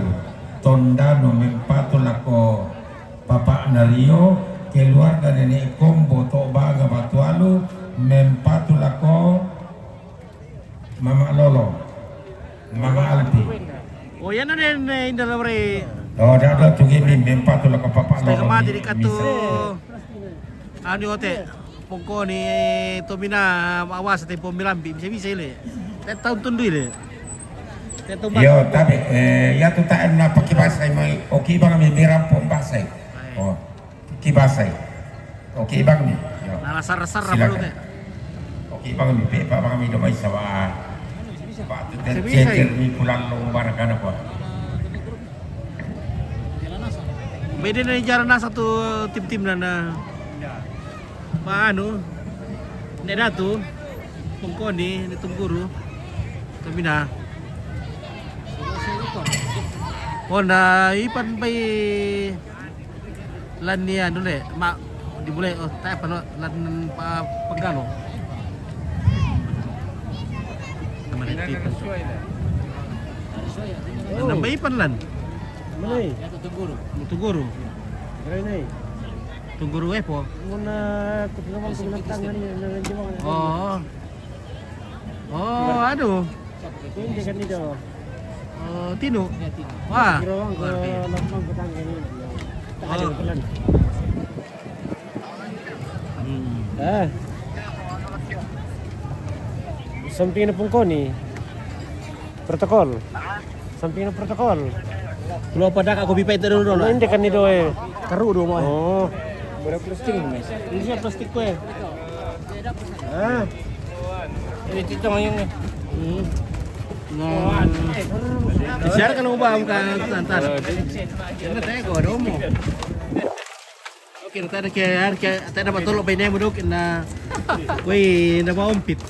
Tondano, mempatu lako Papa Nario, keluarga Nenek Kombo, Tok Baga Batualu, mempatu lako Mama Lolo, Mama Alpi. Oh, ya, no, den, eh, indah lah, bre. Oh, dah, dah, tu gini, mempatu lako Papa Lolo. Setengah mati di katu. Anu ote, pongko ni tomina awas te pom bilambi bisa-bisa ile. Te tahu tundu ile. Te tahu Yo, tapi eh ya tu tak na paki basai mai. Oke bang mi miram pom basai. Oh, ki basai. Oke bang mi. Yo. Nah, rasar-rasar apa lu te? Oke bang mi pe pak bang mi domai sawa. Pak tu cecer ni pulang lombar kana ko. Beda na jarana satu tim-tim na na. Paanu, ne datu, pongkoni, ne tungguru, tamina. Honda ipan pai lan ni anu le, ma di bule, oh, tak apa lo, lan pa pagalo. Mana itu ipan? Nambah ipan lan. Mana? Tungguru. Tungguru. Mana? Tungguru Epo. Muna kutu naman kung nagtangan niya na nandiyo mga Oh. Oh, ano? Hindi ka nito. Oh, tino. Wah. Girawang ko Wah, tino. Lamang ko tangan niya. Oh. Tangan ko lang. Hmm. Ah. Samping na pungkoni. Protokol. Samping na protokol. Kalau pada aku pipa itu dulu lah. Hindi ka ni do eh. Karu do mo eh. Oh. Berapa plastik ini, Mas? Ini siya plastik ko eh. Ah. Ini tito ngayon eh. Hmm. Nah. Share ka na ba ang kantas? Ano tayo ko, ano mo? Okay, tadi ke, tadi ke, tadi dapat tolong bayi nemu dok na, woi, na ba ompit.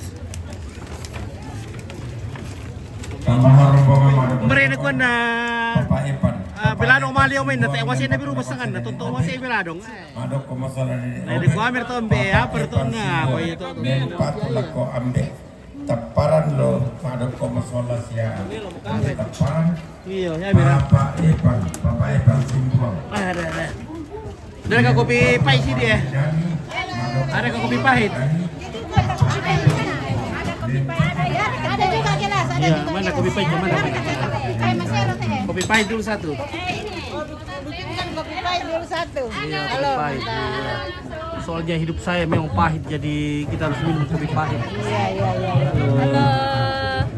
Mare na kuan na, Papa Epan. Ah, belano mali o main na te wasi na biru basangan na tuntung wasi belano. Madok ko masalah ni. Na di ko amir to ambe, apa to na, ko ito. Mempatu lako ambe. Taparan lo, madok ko masola sia. Taparan. Iyo, ya bira. Papa Epan, Papa Epan Simbuang. Ada, ada. Dari ka kopi pahit sih dia. Ada ka kopi pahit. Ada juga gelas, ada Iya, juga mana gelas. Kopi pahit, mana? Kopi pahit, Mas Ero, teh. Kopi pahit dulu satu. Kopi pahit dulu satu. Iya, kopi Halo, pahit. Mantap. Soalnya hidup saya memang pahit, jadi kita harus minum kopi pahit. Iya, iya, iya. Halo. Halo.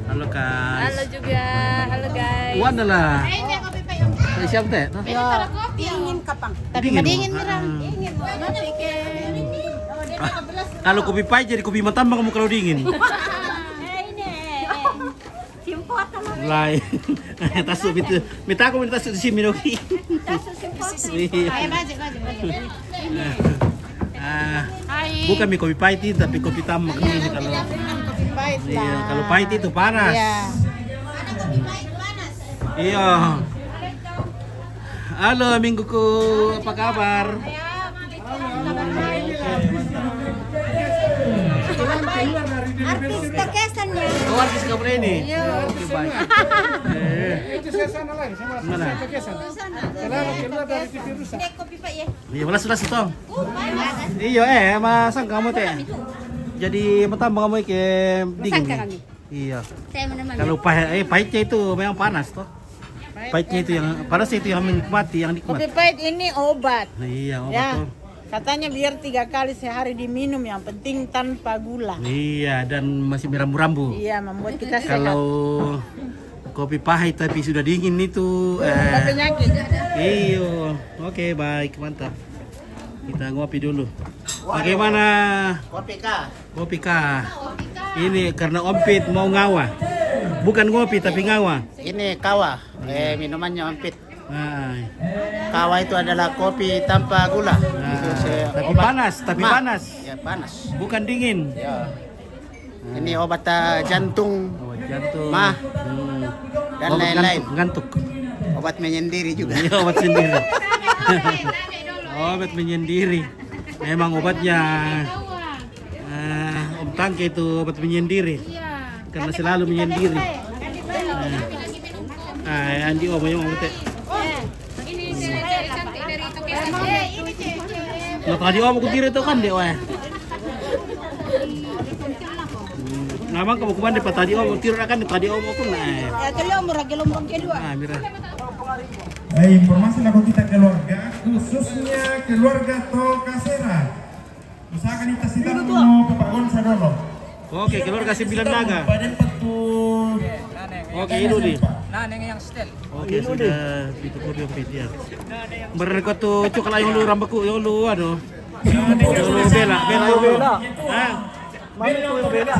Halo, guys. Halo juga. Halo, guys. Wan lah. Ini kopi pahit. Siap, teh? Hah? Ini para kopi. Dingin kapang. Tapi Dingin, madingin ah. Orang. Dingin, mana dikit. Oh, dia Ah, kalau kopi pahit jadi kopi matambang kamu kalau dingin. Eh, ini. Lai. Tasu bitu. Mita aku minta tasu di sini doki. Tasu simple. Iya. Ayo, maju, maju, maju. Ah, Hai. Bukan mi kopi pahit itu, tapi kopi tambak mi kalau. Kopi pahit Iya, lah. Kalau pahit itu panas. Iya. Iya. Halo, mingguku, apa kabar? Artis kekesan ya. Oh, artis kamu ini? Iya. Oke, baik. Eh. Itu saya sana lagi, sama Mana? Saya kekesan. Sana. Kenapa keluar dari T V rusak? Ini kopi, Pak, ya. Iya, belas, belas, Tong. Iya, eh, masang kamu teh. Jadi, pertama kamu ke dingin. Masang kami. Iya. Saya menemani. Kalau pahit, eh, pahitnya itu memang panas, toh. Pahitnya itu yang, panas itu yang menikmati, yang nikmat. Kopi pahit ini obat. Nah, iya, obat Ya. tuh. Katanya biar tiga kali sehari diminum, yang penting tanpa gula. Iya, dan masih rambu-rambu. Iya, membuat kita sehat. Kalau kopi pahit tapi sudah dingin itu, Tambah eh, penyakit. Iyo. Oke, baik, mantap. Kita ngopi dulu. Bagaimana? Kopi kah? Kopi kah? Ini karena ompit mau ngawa. Bukan ngopi, tapi ngawa. Ini kawa, eh, minumannya ompit. Nah, Kawa itu adalah kopi tanpa gula. Nah. Itu se-, Oh, panas, tapi panas. Ya, panas. Bukan dingin. Ya. Ini obat, eh, jantung. Obat jantung. Mah. Hmm. Dan lain-lain. Ngantuk, ngantuk. Obat menyendiri juga. Iya, obat sendiri. Obat menyendiri. Memang obatnya, eh, Om Tangke itu obat menyendiri. Iya. Karena selalu menyendiri. Nah. Ah, Andi Om, yang Om Teh. Nah, tadi Om aku tiru itu kan, Dek, weh. Nah, Mang, kamu kemana, Pak? Tadi Om tiru kan, tadi Om aku, nah. Ya, tadi Om lagi lombong kedua. Ah, mira. Eh, informasi lagu kita keluarga, khususnya keluarga Tokasera. Usahakan kita sita dulu, Bapak Gonsa dulu. Oke, keluarga sembilan naga. Pada petu. Oke, itu di. Nah, neng yang setel. Oke, sudah itu kopi, oke, dia. Mereka tuh coklat yang lu rambaku, yang lu, aduh. Yang lu bela, bela, yang lu. Hah? Mami tuh yang bela.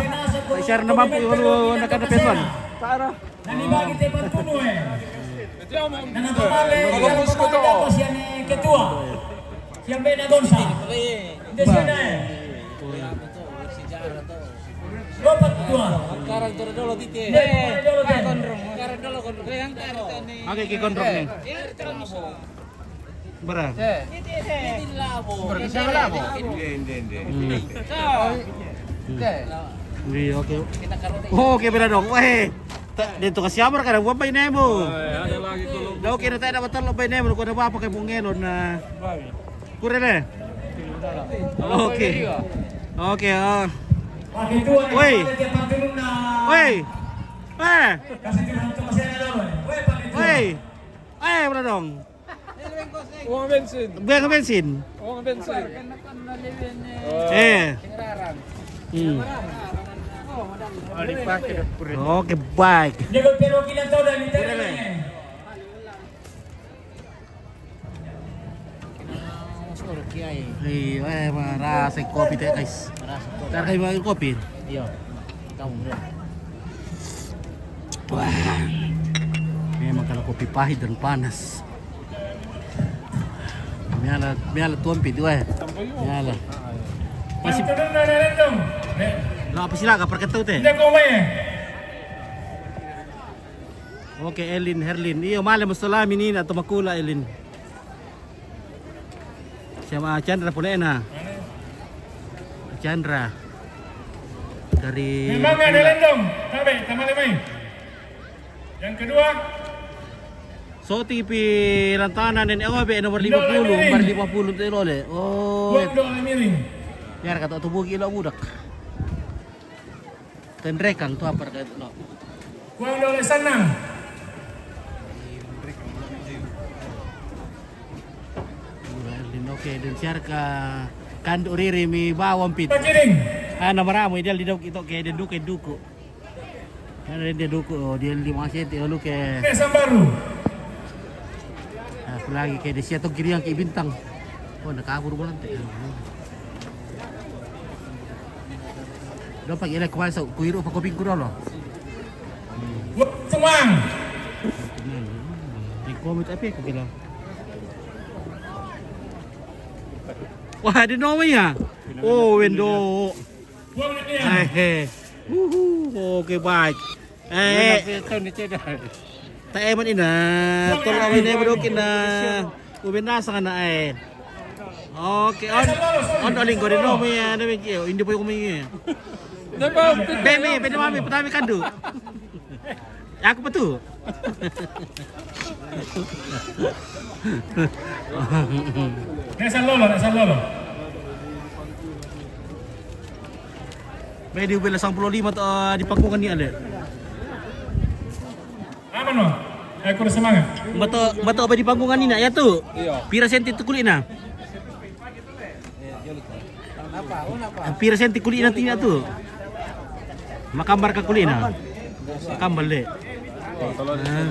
Share nama aku, yang lu, nak ada pesan. Cara. Dan dibagi tempat dulu, eh. Dan apa balik, kalau kepala dapat siang ketua. Siang beda Gonsa. Dia sudah, eh. Lompat ketua. Sekarang turun dulu, Tite. Dia turun dulu, Tite. Sekarang dulu, konrong. Yang taruh nih. Oke, ke konrong nih. Bra. Berarti siapa lah, Bu? Inde, inde, inde. Hmm. Oke. Iya, oke. Oke, bela dong. Weh. Dia tuh kasih amar kada buat bayi nemu. Dah, oke, dah tak ada batal lo bayi nemu. Kau ada apa kayak bungelo, nah. Kurang deh. Oke. Oke, ah. Woi. Woi. Eh. Woi. Eh, bela dong. Uang bensin. Uang bensin. Uang bensin. Eh. Hmm. Oh, dipakai dapur ini. Oke, baik. Iya, eh, merasa kopi teh, guys. Merasa kopi. Merasa kopi. Iya. Tahu, bro. Wah. Memang kalau kopi pahit dan panas. Miala, miala tuampi itu, eh. Miala. Masih. Lo apa sih lah, gak perketu teh? Oke, Elin, Herlin. Iyo, male musolami ni, atau makula, Elin. Siapa Chandra pole na? Chandra. Dari memang ada lendong, tabe, tamale mai. Yang kedua, Soti pi Lantana nene, oh, be nomor lima puluh, nomor lima puluh tu lole. Oh. Buang doa miring. Biar kata tubuh gila budak. Tenrekang tu apa kata no. Buang doa sana. Oke, dan siar ka kandu riri mi bawang pit. Pakiring. Ah, nama ramu ideal di dok itu ke dan duke duku. Kan dia duku, oh, dia lima senti, oh, lu ke. Pesan baru. Nah, aku lagi ke dia siatu kiri yang ke bintang. Oh, nak kabur bulan teh. Dopak ila kuasa kuiru pa koping kuro lo. Semang. Di komit apa aku bilang? Wah, ada nama ya? Oh, Wendo. Buang dia. Eh, eh. Uhu, oke, baik. Eh, eh. Tapi tahu ni cedar. Tak eman ina. Tol awal ni bedokin na. Uben nasa kana, eh. Oke, on. On oling ko din, no, may, ano, may, oh, hindi po yung may, eh. Bemi, bemi mami, patami kandu. Aku pa tu. Nasa lolo, nasa lolo. May di ubela sampulu lima to, ah, di pangkungan ni ale. Apa no? Aku ada semangat. Bato, bato apa di pangkungan ni na? Ya tu. Iya. Pira senti tu kulit na? Pira senti kulit na tina tu? Makambar ka kulit na? Makambar le. Ah.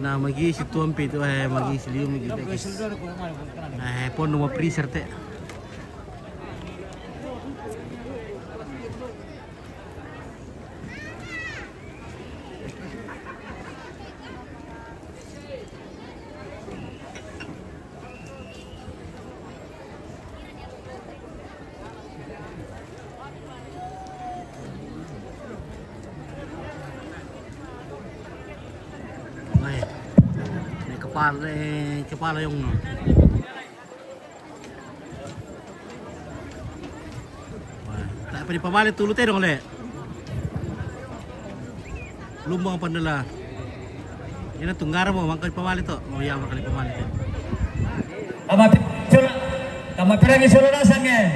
Na, magi si tuampi tu, eh, magi si liu magi te, guys. Eh, pon no ma freezer te. Pale, kepala yang no. Wah, tak pernah pamale tulu tedong le. Lumbang pandela. Ina tunggara mo mangkali pamale to. Oh ya, mangkali pamale to. Kama pi-, sula-, kama pirangi sula dasang, eh.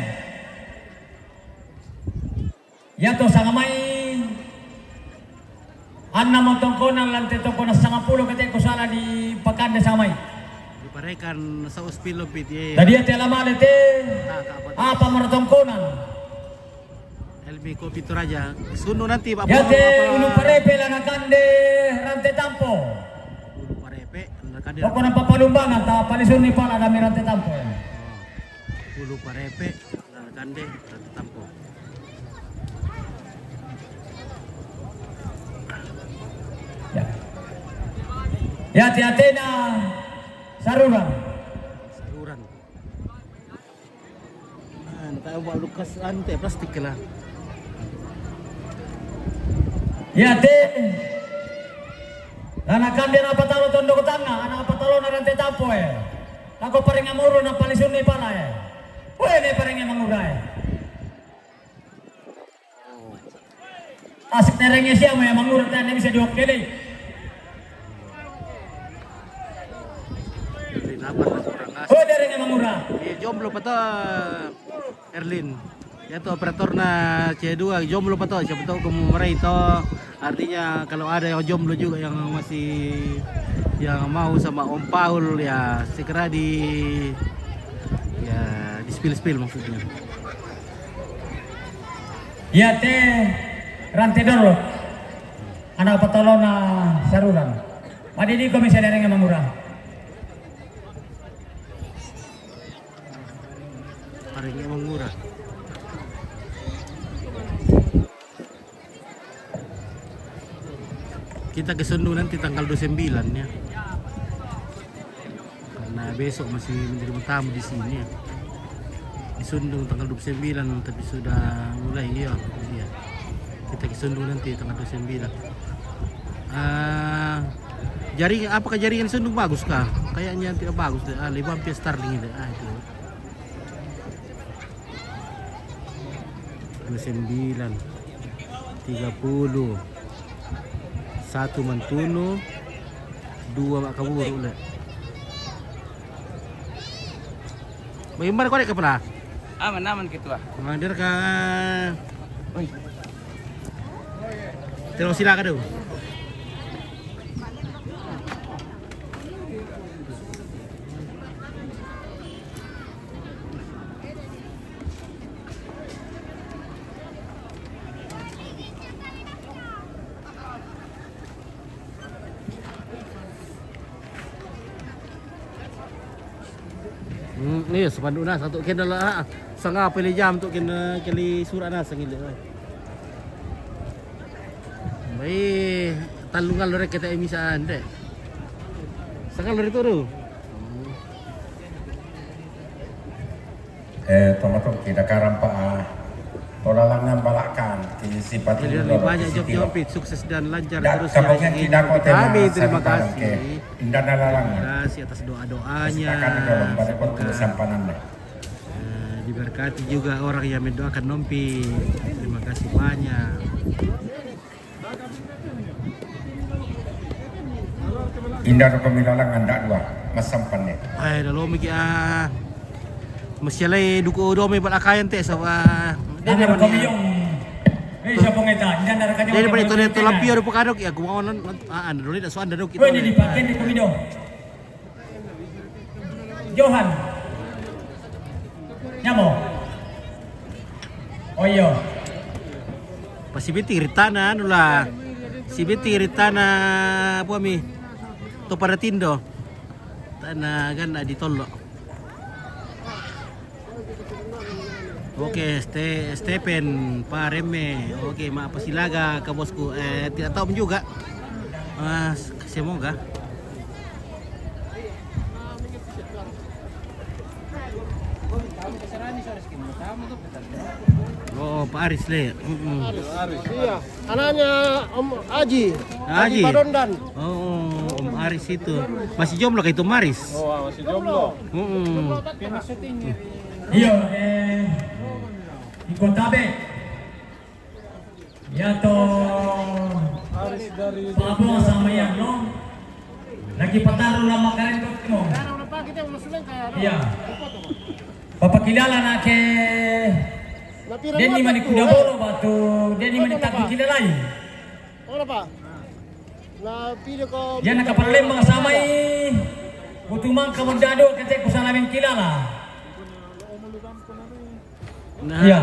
Yato sanga mai. Anna mo tongkonan, lante tongkonan sanga pulo kete ko sala di pakande sanga mai. Diparekan sa uspil lo piti. Tadi ate alamale te. Apa mara tongkonan? Elmi Kopi Toraja. Sunu nanti, Pak. Yate Polo, apa? Ulu Parepe, Lanakande, Rante Tampo. Ulu Parepe, Lanakande. Pokona papalumbangan, ta palisuni pala dami Rante Tampo. Oh. Ulu Parepe, Lanakande, Rante Tampo. Ya. Yate Atena, Saruran. Saruran. Ah, nakawa lukas ante plastik lah. Yate. Lanakande na patalo tondok tanga, ana patalo na Rante Tampo, eh. Ako paringa muru na palisuni pala, eh. Weh, ne paringa mangura, eh. Asik derenge siapa ya mangura, tane bisa diokeli. Erlin, apa kurang asik? Oh, derenge mangura. Iya, jomblo pa to, Erlin. Ya to, operator na C dua, jomblo pa to, siapa tahu kamu meraih to. Artinya kalau ada yang jomblo juga yang masih, yang mau sama Om Paul, ya segera di, ya, di-spill-spill maksudnya. Yate Rante Dolo. Ana patalo na Saruran. Madidi ko misa derenge mangura. Derenge mangura. Kita ke Sundung nanti tanggal dua puluh sembilan ya. Karena besok masih menerima tamu di sini ya. Di Sundung tanggal dua puluh sembilan, tapi sudah mulai ya. Iya. Kita ke Sundung nanti tanggal dua puluh sembilan. Ah, jaring, apakah jaringan Sundung bagus kah? Kayaknya tidak bagus deh. Ah, lebih hampir Starlink deh. Ah, itu. Dua sembilan, tiga puluh, satu mantunu, dua mak kaburu le. Bagaimana kau dek kepala? Aman, aman, ketua. Mandir ka. Oi. Terus silakan dulu. Hmm, iya, spanduk na satu kena lah. Sanga pele jam tu kena keli surat na sangile. Baik, talungan lore kita emisan deh. Sanga lore tu tu. Eh, tolong kita karam pa, ah. Tolalang nang balakan, ki sifat. Jadi lebih banyak job job, sukses dan lancar terus ya. Kami terima kasih. Indah nalalang. Terima kasih atas doa-doanya. Semoga, eh, diberkati juga orang yang mendoakan Nompi. Terima kasih banyak. Indah roko milalang andak dua, masampan ne. Ai, dalo miki, ah. Masialai duku domi bal akayan te, saba. Dana roko miyong. Eh, siapa ngeta? Indah roko miyong. Dana roko miyong. Tole tole pio do pakadok ya, kumaon, ah, anda dole da so anda dok. Weh, ini dipakai di komido. Johan. Nyamo. Oh iya. Pasibiti ritana anu lah. Sibiti ritana apa mi? To pada tindo. Tana kan di tolo. Oke, Ste-, Stephen Pareme. Oke, ma pasilaga ke bosku. Eh, tidak tahu juga. Ah, semoga. Oh, Pak Aris le. Mm-mm. Iya, anaknya Om Aji. Aji. Aji Padondan. Oh, Om Maris itu. Masih jomblo kah itu Maris? Oh, masih jomblo. Mm-mm. Iyo, eh, iko tabe. Ya to, Maris dari Pabong sama yang no. Lagi pataru lama karen ko mo. Iya. Papakilala na ke. Deni mani kuda bolo batu. Deni mani tak kilala. Ora pa. Na pide ko. Yan nakaparalembang samay. Butumang kamandado kete ko sa namin kilala. Nah. Iya.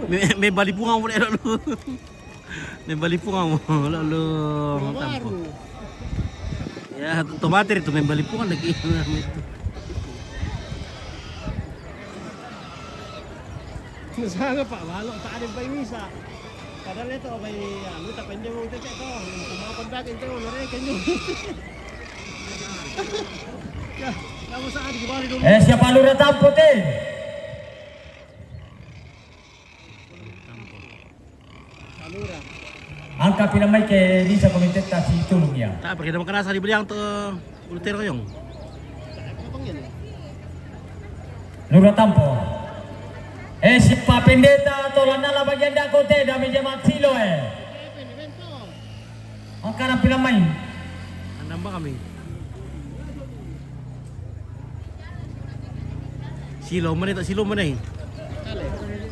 Me, me balipungan mo na lu. Me balipungan mo na lu. Tampo. Ya, tomater itu me balipungan lagi. Sana pa, walo ta ada pa misa. Kada leto bay, anu, ta penjeng mo tete to. Kumakan back ente mo nore kenyo. Ya, kamu saat di bali dulu. Eh, siapa lu datang putih? Angka pinamay ke di sa komiteta si tulung ya. Tak pergi dama karasa di beliang to ultero yung. Lura tampo. Eh, si Pak Pendeta, tolong nala bagian dako te, dami jemaat Silo, eh. Angka na pinamay. Andam ba kami? Silo mana tak silo mana eh?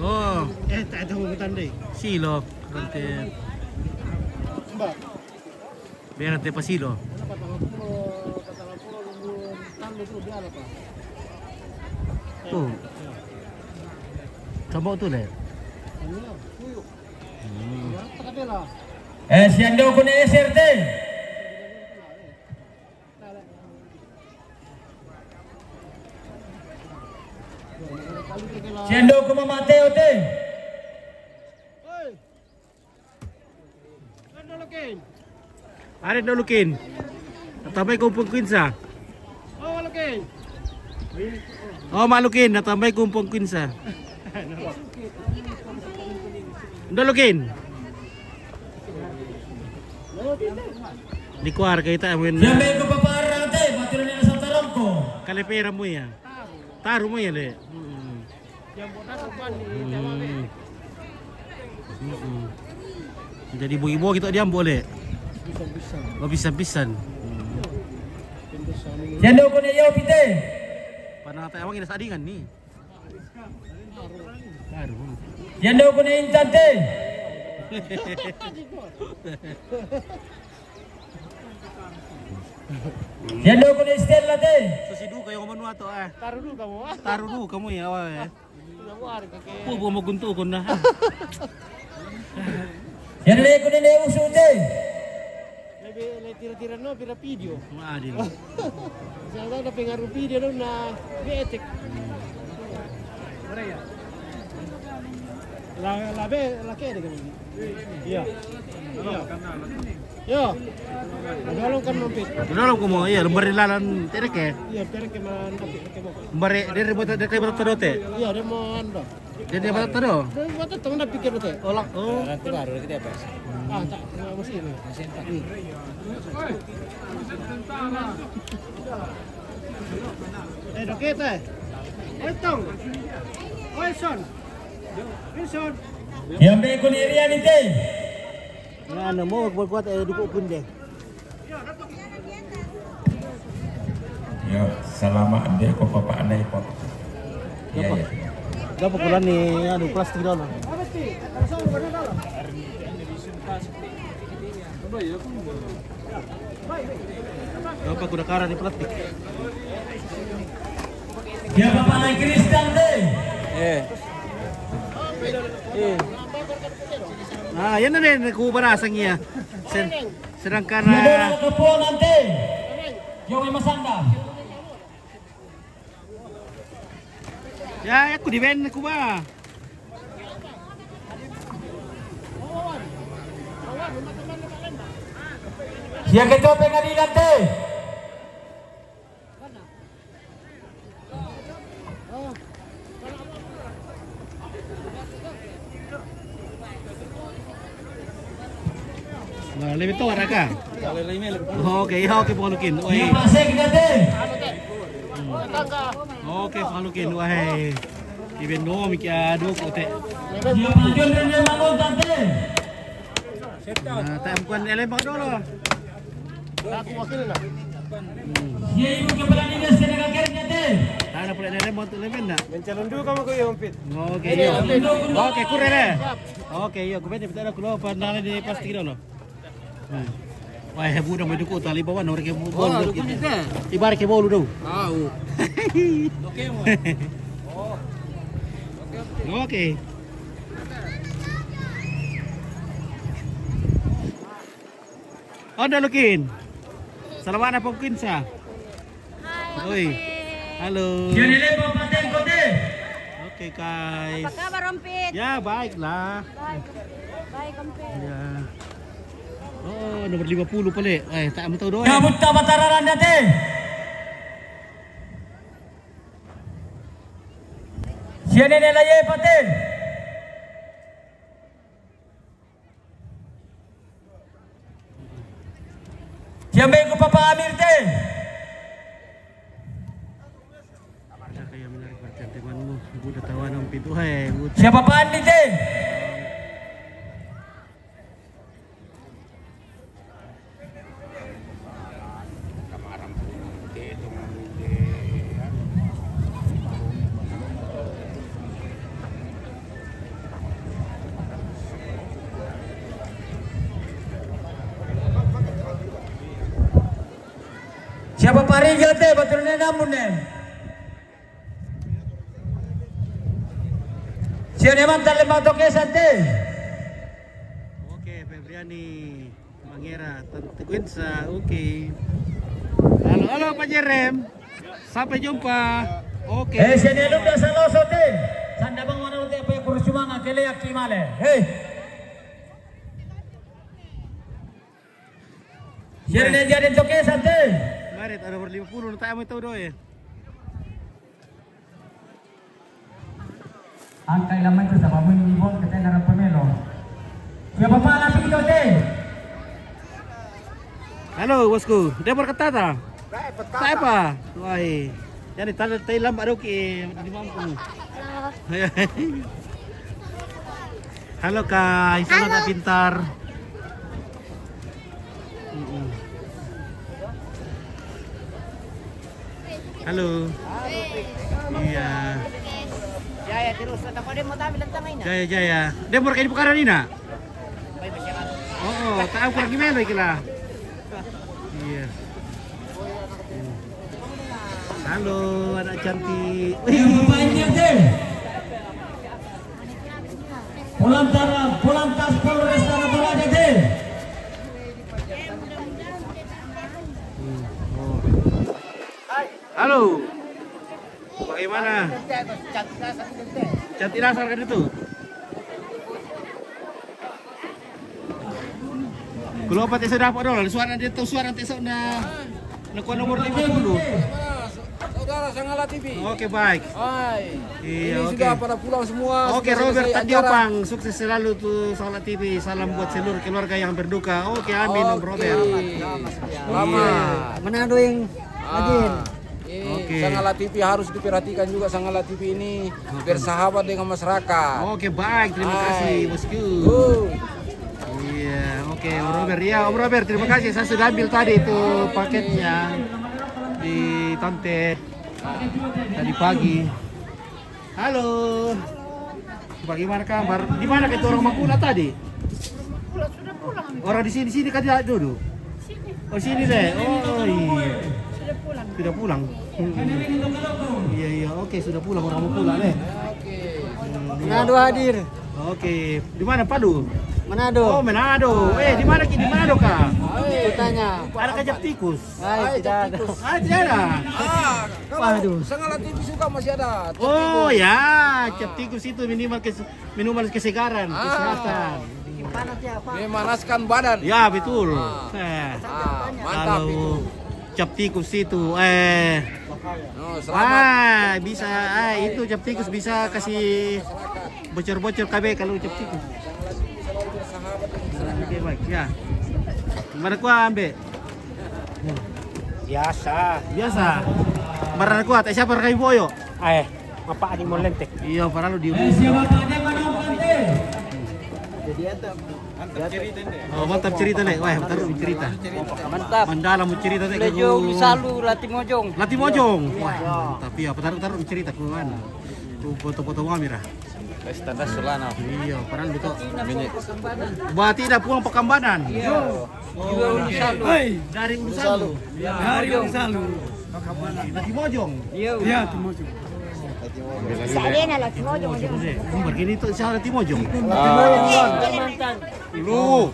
Oh. Eh, tak ada hubungan deh. Silo. Nanti. Mbak. Biar nanti pas silo. Oh. Coba tu deh. Hmm. Eh, siando ko ni S R T. Siando ko mamateo te. Are no lukin. Natamay ko pungkinsa. Oh, malukin, natamay ko pungkinsa. Ndo lukin. Di kuar kita amin. Siya may ko paparang te, patuloy na sa tarong ko. Kalipera mo ya. Taro mo ya le. Hmm. Mm-mm. Jadi bogi-bogi to diam boleh. Bisa-bisa. Oh, bisa-bisan. Yan daw ko na iyo, pite. Panatay awang ina sa adingan ni. Baru. Yan daw ko na intante. Yan daw ko na Stella te. So si Duka yung manuato ah. Tarudu kamu. Tarudu kamu ya, wah, eh. Pupu mo gunto ko na. Yan le ko na uso te. Lebe le tira-tira no pira video. Maadil. Sa na pengaruh video no na betek. La la be la kede kami. Iya. Iya. Yo. Dodolong kan mampit. Dodolong ko mo, iya, lembari lalan tereke. Iya, tereke man tapi ke mo. Lembari dari bata dari bata todote. Iya, dia mau ando. Dari bata todo. Dia mau todo na pikir te. Olak. Oh. Nanti baru kita apa? Ah, tak, masih ini. Masih tak. Eh, dokete. Oi, Tong. Oi, Son. Oi, Son. Yang be ko ni area ni te. Nga na mo, kuat-kuat, eh, duko kunde. Yo, salama ande ko papa anai ko. Iya, iya. Dapat kulan ni, anu, plastik dulu. Dapat kuda kara ni plastik. Dia papa anai Kristen deh. Eh. Eh. Ah, yan na rin, kubarasang iya. Sen- Sedangkan, dia dulu ke pulang nanti. Yo, may masanda. Ya, aku di ben, aku ba. Siya kito pengadilan te. Nah, Lebih tua, Raka. Oke, iya, oke, pengalukin. Oi. Iya, Pak Sekda, teh. Oke, pengalukin. Wahai. Iben no, miki adu, kote. Iya, Pak John, dan dia malu, tante. Nah, tak bukan elem, Pak, dulu. Iya, Ibu Kepala Dinas Tenaga Kerja, teh. Tak ada pula elem, Pak, tu elem, nak? Mencalon dulu kamu ke Yompit. Oke, iya. Oke, kurang, eh. Oke, iya, aku bete, bete, aku lupa, nana di pasti dulu. Hmm. Wah, budak mai duku tali bawah, norke bolu. Oh, duku ni teh. Ibarat ke bolu tu. Ah, oh. Oke, mo. Oke. Onda lukin. Salawana pungkin sa. Hai, Oi. Ompit. Halo. Oke, guys. Apa kabar, Ompit? Ya, baiklah. Baik, Ompit. Baik, Ompit. Ya. Oh, nomor lima puluh pale. Eh, tak mau tahu doa. Kabut tak batararan date. Sia nene laye pate. Siapa yang ku Papa Amir, teh? Ada kayak menarik perhatian temanmu. Ibu udah tahu anak pintu. Hai, Bu. Siapa Papa Andi, teh? Siapa Pak Rijal, teh? Baturnya namun, eh. Siapa yang mantan lembang toke sate? Oke, Febriani. Mangera, Tante Gwensa, oke. Halo, halo, Pak Jerem. Sampai jumpa. Oke. Eh, sini lu udah saloso, teh. Sanda bang mana lu, teh, apa yang kurus cuma nggak kele ya kimale. Hei. Jadi dia jadi toke sate. Mari, ada nomor lima puluh, tak mau tahu doa ya. Angka ilaman tu sama mun ni bon kata dalam pemelo. Siapa pala pintu, teh? Halo, bosku. Dia berkata tak? Saya apa? Wah, jadi tadi tadi lambat dok, eh, di mampu. Halo. Halo, Kak. Halo. Pintar. Mm-mm. Halo. Iya. Jaya terus, tak ada mau tampil tentang ini. Jaya, jaya. Dia mau kayak di pekaran ini, nak? Baik, masyarakat. Oh, oh, tak aku lagi melo iki lah. Iya. Halo, anak cantik. Wih. Yang berpanjang, deh. Polantas, Polantas Polresta Natuna, deh. Halo. Bagaimana? Cantik dasar kan itu? Kalau apa, teh, sudah apa dulu? Suara dia tahu suara, teh, na, na kuat nomor lima puluh. Saudara Sangala T V. Oke, baik. Hai. Iya, ini oke. Sudah pada pulang semua. Oke, selesai Robert acara. Tandiopang, sukses selalu tuh Sangala T V. Salam buat seluruh keluarga yang berduka. Oke, amin, Om Robert. Oke. Selamat. Iya. Manado yang Ah, rajin. Ini Oke. Sangala T V harus diperhatikan juga, Sangala T V ini Oke. Bersahabat dengan masyarakat. Oke, baik. Terima Hai. Kasih, bosku. Uh. Iya, oke, Om Robert. Ya, Om Robert, terima kasih. Saya sudah ambil tadi itu paketnya di Tante tadi pagi. Halo. Bagaimana kabar? Di mana itu orang Makula tadi? Orang Makula sudah pulang. Orang di sini, sini kan dia duduk. Sini. Oh, sini deh. Oh, iya. Sudah pulang. Sudah pulang. Hmm. Iya, iya. Oke, sudah pulang orang Makula deh. Oke. Hmm, iya. Manado hadir. Oke. Di mana, Palu? Manado. Oh, Manado. Eh, di mana ki? Di Manado kah? Kotanya. Ada kajap tikus. Hai, Hai, tidak ada. Tikus. Ah, tidak ada. Ah, kalau Waduh. Sangala T V suka masih ada. Oh, tikus. Ya, Ah. Cap tikus itu minimal kes-, minuman kesegaran, Ah. Kesehatan. Memanaskan badan. Ya, betul. Ah. Eh. Ah, mantap Kalau itu. Cap tikus itu, eh. No, selamat. Ah, bisa, ah, itu cap tikus bisa kasih bocor-bocor K B kalau cap tikus. Oke, baik, ya. Mana kua ambe? Biasa. Biasa. Marana kua, tak siapa rakai boyo. Eh, apa ani mau lentek? Iya, padahal di. Oh, mantap cerita nih. Wah, taruh cerita. Mantap. Mandala mau cerita nih. Lejo Ulu Salu, Lati Mojong. Lati Mojong. Wah, mantap. Iya, taruh taruh cerita ku anu. Ku foto-foto mami ra. Pesta dah Solana. Iya, padahal betul. Berarti dah pulang Pekambanan. Iya. Oh, dari Ulu Salu. Dari Ulu Salu. Lati Mojong. Iya. Iya, Lati Mojong. Saya na Lati Mojong. Mojong, eh. Umur gini tuh saya Lati Mojong. Lu.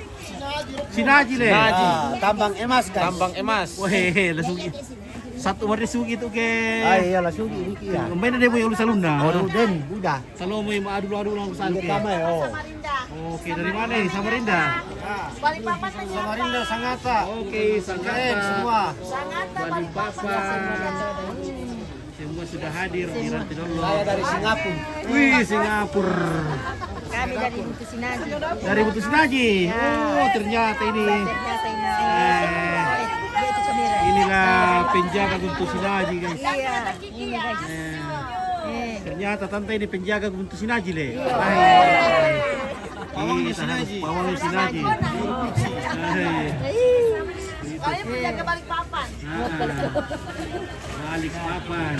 Sinaji le. Sinaji. Ah, tambang emas, guys. Tambang emas. Weh, langsung i-, satu warna sugi itu ke. Ah, iya, langsung ini kia. Main dia punya Ulu Saluna. Oh, den, udah. Salomo yang adu-adu langsung ke. Sama ya, oh. Oke, dari mana ini? Samarinda. Balikpapan. Samarinda, Sangatta. Oke, Sangatta. Keren semua. Sangatta, Balikpapan. Semua sudah hadir di Rante Dolok. Saya dari Singapura. Wih, Singapura. Kami dari Butusinaji. Dari Butusinaji. Ya. Oh, ternyata ini. Ternyata ini. Eh, dia itu kamera. Inilah penjaga Butusinaji, guys. Iya. Ini, guys. Eh, ternyata tante ini penjaga Butusinaji le. Iya. Hai. Pawang Sinaji. Pawang Sinaji. Hai. Saya penjaga Balikpapan. Ah. Balikpapan.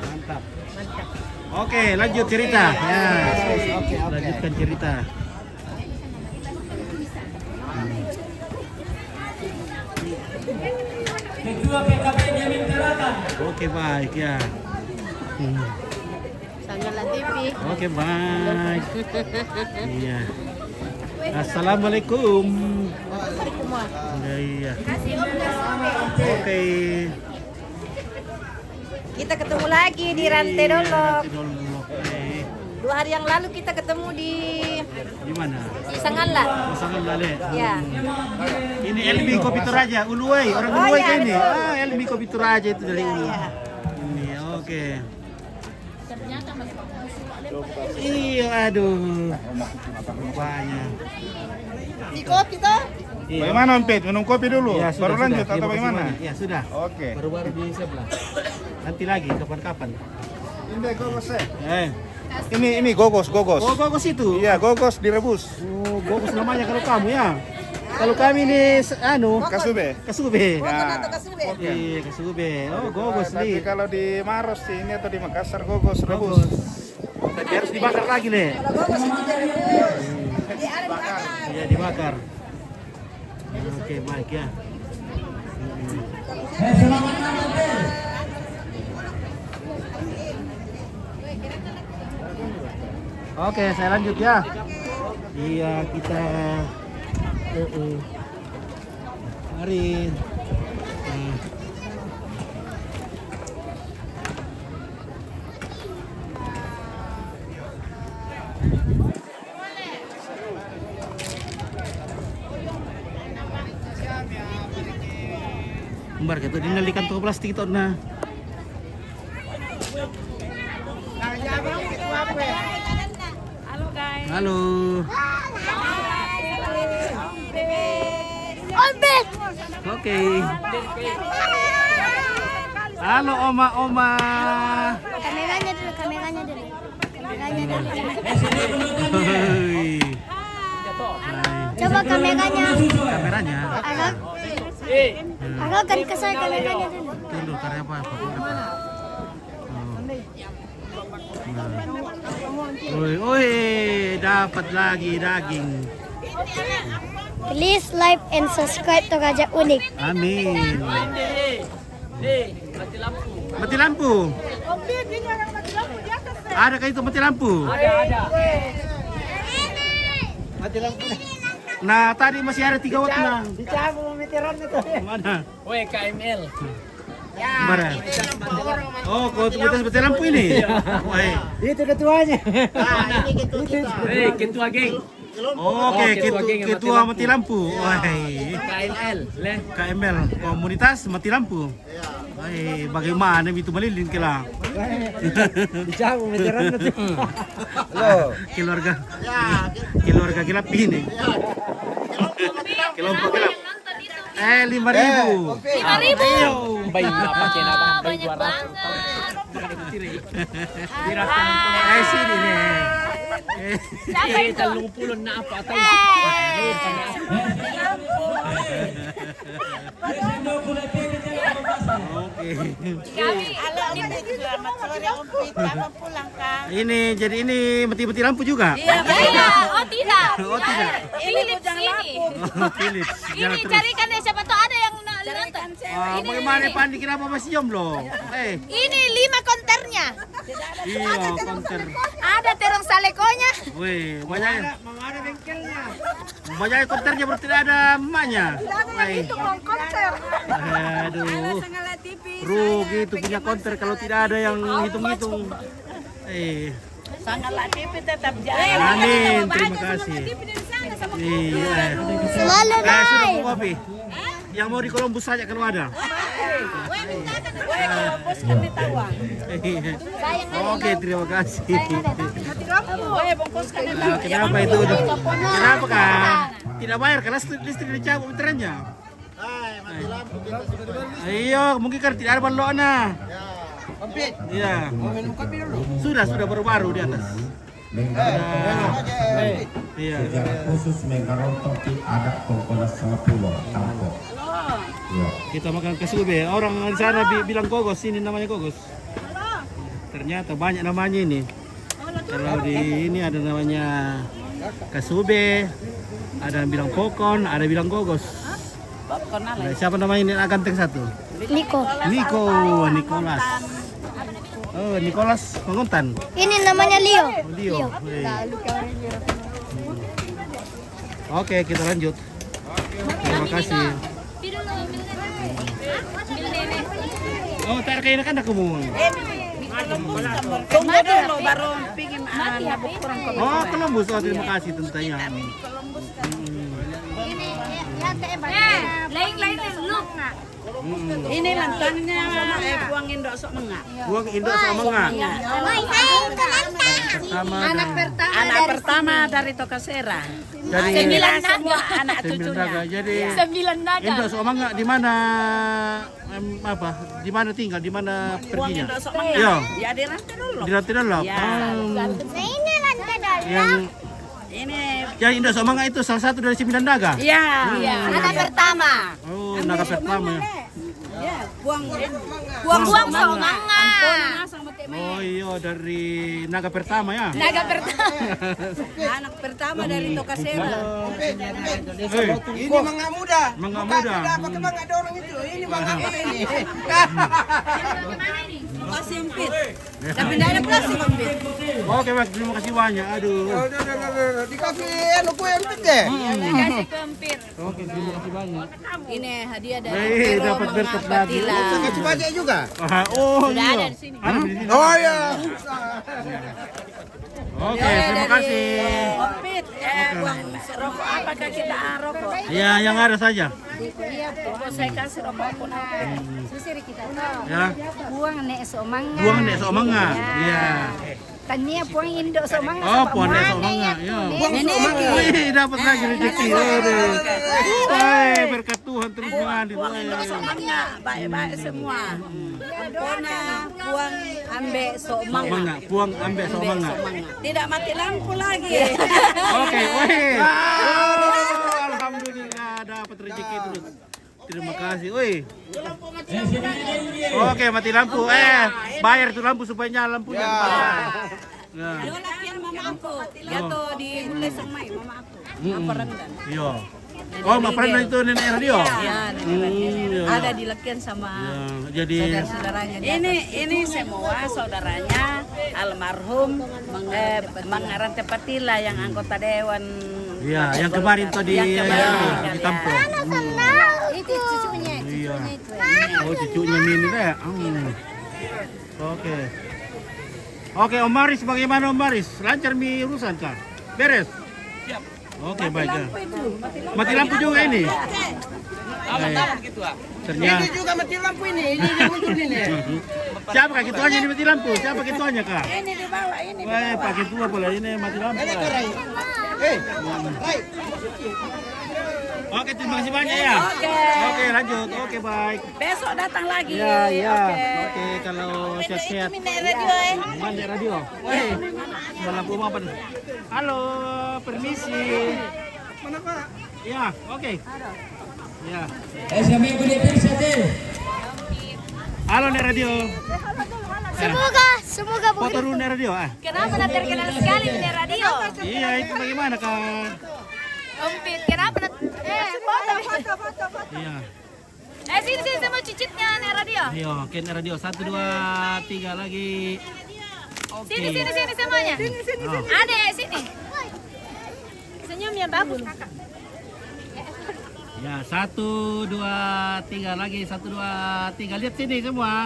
Mantap. Oke, lanjut cerita. Ya. Oke, oke. Lanjutkan cerita. Ketua P K B Jamin Tarakan. Oke, baik ya. Hmm. Sangalan T V. Oke, baik. Iya. Assalamualaikum. Waalaikumsalam. Iya, iya. Oke. Kita ketemu lagi di Rante Dolok. Rante Dolok. Eh. Dua hari yang lalu kita ketemu di. Di mana? Di Sangalla. Oh, Sangalla le. Ya. Ini L B Kopi Toraja, Uluwai. Orang Uluwai kan ini. Ah, L B Kopi Toraja itu dari Uluwai. Iya. Ini, oke. Iya, aduh. Rupanya. Di kopi toh? Iya. Bagaimana, Om Pit? Minum kopi dulu, baru lanjut atau bagaimana? Iya, sudah. Oke. Baru-baru di sebelah. Nanti lagi, kapan-kapan. Ini gogos, eh. Eh. Ini, ini gogos, gogos. Oh, gogos itu? Iya, gogos direbus. Oh, gogos namanya kalau kamu ya. Kalau kami ini, anu, kasube. Kasube. Ya. Iya, kasube. Oh, gogos nih. Tapi kalau di Maros sih ini atau di Makassar gogos rebus. Tapi harus dibakar lagi nih. Iya, dibakar. Oke, baik ya. Oke, saya lanjut ya. Iya, kita. Mari. Nah. Mbar kita di nalikan tuh plastik itu nah. Halo, guys. Halo. Oke. Halo, oma-oma. Kameranya dulu, kameranya dulu. Kameranya dulu. Hoi. Coba kameranya. Kameranya. Agak, agak kan ke saya kameranya dulu. Tunduk, karya apa? Apa? Oh. Nah. Oi, oi, dapat lagi daging. Please like and subscribe to Raja Unik. Amin. Mati lampu. Mati lampu. Ada kah itu mati lampu? Ada, ada. Mati lampu. Nah, tadi masih ada tiga watt, nah. Dicabut meteran itu. Mana? Woi, K M L. Mana? Oh, kau tu betul-betul lampu ini? Iya. Wah. Itu ketuanya. Ah, ini ketua kita. Eh, ketua geng. Oke, oh, ketua ketu-, geng yang mati lampu. Ketua mati lampu. Wah. K M L, leh. K M L, komunitas mati lampu. Iya. Wah, bagaimana itu melilin kela? Dicabut meteran itu. Halo. Keluarga. Ya, Keluarga gelap ini. Kelompok gelap. Eh, lima ribu. Lima ribu. Baik, apa channel, Bang? Banyak banget. Eh, sini nih. Eh. Siapa itu? Telung puluh na apa, tahu? Eh. Oke. Kami, selamat sore, Om Pit. Kapan pulang, Kang? Ini, jadi ini mati-mati lampu juga? Iya, iya. Oh, tidak. Oh, tidak. Ini Philips bujang ini. Oh, Philips. Ini carikan deh, siapa tahu ada yang na-, nonton. Carikan cewek. Ah, ini, bagaimana, ini. Pandi, kenapa masih jomblo? Eh. Ini lima konternya. Iya, konter. Ada terong salekonya. Weh, banyak. Ada, mau ada bengkelnya. Banyak konternya, berarti tidak ada emaknya. Tidak ada yang hitung uang konter. Aduh. Rugi itu punya konter kalau tidak ada yang hitung-hitung. Eh. Sangat T V tetap jalan. Amin, terima kasih. Iya. Selalu. Eh, sudah naik. Mau kopi? Yang mau di Columbus saja kalau ada. Weh, minta kan. Weh, Columbus kan di Tawang. Oke, terima kasih. Weh, bungkus kan di Tawang. Kenapa itu? Kenapa, Kak? Tidak bayar, kan listrik, listrik dicabut meterannya. Hai, mati lampu kita sudah. Iya, mungkin kan tidak ada baloknya. Ya. Iya. Mau minum kopi dulu? Sudah, sudah, baru-baru di atas. Nah, iya. Secara khusus menggarong topi adat Tongkonas Sangapuluh, Tampo. Iya. Kita makan kasube. Orang di sana bi-, bilang gogos, sini namanya gogos. Ternyata banyak namanya ini. Kalau di ini ada namanya kasube, ada yang bilang pokon, ada bilang gogos. Nah, siapa namanya ini anak ganteng satu? Niko. Niko, Nicholas. Oh, Nicholas Panguntan. Ini namanya Leo. Oh, Leo. Leo. Weh. Oke, kita lanjut. Terima kasih. Oh, tak ada kayak anak-anak kamu. Tunggu dulu, baru pingin, ah, nabuk kurang kopi. Oh, Columbus. Oh, terima kasih tentanya. Ini, ya, teh, eh, lain-lain, look. Ini lantangnya, eh, Puang Indo Sok Menga. Puang Indo Sok Menga. Iya. Woi, hai, anak pertama. Anak pertama dari, anak pertama dari Tokasera. Dari sembilan naga. Semua anak cucunya. Sembilan naga. Jadi, iya. Sembilan naga. Indo Sok Menga di mana, em, apa? Di mana tinggal? Di mana perginya? Puang Indo Sok Menga. Iya. Ya, di Rantai Dolok. Di Rantai Dolok. Iya. Em, nah, ini Rantai Dolok. Yang ini. Yang Indo Sok Menga itu salah satu dari sembilan naga? Iya. Hmm. Iya. Naga pertama. Oh, naga pertama ya. Ya, Puang, Puang Sok Menga. Ampun, Mas, sama Tek Mai. Oh iya, dari naga pertama ya? Naga pertama. Anak pertama dari Tokasera. Eh, ini mangga muda. Mangga muda. Bukan ada apa, kemang ada orang itu. Ini mangga apa ini? Kasih empit. Tapi tidak ada plastik, Om Pit. Oke, Mas, terima kasih banyak. Aduh. Udah, udah, udah, udah. Dikasih anu kue empit deh. Hmm. Kasih kue empit. Oke, terima kasih banyak. Ini hadiah dari, eh, Vero dapat Mama berkat dari Patila. Langsung kasih banyak juga. Ah, oh, sudah iya. Ada di sini. Ada di sini. Oh, iya. Oke, ya, terima kasih. Om Pit, eh, oke. Uang rokok apakah kita, ah, rokok? Iya, yang ada saja. Iya, rokok saya kasih rokok pun apa? Hmm. Ya. Buang nek sok manga. Buang nek sok manga. Ya. Iya. Tania Puang Indo sok manga. Oh, Puang Indo sok manga. Ya. Buang sok manga. Wih, dapat lagi rezeki. Aduh. Wih, berkat Tuhan terus mengalir. Puang Indo sok manga. Baik-baik semua. Ampona, Puang ambe sok manga. Sok manga. Puang ambe sok manga. Tidak mati lampu lagi. Oke, wih. Oh, alhamdulillah dapat rezeki terus. Terima kasih. Woi. Oke, mati lampu. Eh, bayar tuh lampu supaya nyala lampunya. Ya. Nah. Dia lakian mama aku. Dia tuh di Bule Sangmai, mama aku. Mm-mm. Apa Rendan? Iya. Oh, Mak Prandan itu nenek radio? Iya, nenek radio. Hmm, iya, iya. Ada di lakian sama, iya, jadi saudara-saudaranya di atas. Ini, ini semua saudaranya almarhum Mang, eh, Mang Arante Patila yang anggota dewan. Iya, yang kemarin tadi, yang kemarin, eh, ditampung. Hmm. Itu cucunya, iya, cucunya itu. Oh, cucunya Mimi deh. Hmm. Oke. Oke, Om Maris, bagaimana Om Maris? Lancar mi urusan kah? Beres? Siap. Oke, baik, ya. Mati lampu juga ini. Aman, aman, Ketua. Ternyata. Ini juga mati lampu ini, ini yang muncul ini. Siapa kah ketuanya ini mati lampu? Siapa ketuanya kah? Ini di bawah, ini di bawah. Weh, Pak Ketua pula ini mati lampu. Ini keren. Oke, terima kasih banyak ya. Oke. Oke, lanjut. Oke, baik. Besok datang lagi. Ya, ya. Oke. Oke, kalau sehat-sehat. Mande radio, eh. Mande radio. Weh, malam rumah apa nih? Halo, permisi. Mana, Pak? Ya, oke. Ya. Eh, siapa yang boleh periksa, Teh? Halo, Nek Radio. Semoga, semoga foto dulu, Nek Radio, ah. Kenapa nak terkenal sekali, Nek Radio? Iya, itu bagaimana, Kak? Ompit, kenapa nak, eh, foto. Iya. Eh, sini, sini, semua cicitnya, Nek Radio. Ayo, oke, Nek Radio. Satu, dua, tiga lagi. Oke. Sini, sini, sini semuanya. Oh. Ada, eh, sini. Senyum yang bagus, Kakak. Ya, satu, dua, tiga lagi. Satu, dua, tiga. Lihat sini semua.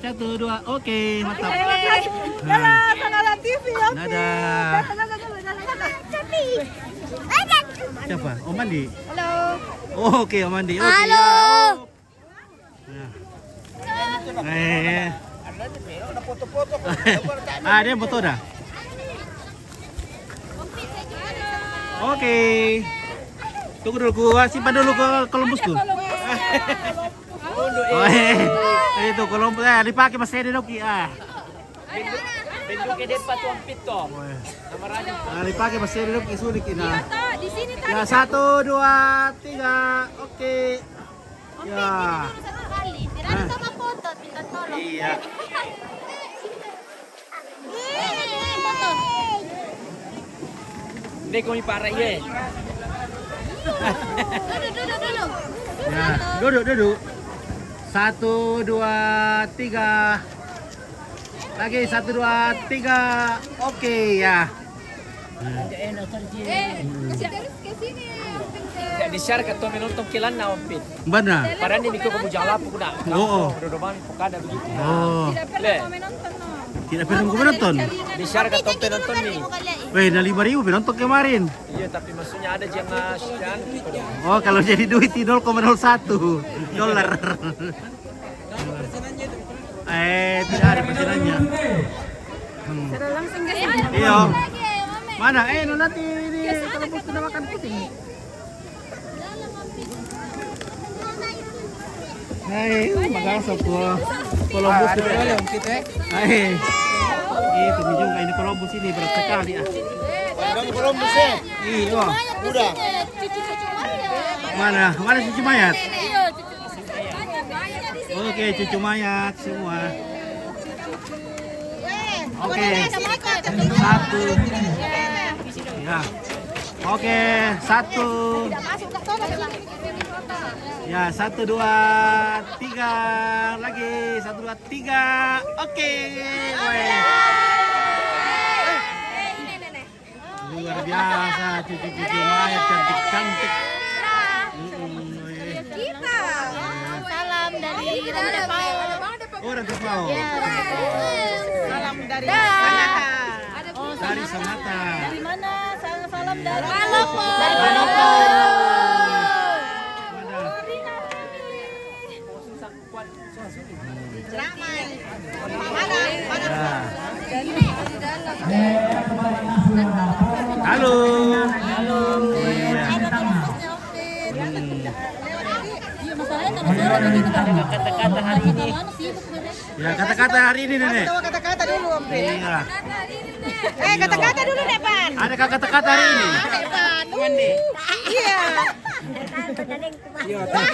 Satu, dua. Oke, mantap. Oke. Dadah, Tangerang T V, oke. Dadah. Dadah, dadah, dadah, dadah, dadah. Siapa? Om Andi? Halo. Oh, oke, Om Andi. Oke, halo. Ya. Ya. Eh. Ah, dia foto dah. Oke. Tunggu dulu, ku simpan dulu ke Columbus ku. Oh, eh. Itu Columbus, eh, dipakai masih ada doki, ah. Bentuk, bentuk ke depan tuan pito. Oh, eh. Nama raja. Ah, dipakai masih ada doki sulit ini. Iya, toh, di sini tadi. Ya, satu, dua, tiga. Oke. Oke, ya. Ini dulu satu kali. Tidak ada sama foto, minta tolong. Iya. Ini kau ni parah, ye. Duduk, duduk, duduk. Ya, duduk, duduk. Satu, dua, tiga. Lagi, satu, dua, tiga. Oke, ya. Eh, kasih terus ke sini. Tidak di-share ke tong menonton kilan na, Ompit. Benar. Padahal ini mikir kamu jalan, aku nak. Oh, oh. Udah, udah, Bang, kok ada begitu. Oh. Tidak pernah mau menonton, no. Tidak pernah mau menonton. Di-share ke tong penonton nih. Weh, na lima ribu penonton kemarin. Iya, tapi maksudnya ada jangan. Oh, kalau jadi duit di nol koma nol satu dolar. Eh, tidak ada persenannya. Hmm. Sudah langsung ke sana. Iya. Mana? Eh, no, nanti ini kalau bos sudah makan pusing. Hai, makasih po. Columbus itu. Hai. Itu juga ini Columbus ini berat sekali, ah. Orang Columbus, eh? Iya. Udah. Mana? Mana cucu mayat? Oke, cucu mayat semua. Oke. Satu. Ya. Oke, satu. Ya, satu, dua, tiga. Lagi, satu, dua, tiga. Oke. Weh. Luar biasa, cucu-cucu Maya cantik-cantik. Mm-mm, weh. Kita. Salam dari Rantepao. Oh, Rantepao. Ya. Salam dari Sangatta. Oh, dari Sangatta. Dari mana? Salam, salam dari Manopo. Dari Manopo. Mana? Halo. Halo. Hmm. Kata-kata hari ini. Ya, kata-kata hari ini, Nenek. Tahu kata-kata dulu, Om Pin. Iya. Eh, kata-kata dulu, Nek Pan. Adakah kata-kata hari ini? Ada, Pan. Iya. Iya, Pan.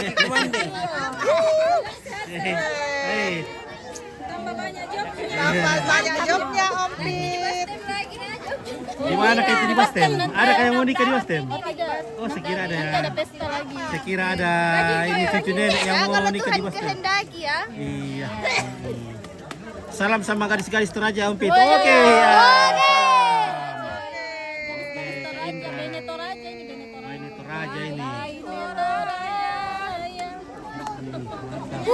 Hei. Tambah banyak joknya, Om Pin. Di mana kayak di Bastem? Ada kayak mau nikah di Bastem? Oh, saya kira ada. Nanti ada pesta lagi. Saya kira ada ini cucu nenek yang mau nikah di Bastem. Kalau Tuhan kehendaki ya. Iya. Salam sama gadis-gadis Toraja, Om Pit. Oke, ya. Oke. Oke, Toraja, Indah. Bene Toraja ini, Bene Toraja. Oh, ini Toraja ini. Toraja. Hmm, mantap.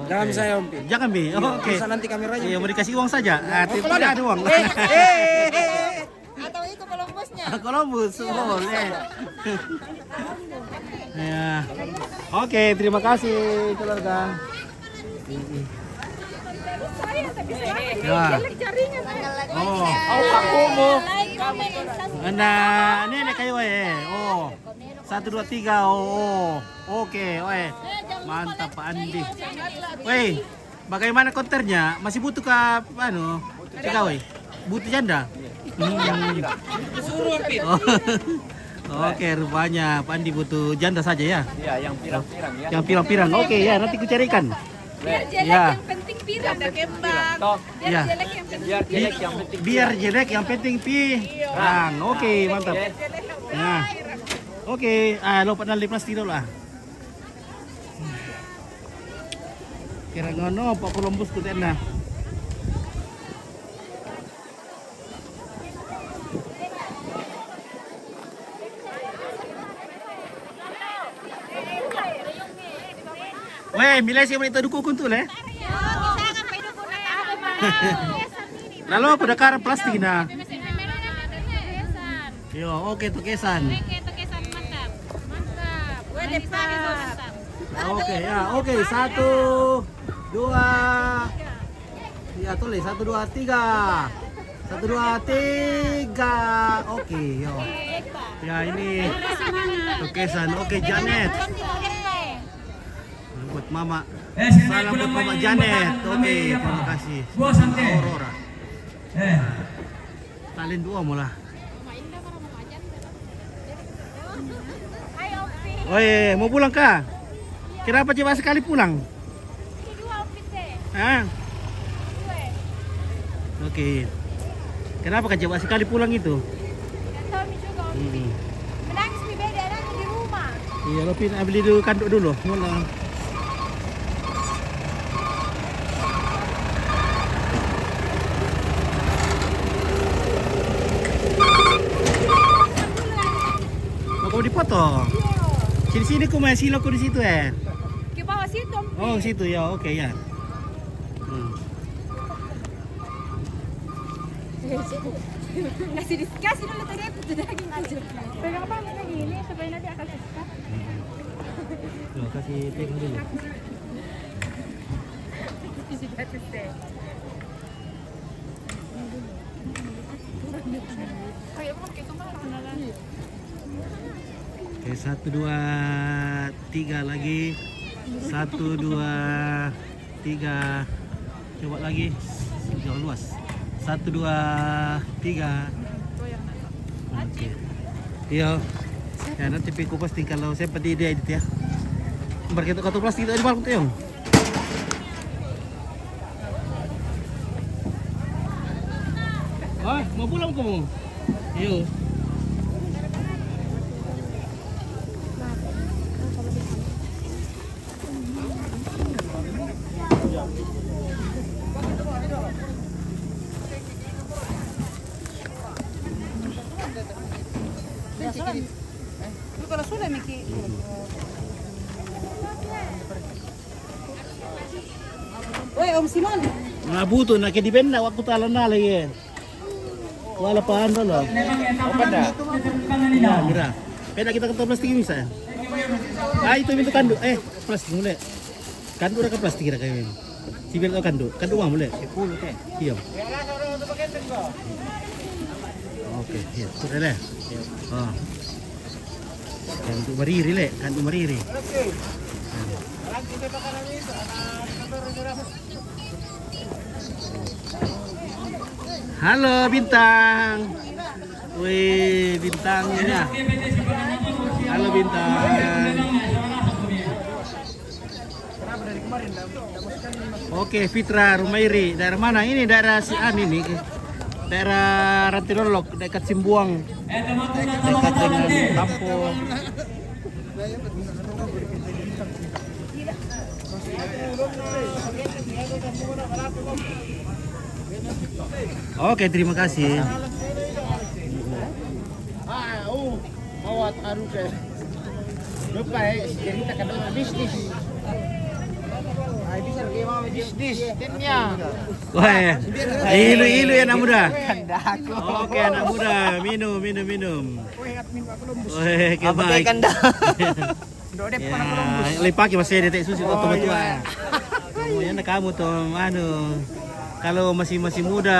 Dalam saya, Om Pit. Jangan, Bi. Iya, oke. Bisa nanti kameranya. Iya, mau dikasih uang saja. Ah, kalau tidak ada uang. Eh, eh, eh, eh. Atau itu Columbusnya? Columbus, boleh. Ya. Oke, terima kasih keluarga. Ya. Oh. Anda, ini ada kayu, eh. Oh. Satu, dua, tiga. Oh, oh. Oke, oe. Mantap, Pak Andi. Weh, bagaimana konternya? Masih butuh ke, anu, pegawai? Butuh janda? Hmm. Oh. Oke, rupanya Pak Andi butuh janda saja ya. Iya, yang pirang-pirang ya. Yang pirang-pirang. Oke, ya, nanti kucarikan. Biar jelek, ya, yang penting pirang. Ada kembang. Toh. Biar, ya, jelek yang penting. Biar jelek yang penting. Biar jelek yang penting pirang. Oke, mantap. Oke. Ya. Oke, ah, lompat dalam plastik dulu lah. Kira ngono, Pak Columbus ku tena. Weh, milih siapa itu dukung tu leh? Lalu aku dah karep plastik nah. Yo, oke, tokesan. Oke, tokesan, mantap. Mantap. Oke, ya, oke, satu, dua, ya, tulis, satu, dua, tiga. Satu, dua, tiga. Oke, yo. Ya, ini tokesan. Oke, Janet. Buat Mama. Salam buat Mama Janet. Oke, terima kasih. Aurora. Talin dua mula. Oi, mau pulang kah? Kenapa cepat sekali pulang? Hah? Oke. Kenapa kau cepat sekali pulang itu? Nggak tahu nih juga, Om. Mm-mm. Menangis nih, beda lagi di rumah. Iya, lo pin beli dulu kanduk dulu. Mula. Mau kau dipotong? Iya. Sini-sini, ku main silo ku di situ, eh. Ke bawah situ, Om. Oh, situ ya, oke ya. Hmm. Kasih di-, kasih dulu tadi aku tuh daging aja. Pegang apa lagi ini supaya nanti akan suka. Loh, kasih pegang dulu. Kasih gratis deh. Kayak mau kayak kemarin kenalan. Oke, satu, dua, tiga lagi. Satu, dua, tiga. Coba lagi. Jangan luas. Satu, dua, tiga. Oke. Iya. Ya, nanti piku pasti kalau saya pedi dia edit ya. Berarti kata plastik itu di balkon tuh, Yong. Ah, mau pulang kamu? Ayo. Lu kalau sudah, Miki. Woi, Om Simon. Nah, butuh nak di benda waktu talan lagi. Wala pa ano lo. Open dah. Ya, mira. Pwede kita ke plastik ini saya. Ah, itu pintu kandu. Eh, plastik mulai. Kandu ra ka plastik ra kayo. Sibil ka kandu. Kandu wa mulai. Sepuluh teh. Iya. Oke, iya. Sudah deh. Ah. Kandu mariri le, kandu mariri. Halo Bintang. Wih, Bintangnya. Halo Bintang. Oke, Fitra Rumairi. Daerah mana? Ini daerah si An ini. Daerah Rantirolok, dekat Simbuang. Dekat dengan Tampo. Oke, terima kasih. Ah, oh, mawat anu ke. Lupa eh, cerita ke dalam bisnis. Ay, bisa ke mama bisnis, tinnya. Wah, ya. Ilu-ilu ya anak muda. Oke, anak muda, minum, minum, minum. Oke, apa baik. Kayak kanda? Ya, lagi pakai masih ada tek susu atau tua. Kamu ya Kamu tuh, anu, kalau masih, masih muda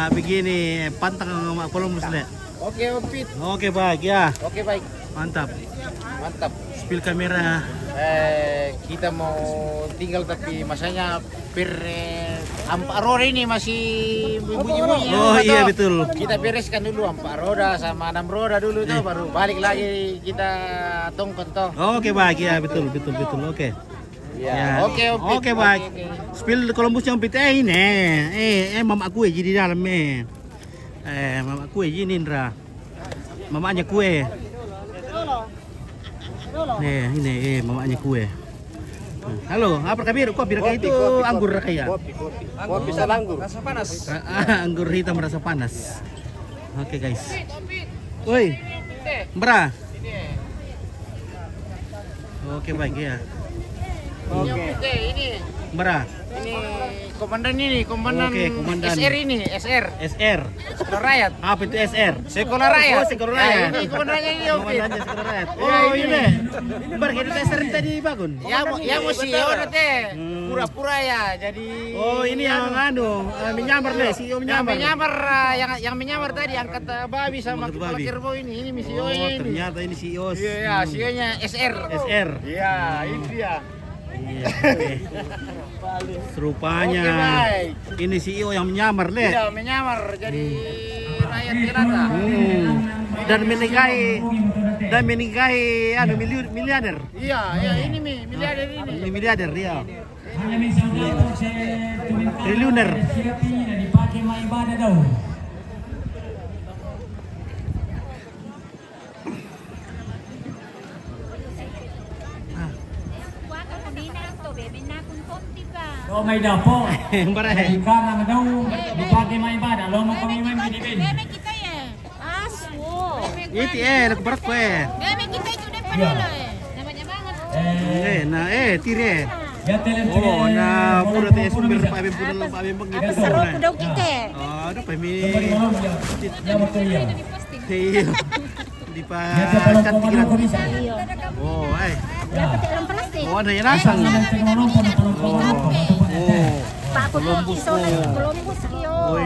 begini, pantang sama Columbus, Le. Oke, Om Pit. Oke, baik, ya. Oke, baik. Mantap. Mantap. Spill kamera. Eh, kita mau tinggal, tapi masanya per, eh, empat roda ini masih bunyi-bunyi, ya, Oh, iya, betul. Kita bereskan dulu empat roda sama enam roda dulu, tuh, baru balik lagi kita tongkon, toh. Oke, baik, ya, betul, betul, betul. Oke. Ya, oke, oke. Oke, baik. Spill Columbus yang pit, eh, ini. Eh, eh, mama kue jadi dalam, eh. Eh, mama kue jadi, Indra. Mamanya kue. Nih, ini, eh, mamanya kue. Halo, apa kabar? Kopi, kopi itu kopi, anggur kopi. Kopi, kopi. Kopi sama anggur. Rasa panas. Ah, anggur hitam rasa panas. Oke, guys. Woi, Bra. Oke, baik, ya. Oke. Ini. Bra. Ini komandan ini, komandan. Oke, komandan. S R ini, S R. S R. Sekolah rakyat. Apa itu S R? Sekolah rakyat. Oh, sekolah rakyat. Ya, ini komandannya ini, Om Pit. Komandannya sekolah rakyat. Oh, ini. Bar, kita S R tadi bangun. Ya, mau, ya, mau si Yono, teh. Pura-pura ya, jadi Oh, ini yang anu, eh, menyamar, Le, si Om. Yang menyamar, eh, yang, yang menyamar tadi angkat, eh, babi sama kepala kerbau ini. Ini misi Oh, ini. Ternyata ini si Os. Iya, ya, sionya S R. S R. Iya, itu ya. Iya, oke. Serupanya ini si Io yang menyamar, Le. Iya, menyamar jadi rakyat jelata. Hmm. Dan menikahi, dan menikahi, anu, miliu-, miliarder. Iya, iya, ini mi, miliarder ini. Ini miliarder, iya. Triliuner. Lo mai dapo. Bara, eh. Di kamar dau, dipakai mai bada, lo mau kami mai di ben. Iti, eh, lagu barak, eh. Eh, na, eh, tire. Oh, na pura te sumber pa ben pura pa ben bang gitu. Apa seru dong kita? Aduh, pa mi. Iya. Di pa cantik gitu. Oh, eh. Oh, ada yang nasang. Oh. Pak Columbus, Columbus, oh.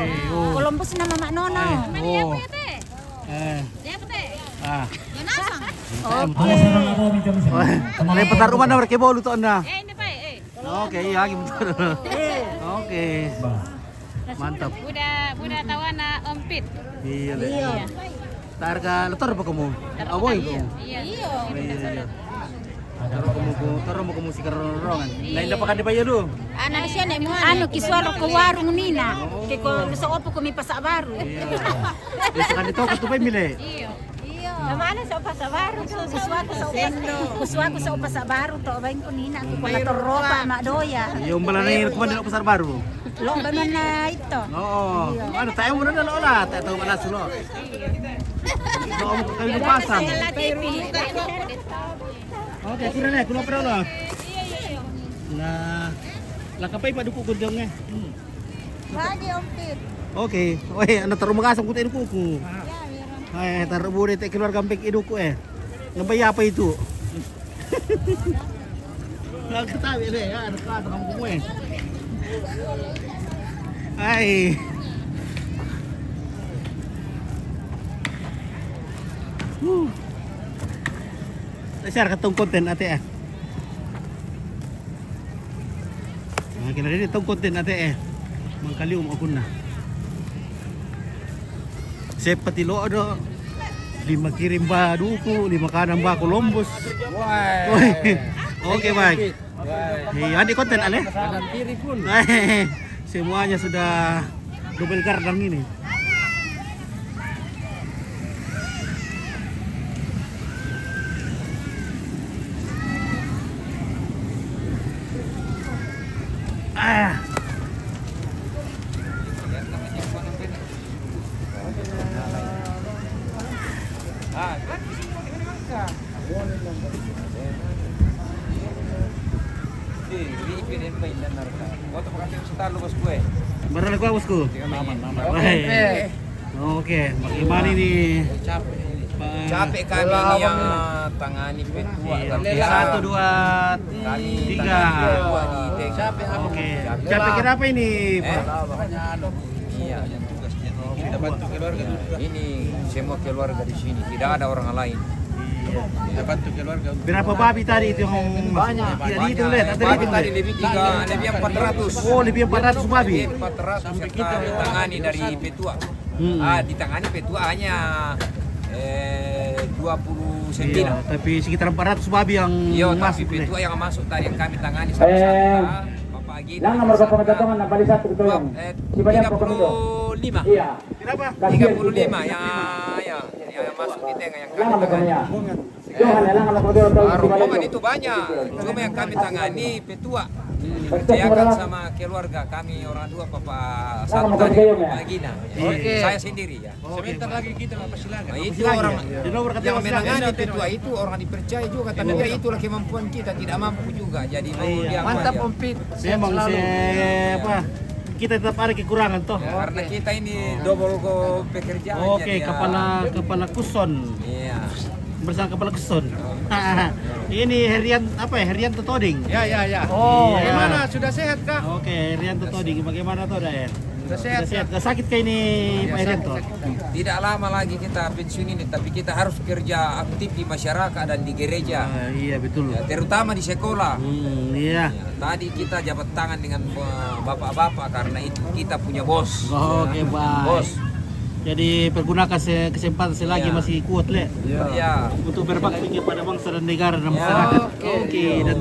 Columbus nama Mak Nono. Oh. Eh. Ah. Oke. Wah, le petar rumah na berkebolu to na. Eh, ini, Pak, eh. Oke, iya, gitu. Oke. Mantap. Buda, buda tawana Om Pit. Iya, le. Iya. Targa letor apa kamu? Awoi kamu? Iya. Iya, iya. Taro kamu ku, taro kamu si keronrongan. Lain dapat kan dibayar lu? Anu, kisuaro ko warung nina. Ke ko lusa opo ko mi Pasar Baru. Iya. Bisa kan ditokot tu bai mile. Iya. Iya. Mana sa Pasar Baru tu? Kisuaro sa Pasar Baru to, bai ko nina ko pala toropa ma doya. Iya, umbalan na ina ko man Pasar Baru. Lo ba man na ito? Oo. Ano tayo muna na lola? Tayo tayo mana sulo. Lo mo kayo pasang. Okay, kuna na, kuna pa lo. Na, lakapay pa duku kudong eh. Bagi Om Pit. Okay. Oy, ano taro makasang ko tayo duku ko. Ay, taro buri tayo keluarga Om Pit iduku eh. Nabaya pa ito. Nakakatawa na eh. Ano ka? Ano ka? Ay. Woo. Share katong content ate ah. Nah, kina dito itong content ate eh. Mangkaliw mo ako na. Sepa ti lodo. Lima kirim ba duku, lima kanan ba Columbus. Wah. Okay, baik. Hey, adi konten ale? Semuanya sudah double gardang ini. Ah. Bara lagu, bosku? Aman, aman. Oke, bagaimana ini? Capek ini. Capek kami ini yang tangani petua. Iya. Satu, dua, tiga. Oke. Capek kenapa ini, Pak? Iya. Ini semua keluarga di sini, tidak ada orang lain. Iya. Berapa babi tadi itu yang banyak? Tidak dihitung, lihat, ada babi hitung, tadi lihat. Lebih tiga, lebih empat ratus. Oh, lebih empat ratus babi. Lebih empat ratus yang kami tangani dari petua. Hmm. Ah, ditangani petua hanya eh, dua puluh sembilan. Iya, tapi sekitar empat ratus babi yang masuk, tapi petua yang masuk tadi yang kami tangani sama-sama. Bapak Gita, Langa mereka pengetahuan, nambah satu betul. Eh, tiga puluh lima. Iya. Berapa? Tiga puluh lima yang, yang, yang masuk di tengah yang kami tangani. Rombongan itu banyak, cuma yang kami tangani petua. Dikerjakan sama keluarga kami orang dua, Papa Satu tadi, Papa Gina. Oke. Saya sendiri ya. Sebentar lagi kita mau persilakan. Nah, itu orang yang menangani petua itu orang dipercaya juga, tapi ya itulah kemampuan kita, tidak mampu juga. Jadi mau dia mantap, Om Pit. Memang selalu. Apa? Kita tetap ada kekurangan toh. Ya, karena kita ini double go pekerjaan. Oke, jadi ya. Kepala, kepala kuson. Iya. Bersama kepala kuson. Ini Herian, apa ya? Herianto Toding. Ya, ya, ya. Oh, iya. Bagaimana? Sudah sehat kah? Oke, Herianto Toding. Bagaimana toh, Daen? Sudah sehat. Sudah sehat. Sudah sakit kah ini, Pak Herianto? Sakit, sakit. Tidak lama lagi kita pensiun ini, tapi kita harus kerja aktif di masyarakat dan di gereja. Ah, iya, betul. Ya, terutama di sekolah. Hmm, iya. Ya, tadi kita jabat tangan dengan eh, bapak-bapak karena itu kita punya bos. Oke, baik. Bos. Jadi pergunakan se- kesempatan selagi masih kuat, Le. Iya. Untuk berbakti kepada bangsa dan negara dan masyarakat. Oke. Oke, dan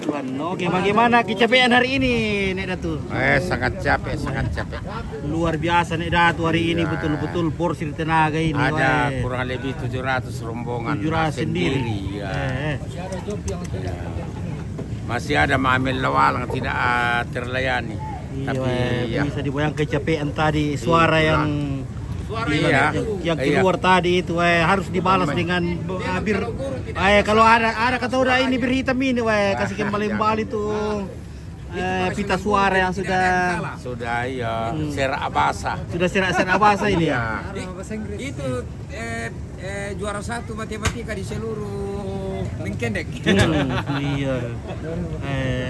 Tuhan. Oke, bagaimana kecapean hari ini, Nek Datu? Eh, sangat capek, sangat capek. Luar biasa, Nek Datu, hari ini betul-betul borsir tenaga ini. Ada kurang lebih tujuh ratus rombongan. Tujuh ratus sendiri. Ya. Eh, eh. Masih ada Mamel Lawalang tidak ah, terlayani. Iya, tapi ya, bisa dibayangkan kecapean tadi, suara yang, yang, yang keluar tadi itu, eh, harus dibalas dengan abir. Eh, kalau ada, ada kata udah ini bir hitam ini, weh, kasih kembali itu. Eh, pita suara yang sudah, sudah, iya, serak basah. Sudah serak-serak basah ini. Iya. Itu eh, eh, juara satu matematika di seluruh Mengkendek. Hmm, iya. Eh,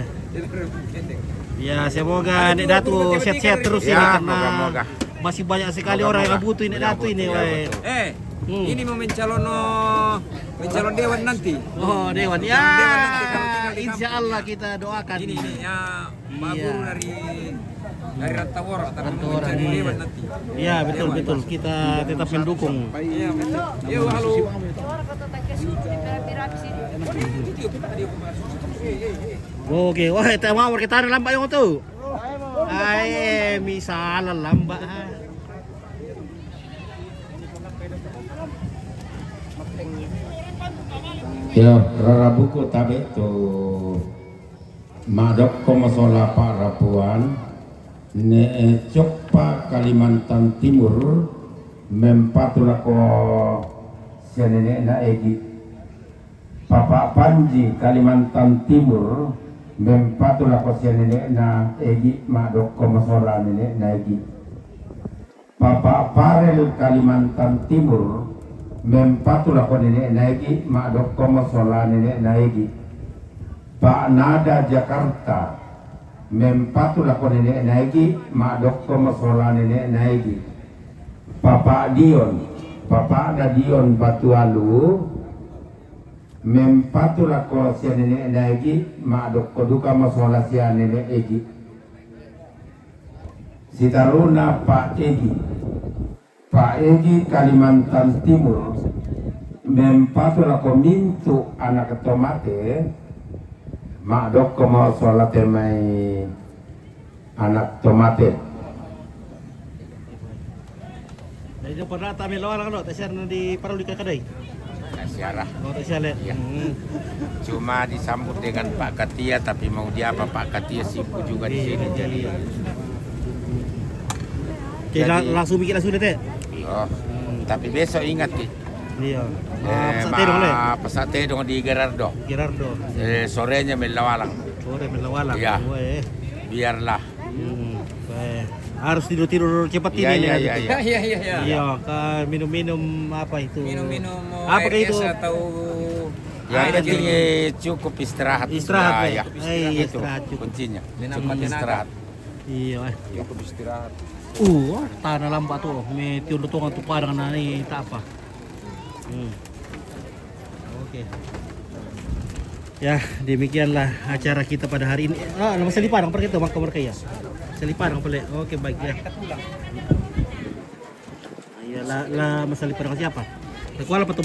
ya, semoga Nek Datu sehat-sehat terus ini karena masih banyak sekali orang yang butuh ini, Nek Datu ini, weh. Eh, ini mau mencalon, oh, mencalon dewan nanti. Oh, dewan. Ya, insya Allah kita doakan. Ini, ini ya. Pak Guru dari dari Rantauora, tapi mau mencari lewat nanti. Iya, betul, betul. Kita tetap mendukung. Iya, betul. Iya, halo. Oke, wah, kita mau kita ada lambat yang tu. Ai, misalah lambat. Ya, rarabuku tabe tu. Madokko masola pa'rapuan, ne'e Coppa Kalimantan Timur mempatu lako sia nene'na Egi. Papa Panji Kalimantan Timur mempatu lako sia nene'na Egi, madokko masola nene'na Egi. Papa Parel Kalimantan Timur mempatu lako nene'na Egi, madokko masola nene'na Egi. Pak Nada Jakarta mempatu lako nene'na Egi, madokko masola nene'na Egi. Papa Dion, Papa Dion Batualu mempatu lako sia nene'na Egi, madokko duka masola sia nene'na Egi. Sitaruna Pak Egi. Pak Egi Kalimantan Timur mempatu lako mintu anak to mate, madokko masola te mai anak to mate. Jadi dia pernah tak melo orang lo, tak share di parau di kakadai. Nggak siarah. Oh, tak siarah. Iya. Hmm. Cuma disambut dengan Pak Katia, tapi mau diapa Pak Katia sibuk juga di sini, jadi. Oke, jadi langsung bikin langsung deh, Teh. Iya. Tapi besok ingat, Ki. Iya. Eh, pesan teh dong, Le. Pesan teh dong di Gerardo. Gerardo. Eh, sorenya Melawalang. Sore Melawalang. Iya. Biarlah. Hmm, baik. Harus tidur-tidur cepat ini, Iya, iya, ya, iya, gitu. Iya, iya, iya. Iya, ke minum-minum apa itu? Minum-minum Apa air itu? Es atau Ya, air penting jeruk. Eh, cukup istirahat. Istirahat, Ya, Pak. Ya. Eh, iya, Itu istirahat cukup. Kuncinya. Minum Cukup makan istirahat. Iya, eh. Cukup istirahat. Uh, tanah lambat tuh, me tiun dotongan tuh padang na ni tak apa. Hmm. Oke. Ya, demikianlah acara kita pada hari ini. Ah, nama salipa dang pergi tuh, maka mereka ya. Salipa dang boleh. Oke, baik ya. Iya, lah, lah, masalah padang siapa? Kuala apa tuh?